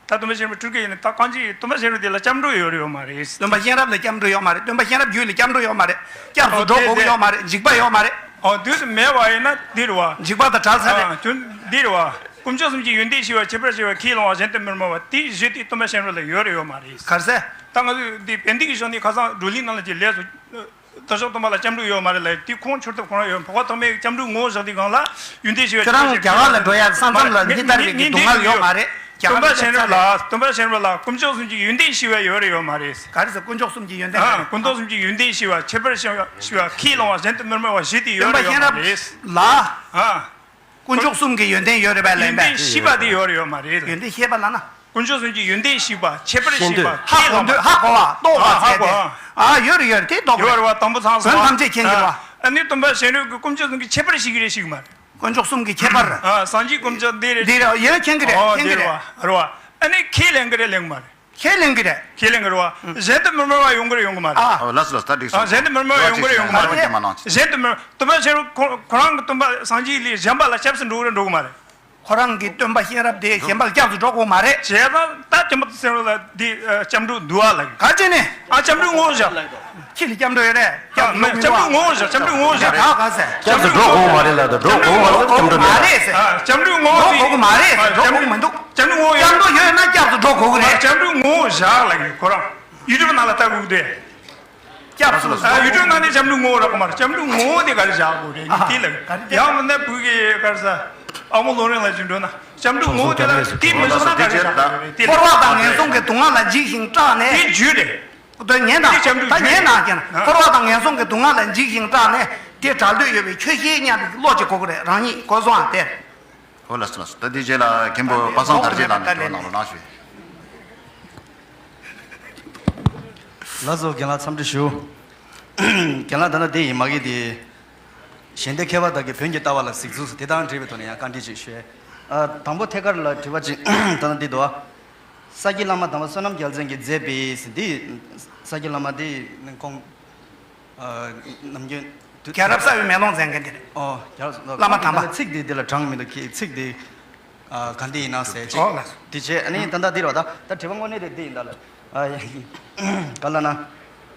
ད་སྟོན་པ་གཤེན་རབ་སྤྲུལ་སྐུ་ཡིན་ན་ད་གང་ཅི་སྟོན་པ་གཤེན་རབ་དེ་ལ་སྐྱབས་འགྲོ་ཡོད་རེད་ཡོད་མ་རེད། སྟོན་པ་གཤེན་རབ་ལ་སྐྱབས་འགྲོ་ཡོད་མ་རེད། སྟོན་པ་གཤེན་རབ་རྒྱུད་ལ་སྐྱབས་འགྲོ་ཡོད་མ་རེད། སྐྱབས་སུ་འགྲོ་དགོས་ཀྱི་ཡོད་མ་རེད། འཇིགས་པ་ཡོད་མ་རེད། ཨོ་དུས་སུ་མེད་པ་ཡིན་ན་འདི་རེད་པ། འཇིགས་པ་དང་བྲལ་ཚར་རེད། ཨ་དོན་འདི་རེད་པ། དཀོན་མཆོག་གསུམ་གྱི་ཡོན་ཏན་ཤེས་པ། ཁྱད་པར་ཤེས་པ། ཁས་བླངས་པ། གཞན་དུ་མི་སྨྲ་བ། དེའི་གཞི་དེ་སྟོན་པ་གཤེན་རབ་ལ་ཡོད་རེད་ཡོད་མ་རེད། ག་རེ་ཟེར། ད་ང་ཚོས་འདི་བན་དེ་གི་ཕྱོགས་ནས་ཁ་སང་བགྲོ་གླེང་ནང་ལ་ཅིག་ལས་སུ། དོ་ཤོག་སྟོན་པ་ལ་སྐྱབས་འགྲོ་ཡོད་མ་རེད་ལབ། དེ་ཁུངས་འཁྱོལ་ཐབས་ཁོ་རང་ཡོད། འཕགས་པ་ཐོགས་མེད་ཀྱི་སྐྱབས་འགྲོའི་ངོ་བོ་བཞག་དུས་སྒང་ལ་ཡོན་ཏན་ཤེས་པ། ཁྱོད་རང་རྒྱ་གར་ལ་འགྲོ་ཡ་ས་མཚམས་ལ་ཉིན་ལྟར་བའི་གི་སྡུག་བསྔལ་ཡོད་མ་རེད། སྟོན་པ་གཤེན་རབ་ལ། སྟོན་པ་གཤེན་རབ་ལ་དཀོན་མཆོག་གསུམ་གྱི་ཡོན་ཏན་ཤེས་པ་ཡོད་རེད་ཡོད་མ་རེད། ག་རེ་ཟེར། དཀོན་མཆོག་གསུམ་གྱི་ཡོན་ཏན། ཨ་དཀོན་མཆོག་གསུམ་གྱི་ཡོན་ཏན་ཤེས་པ། ཁྱད་པར་ཤེས་པ། ཤེས་པ། ཁས་བླངས་པ། གཞན་དུ་མི་སྨྲ་བ་བཞི་དེ་ཡོད་རེད་ཡོད་མ་རེད། སྟོན་པ་གཤེན་རབ་ལ། ཨ། དཀོན་མཆོག་གསུམ་གྱི་ཡོན་ཏན་ཡོད་རེད་པས་ལན་པས། ཡོན་ཏན་ཤེས་པ་དེ་ཡོད་རེད་ཡོད་མ་རེད། ཡོན་ཏན་ཤེས་པ་ལབ་ན། དཀོན་མཆོག་གསུམ་གྱི་ཡོན་ཏན་ཤེས་པ། ཁྱད་པར་ཤེས་པ། ཤེས་འདོད། ཧ་གོ་འདོད། ཧ་གོ་བ། རྟོགས་པ་ཟེར་ཏེ། ཨ་ཡོད་རེད་ཡོད་རེད། དེ་རྟོགས་ཡོད་རེད་པ། དང་པོ་ཚང་སོང་། དོན་ཐམས་ཅད་མཁྱེན་གྱི་རེད་པ། ཨ་ནི་སྟོན་པ་གཤེན་རབ་ཀྱིས་དཀོན་མཆོག་གསུམ་གྱི་ཁྱད་པར་ཤེས་ཀྱི་རེད་ཤེས་ཀྱི་མ་རེད། དཀོན་མཆོག་གསུམ་གྱི་ཁྱད་པར། ཨ་སངས་རྒྱས་དཀོན་མཆོག་འདི་རེད། འདི་རེད། ཡོད་མཁྱེན་གྱི་རེད། ཨོ་མཁྱེན་གྱི་རེད། རེད་པ། རེད་པ། ཨ་ནི་ཁས་ལེན་གྱི་རེད་ལེན་གྱི་མ་རེད། ཁས་ལེན་གྱི་རེད། ཁས་ལེན་གྱི་རེད་པ། གཞན་དུ་མི་སྨྲ་བ་ཡོང་གི་རེད་ཡོང་གི་མ་རེད། ཨ། ཨོ་ལགས་སོ་ལགས་སོ། ད་འགྲིག་སོང་། ཨ་གཞན་དུ་མི་སྨྲ་བ་ཡོང་གི་རེད་ཡོང་གི་མ་རེད། གཞན་དུ་མི་སྟོན་པ་གཤེན་རབ་ཁོ་ཁོ་རང་གི་སྟོན་པ་སངས་རྒྱས་ལས་གཞན་པ་ལ་སྐྱབས་སུ་འགྲོ་གི་རེད་འགྲོ་གི་མ་རེད། ཁོ་རང་གི་སྟོན་པ་གཤེན་རབ་དེ་གཞན་པ་ལ་སྐྱབས་སུ་འགྲོ་དགོས་མ་རེད། བྱས་ཙང་ད་སྟོན་པ་གཤེན་རབ་ལ་འདི་ཨ་སྐྱབས་འགྲོ་འདུལ་བ་ལ། ག་ཅི་ནས། ཨ་སྐྱབས་འགྲོའི་ངོ་བོ་བཞག་ཁྱེད་ལ་སྐྱབས་འགྲོ་ཡོད་རེད། སྐྱབས་སུ་འགྲོ་མི་སྐྱབས་འགྲོའི་ངོ་བོ་བཞག་སྐྱབས་འགྲོའི་ངོ་བོ་བཞག་ད་ག་ཟེར། སྐྱབས་སུ་འགྲོ་དགོས་མ་རེད་ལབ་དང་འགྲོ་དགོས་མ་རེད་ལབ་སྐྱབས་འགྲོ་མ་མེད་རེད་ཟེར། ཨ་སྐྱབས་འགྲོའི་ངོ་བོ་འགྲོ་དགོས་མ་རེད་ཟེར། འགྲོ་དགོས་མི་འདུག་སྐྱབས་འགྲོའི་ངོ་བོ་སྐྱབས་འགྲོ་ཡོད་ན་སྐྱབས་སུ་འགྲོ་དགོས་ཀྱི་རེད། སྐྱབས་འགྲོའི་ངོ་བོ་བཞག་ལབ་ཀྱི་ཁོ་རང་ཡུལ་གྲུ་ནང་ལ་ལྟ་དགོས་ཀྱི་རེད། སྐྱབས་སུ། ཨ་ཡུལ་གྲུ་ནང་ནས་སྐྱབས་འགྲོའི་ངོ་བོ་རག་གི་མ་རེད། སྐྱབས་འགྲོའི་ངོ་བོ་དེ་ག་རེ་བཞག་དགོས་རེད་ཨ་དེ་ལ། ག་རེ་ཡང་མིན་ན་བོད་ཀྱི་ག་རེ་ཟ་ཨ་མོ་ལོ་རིང་ལ་ཅིག་འགྲོ་ན་སྐྱབས་འགྲོའི་ངོ་བོ་དེ་ལ་དེ་མི་བཟོ་ན་ག་རེ་བཞག་དགོས་རེད་དེ་ལ། འཁོར་བ་དང་ངན་སོང་གི་སྡུག་བསྔལ་ལ་འཇིགས་ཤིང་སྐྲག་ནས། དེ་རྒྱུ་རེད། དེ་ཉན་དང་། དེ་སྐྱབས་འགྲོའི་ད་ཉན་དང་ཀྱང་། ཨ་འཁོར་བ་དང་ངན་སོང་གི་སྡུག་བསྔལ་ལ་འཇིགས་ཤིང་སྐྲག་ནས་དེ་བྲལ་འདོད་ཡོད་པའི་ཆོས་ཤེས་སྙམ་པའི་བློ་ཅིག་དགོས་ཀྱི་རེད། རང་ཉིད་གོ་སོང་ཨ་དེ། ཨོ་ལགས་སོ་ལགས་སོ། ད་དེ་རྗེས་ལ་མཁན་པོ་པ་སངས་དར་རྒྱས་ལགས་ནས་འགྲོ་གནང་རོགས་གནང་ཞུ། ལགས་སོ། རྒན་ལགས་འཚམས་འདྲི་ཞུ། རྒན་ལགས་ད་ལྟ་འདི་ཡིན་མ་གི་འདི། ཞལ་འདེབས་མཁས་པ་དག་གིས་བོན་གྱི་ལྟ་བ་ལ་གཟིགས་ཚུལ་དེ་དང་འབྲེལ་བའི་ཐོག་ནས་ཡང་བཀའ་འདྲི་ཅིག་ཞུ། ཨ། དང་པོ་ཐད་ཀར་ལ་དྲི་བ་ཅིག་ད་ལྟ་འདི་འདུག་ཨ། ས་སྐྱའི་བླ་མ་དམ་པ་བསོད་ནམས་རྒྱལ་མཚན་གྱིས་མཛད་པའི་འདི། ས་སྐྱའི་བླ་མ་འདི་ཁོང་། ཨ། ནམ་རྒྱུན་དུས། རྒྱལ་རབས་གསར་བའི་མེ་ལོང་མཛད་མཁན་དེ་རེད། ཨོ། རྒྱལ་རབས་གསར། བླ་མ་དམ་པ། ཚིག་འདི་འདི་ལ་གྲངས་མི་འདུག་གི། ཚིག་འདི། ཨ། ག་འདི་ཡིན་ན་ཟེར་ཅིག། ཨོ་ལགས། འདི་བྱས། ཨ་ནི་ད་ལྟ་འདི་རེད་པ། ད་ད་དྲི་བ་དངོས་གནས་དེ་འདི་ཡིན་ད་ལ། ཨ། ག་ལ་ན། ཨ།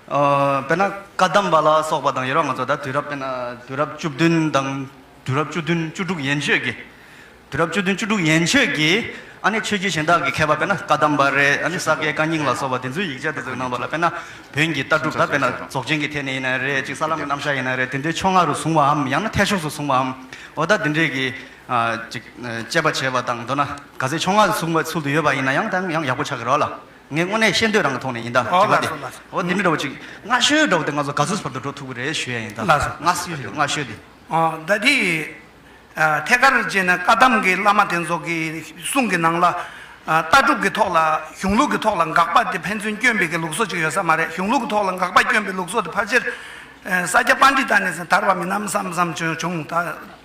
དཔེར་ན་བཀའ་གདམས་པ་ལ་སོགས་པ་དང་ཡོད་རེད་པ། ང་ཚོ་ད་དུས་རབས། དཔེར་ན་དུས་རབས་བཅུ་བདུན་དང་། དུས་རབས་བཅུ་བདུན་བཅུ་དྲུག་ཡན་ཆོད་ཀྱི། དུས་རབས་བཅུ་བདུན་བཅུ་དྲུག་ཡན་ཆོད་ཀྱི། ཨ་ནི་ཆོས་བརྒྱུད་གཞན་དག་གི་མཁས་པ། དཔེར་ན་བཀའ་གདམས་པ་རེད། ཨ་ནི་ས་སྐྱའི་བཀའ་རྙིང་ལ་སོགས་པ་དེ་ཚོའི་ཡིག་ཆ་དེ་ཚོའི་ནང་ལོགས་ལ། དཔེར་ན་བོན་གྱི་ལྟ་གྲུབ། ད་དཔེར་ན་རྫོགས་ཆེན་གྱི་ཐད་ནས་ཡིན་ན་རེད། ཅིག་ས་ལམ་གྱི་རྣམ་གཞག་ཡིན་ན་རེད། དེ་འདྲའི་ཕྱོགས་སྔ་རུ་བཟུང་བའམ། ཡང་ན་འཐད་ཕྱོགས་སུ་བཟུང་བའམ། འོ། ད་དེ་འདྲའི་གི། ཨ། ཅིག་དཔྱད་པ་བྱས་པ་དང་། མདོར་ན་ག་ཚོད་ཕྱོགས་སྔ་རུ་བཟུང་བའི་ཚུལ་དུ་ཡོད་པ་ཡིན་ན་ཡང་ད་ཡང་ཡག་པོ་ཆགས་ཀྱི་རེད་པ་ལ། ངས་དངོས་གནས་ཤེས་འདོད་རང་གི་ཐོག་ནས་ཡིན་ད། ཨོ། དྲི་བ་དེ། ལགས་སོ། ལགས་སོ། འོ། དེ་འདྲ་འདྲ་བོ་ཅིག་སྔ་ཤོས་འདྲ་བོ་དེ་ང་ཚོ་ག་ཚོད་བར་དུ་འགྲོ་ཐུབ་ཀྱི་རེད་ཞུ་ཡ་ཡིན་ད། ལགས་སོ། སྔ་ཤོས་དེ། སྔ་ཤོས་དེ། ཨོ། ད་དེ། ཨ། ཐད་ཀར་བྱས་ན་བཀའ་གདམས་ཀྱི་བླ་མ་དེ་ཚོ་གི་གསུང་གི་ནང་ལ། ཨ། ལྟ་གྲུབ་ཀྱི་ཐོག་ལ། གཞུང་ལུགས་ཀྱི་ཐོག་ལ་དགག་པ་དེ་ཕན་ཚུན་སྐྱོན་པའི་གི་ལུགས་སྲོལ་ཅིག་ཡོད་ས་མ་རེད། གཞུང་ལུགས་ཀྱི་ཐོག་ལ་དགག་པ་སྐྱོན་པའི་ལུགས་སྲོལ་དེ་ཕལ་ཆེར། ཨ། ས་སྐྱ་པཎྜི་ཏ་ནས་ཟིན་དར་བ་མིན་ནམ་བསམ་བསམ་བྱུང་། ད་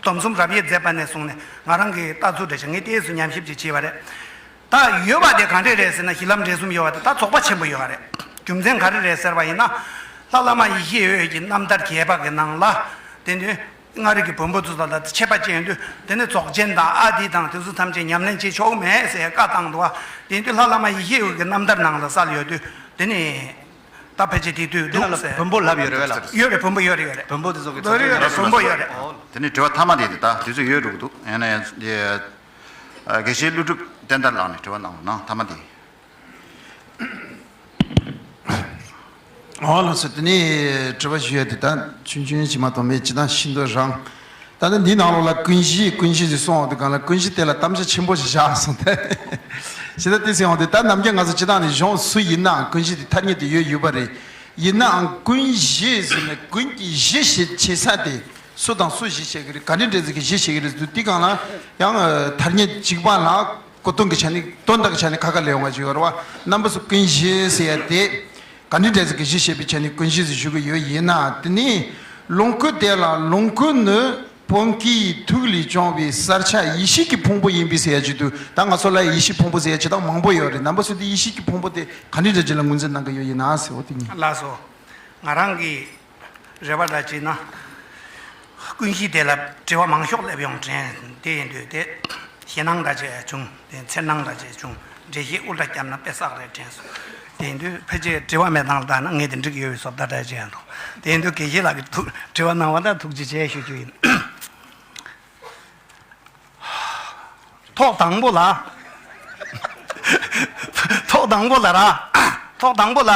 སྡོམ་གསུམ་རབ་དབྱེ་མཛད་པ་ནས་བཟུང་ནས་ང་རང་གི་ལྟ་ཚུལ་རེད་ཤག། ངས་ཏོག་ཙམ་ཉམས་ཞིབ་ཅིག་བྱས་པ་རེད། ད་ཡོད་པ་དེ་ག་འདྲས་རེད་ཟེར་ན། གཞི་ལམ་འབྲས་གསུམ་ཡོད་པ་དེ་ད་རྫོགས་པ་ཆེན་པོ་ཡོད་པ་རེད། རྒྱུ་མཚན་ག་རེ་རེད་ཟེར་བ་ཡིན་ན། ལྷ་བླ་མ་ཡེ་ཤེས་འོད་ཀྱི་རྣམ་ཐར་རྒྱས་པ་གི་ནང་ལ། དེ་ནི་མངའ་རིས་ཀྱི་བོན་པོ་ཚོ་དང་ལ་ཁྱད་པར་ཅན་དུས། དེ་ནི་རྫོགས་ཆེན་དང་ཨ་ཏི་དང་དེ་ཚོ་ཐམས་ཅད་ཉམས་ལེན་བྱེད་ཆོག་མེད་ཟེར་བཀའ་བཏང་འདུག་པ། དེ་དུས་ལྷ་བླ་མ་ཡེ་ཤེས་འོད་ཀྱི་རྣམ་ཐར་ནང་ལ་གསལ་ཡོད་དུས། དེ་ནི་ད་ཕལ་ཆེར་དེ་དུས་འདུག་ཟེར། བོན་པོ་ལབ་ཡོད་རེད་པ་ལགས། ཡོད་རེད། བོན་པོ་ཡོད་རེད། ཡོད་རེད། བོན་པོ་དེ་ཚོ་གི། ཡོད་རེད། ཡོད་རེད། བོན་པོ་ཡོད་རེད། དེ་ནི་དྲི་བ་མཐའ་མ་དེ་དེ་ད་དུས་ཚོད་ཡོལ་འགྲོ་གི་འདུག། ཡིན་ན་ཡང་དེ། ཨ། དགེ་བཤེས་ཀླུ་སྒྲུབ་བསྟན་དར་ལགས་ནས་དྲི་བ་གནང་རོགས་གནང་། མཐའ་མ་དེ། ཨོ་ལགས་སོ། དེ་ནས་དྲི་བ་ཞུ་ཡ་དེ་ད་ཆུང་ཆུང་ཞིག་མ་གཏོགས་མེད། ཅི་ད་ཤིན་ཏུ་རིང་། ད་ལྟ་འདིའི་ནང་ལོགས་ལ་ཀུན་གཞི་ཀུན་གཞི་ཟེར་གསུངས་པ་དེ་སྒང་ལ། ཀུན་གཞི་དེ་ལ་དམ་བཅའ་ཆེན་པོ་ཞིག་བཞག་སོང་སྟེ། ཞེ་ད་དེ་ཟེར་འོང་དེ། ད་ནམ་རྒྱུན་ང་ཚོ་སྤྱིར་བཏང་ནས་གཞུང་སུ་ཡིན་ནའང་ཀུན་གཞི་དེ་ཐ་སྙད་དེ་ཡོད་ཡོད་པ་རེད། ཡིན་ནའང་ཀུན་གཞི་ཟེར་ནས་ཀུན་གྱི་གཞི་ཞེས་བྱེད་ས་དེ་སུ་དང་སུ་གཞི་བྱེད་ཀྱི་རེད། ག་འདྲ་འདྲ་ཟིག་གི་གཞི་བྱེད་ཀྱི་རེད་ཟེར་དུས། དེ་སྒང་ལ་ཡང་ཐ་སྙད་གཅིག་པ་ལ་གོ་དོན་གྱི་ཆ་ནས། དོན་དག་གི་ཆ་ནས་ཁ་ཁ་ལས་འོང་བ་ཅིག་ཡོད་རེད་པ། རྣམ་པ་ཚོ་ཀུན་གཞི་ཟེར་ཡ་དེ་ག་འདྲ་འདྲ་ཟིག་གི་གཞི་བྱེད་པའི་ཆ་ནས་ཀུན་གཞི་ཟེར་ཞུ་གི་ཡོད། ཡིན་ན་དེ་ནི་ལོངས་སྐུ་དེ་ལ། ལོངས་སྐུ་ནི་བོན་སྐུའི་ཐུགས་ལས་བྱུང་བའི་གསལ་ཆ་ཡེ་ཤེས་ཀྱི་ཕུང་པོ་ཡིན་པས་ཟེར་ཡ་ཅིག་འདུག། ད་ང་ཚོ་ལ་ཡེ་ཤེས་ཕུང་པོ་ཟེར་ཡ་ཅིག་ད་མང་པོ་ཡོད་རེད། རྣམ་པ་ཚོ་དེ་ཡེ་ཤེས་ཀྱི་ཕུང་པོ་དེ་ག་འདྲ་འདྲ་ཅིག་ལ་ངོས་འཛིན་གནང་གི་ཡོད་ཡིན་ན་ཟེར། འོ་དེ་གཉིས། ལགས་སོ། ང་རང་གི་རེ་བ་ལ་བྱས་ན། ཀུན་གཞི་དེ་ལ་དྲི་བ་མང་ཤོས་སླེབས་ཡོང་དྲན། དེ་ཡིན་དུས་དེ་ཞེད་སྣང་འདྲ་ཅིག་བྱུང་། དེ་འཚེར་སྣང་འདྲ་ཅིག་བྱུང་། འགྲེལ་བཤད་ཨུལ་ཏྲ་བརྒྱབ་ན་དཔེ་བསགས་རེད་དྲན་སོང་། དེ་ཡིན་དུས་ཕལ་ཆེར་དྲི་བ་མེད་སྟངས་ལ་བལྟས་ན་ངས་དེ་འགྲིག་ཡོད་པའི་བཟོ་ལྟ་འདྲ་ཅིག་ཡང་འདུག། དེ་ཡིན་དུས་དགེ་བཤེས་ལགས་ཀྱིས་ཐུགས་དྲི་བ་གནང་བ་ལ་ཐུགས་རྗེ་ཆེ་ཞུ་རྒྱུ་ཡིན། ཐོག་དང་པོ་ལ། ཐོག་དང་པོ་ལ་ར། ཐོག་དང་པོ་ལ།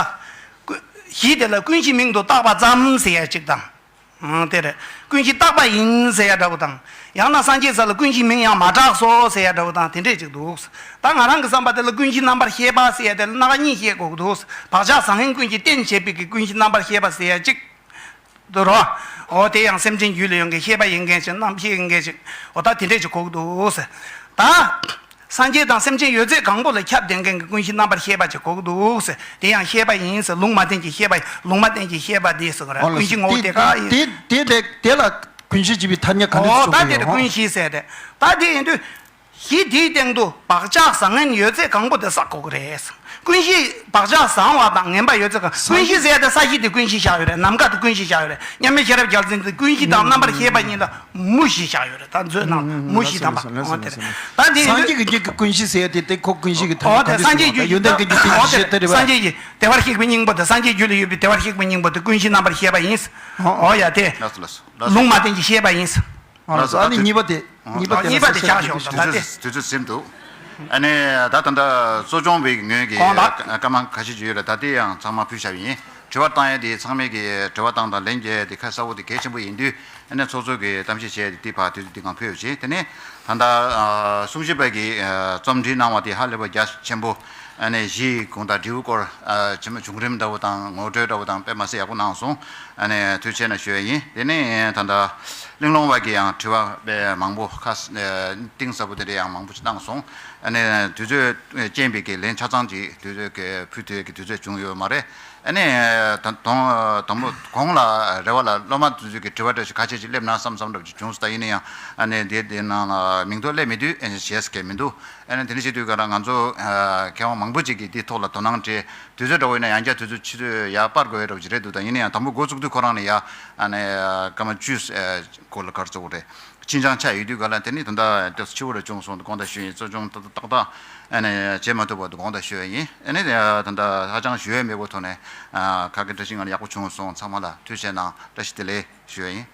ཀུ། གཞི་དེ་ལ་ཀུན་གཞི་མིང་དུ་བཏགས་པ་ཙམ་ཟེར་ཡ་གཅིག་དང་། ཨང་། དེ་རེད། ཀུན་གཞི་བཏགས་པ་ཡིན་ཟེར་ཡ་འདྲ་བོ་དང་། ཡང་ན་སངས་རྒྱས་ས་ལ་ཀུན་གཞི་མིང་ཡང་མ་གྲགས་སོ་ཟེར་ཡ་འདྲ་བོ་དང་། དེ་འདྲས་ཅིག་འདུག། ད་ང་རང་གི་བསམ་པ་དེ་ལ་ཀུན་གཞི་རྣམ་པར་ཤེས་པ་ཟེར་ཡ་དེ་ལ་སྣ་ཁ་གཉིས་བཤད་དགོས་ཀྱི་འདུག། བག་ཆགས་བཟང་ངན་ཀུན་གྱི་རྟེན་བྱེད་པའི་གི་ཀུན་གཞི་རྣམ་པར་ཤེས་པ་ཟེར་ཡ་གཅིག། དུ་རོ། འོ་དེ་ཡང་སེམས་ཅན་རྒྱུད་ལ་ཡོད་མཁན་ཞིག། རྣམ་ཤེས་ཡིན་མཁན་ཞིག། འོ་ད་དེ་འདྲས་ཅིག་གོ་གི་འདུག་ཟེར། ད་སངས་རྒྱས་དང་སེམས་ཅན་ཡོད་ཚད་གང་པོ་ལ་ཁྱབ་བསྡད་མཁན་གྱི་ཀུན་གཞི་རྣམ་པར་ཤེས་པ་ཅིག་གོ་གི་འདུག་ཟེར། དེ་ཡང་ཤེས་པ་ཡིན་ཟེར། ལུང་མ་བསྟན་གྱི་ཤེས་པ། ལུང་མ་བསྟན་གྱི་ཤེས་པ་འདི་ཟེར་གི་རེད། ཨོ་ལགས་ཀུན་གཞི་ངོ་བོ་དེ་ག་ཡིན། དེ་དེ་དེ་ལ་ཀུན་གཞི་ཅེས་པའི་ཐ་སྙད་ག་འདྲས་ཨོ་ད་བཟོ་དེ་གི་རེད། ཡོད་ཀུན་གཞི་ཟེར་ཏེ། ད་དེ་ཡིན་དུས། གཞི་དེའི་སྟེང་དུ་བག་ཆགས་བཟང་ངན་ཡོད་ཚད་གང་པོ་དེ་བསགས་དགོས་ཀྱི་རེད། ཀུན་གཞི་བག་ཆགས་བཟང་བ་དང་ངན་པ་ཡོད་ཚད་གང་། ཀུན་གཞི་ཟེར་ཡ་དེ་ས་གཞི་དེ་ཀུན་གཞི་བཞག་ཡོད་རེད། ནམ་མཁའ་དེ་ཀུན་གཞི་བཞག་ཡོད་རེད། མཉམ་མེད་ཤེས་རབ་རྒྱལ་མཚན་དེ་ཀུན་གཞི་དང་རྣམ་པར་ཤེས་པ་གཉིས་ལ་མུ་བཞི་བཞག་ཡོད་རེད། ད་མཛོད་ནང་མུ་བཞི་དང་པ། འོ་དེ་རེད། ད་དེ་སངས་རྒྱས་ཀྱི་རྒྱུད་ཀྱི་ཀུན་གཞི་ཟེར་ཡ་དེ་དེ་ཁོ་ཀུན་གཞི་གི་ཐ་སྙད་ག་འདྲས་ཟེར་གི་རེད། ཡོན་ཏན་ཀུན་གྱི་ཀུན་གཞི་ཞེས་དེ་རེད་པ། སངས་རྒྱས་ཀྱི་བདེ་བར་གཤེགས་པའི་སྙིང་པོ་དེ། སངས་རྒྱས་རྒྱུད་ལ་ཡོད་པའི་བདེ་བར་གཤེགས་པའི་སྙིང་པོ་དེ་ཀུན་གཞི་རྣམ་པར་ཤེས་པ་ཡིན། འོ་ཡ་དེ། ལགས་སོ་ལགས་སོ། ལུང་མ་བསྟན་གྱི་ཤེས་པ་ཡིན། ཨ་ལགས་སོ། ཨ་ནི་གཉིས་པ་དེ། གཉིས་པ་དེ། གཉིས་པ་དེ་ཆགས་ཤོག། ད་ལྟ་དེ། དུས་ཚོད་ཟིན་འདུག། ཨ་ནི་ད་ད་ལྟ་གཙོ་སྐྱོང་བའི་ངོས་ཀྱི་གོང་དག་བཀའ་མང་ཁ་ཤས་ཅིག་ཡོད་རེད། ད་དེ་ཡང་ཚང་མ་ཕུལ་བཞག་པ་ཡིན། དྲི་བ་བཏང་ཡས་དེ་ཚང་མས་ཀྱི་དྲི་བ་བཏང་དང་ལན་རྒྱག་ཡས་དེ་ཁ་གསལ་པོ་དེ་གལ་ཆེན་པོ་ཡིན་དུས། ཨ་ནི་ཚོགས་གཙོ་གིས་གཏམ་བཤད་བྱས་ཏེ་དེ་བར་དུས་ཚོད་འདི་གང་ཕེབས་ཡོད་ཅེས། དེ་ནས་ད་ལྟ་ཨ་གསུང་ཆོས་པ་གིས་ཨ་རྩོམ་བྲིས་གནང་བ་དེ་ཧ་ལས་པ་རྒྱ་ཆེན་པོ། ཨ་ནི་གཞི་ཡི་གུང་དང་འབྲས་བུ་སྐོར་ཨ་ཆེན་མོ་བྱུང་རིམ་འདྲ་བོ་དང་ངོ་སྤྲོད་འདྲ་བོ་དང་དཔེ་མ་སྲིད་ཡག་པོ་གནང་སོང་། ཨ་ནི་ཐུགས་རྗེ་ཆེ་གནང་ཞུ་ཡ་ཡིན། དེ་ནས་ད་ལྟ་གླིང་ལུང་བ་གིས་ཡང་དྲི་བ་དཔེ་མང་པོ་ཁ་གཏིང་ཟབ་པོ་དེ་འདྲ་ཡང་མང་པོ་ཞིག་གནང་སོང་། ཨ་ནི་དུས་ཚོད་རྐྱེན་པས་ཀྱི་ལན་ཆ་ཚང་ཅིག་དུས་ཚོད་ཀྱི་ཕུལ་ཐུབ་ཀྱི་དུས་ཚོད་བྱུང་ཡོད་མ་རེད། ཨ་ནི་ད་དུང་དང་པོ་གོང་ལ་རེ་བ་ལ་སློབ་མ་དེ་ཚོས་ཀྱི་དྲི་བ་འདྲ་ཞིག་ཁ་ཤས་ཅིག་སླེབས་ན་བསམ་བསམ་འདྲ་ཅིག་བྱུང་སོང་། ད་ཡིན་ན་ཡང་ཨ་ནི་དེ་དེ་ནང་ལ་མིང་ཐོ་སླེབས་མི་འདུག་ཨ་ནི་བྱས་ཀྱི་མི་འདུག་ཨ་ནི་དེ་འདྲ་བྱེད་དུས་ག་ལ་ང་ཚོ་མཁས་དབང་མང་པོ་ཅིག་གིས་འདིའི་ཐོག་ལ་དོ་སྣང་སྤྲད། དུས་ཚོད་འདྲ་བོ་ཡིན་ན་ཡང་བསྐྱར་དུས་ཚོད་ཕྱི་ཚོད་ཡར་སྤར་དགོས་ཡ་འདྲ་བོ་ཅིག་རེད་འདུག་ད་ཡིན་ན་ཡང་དང་པོ་འགོ་བཙུགས་དུས་ཁོ་རང་ནས་ཡ་ཨ་ནི་སྐར་མ་བཅུ་སྐོར་ལ་ག་རེ་ཟེར་དགོས་རེད། ཕྱིན་ཅང་ཆ་ཡོད་དུས་ག་ལ་དེ་ནི་ད་ལྟ་ཏོག་ཙམ་འཕྱི་བོ་རུ་བྱུང་སོང་། དགོངས་དག་ཞུ་ཡིན། གཙོ་སྐྱོང་ཏག་ཏག་ཏག་ཨ་ནི་བྱེད་མ་ཐུབ་པ་དུ་དགོངས་དག་ཞུ་ཡ་ཡིན། ཨ་ནི་ད་ལྟ་ཧ་ཅང་ཞུ་ཡ་མེད་པོ་ཐོག་ནས་ཁ་སྐད་འདྲ་ཞིག་ང་ལ་ཡག་པོ་བྱུང་སོང་། ཚང་མ་ལ་ཐུགས་རྗེ་གནང་། བཀྲ་ཤིས་བདེ་ལེགས་ཞུ་ཡ་ཡིན།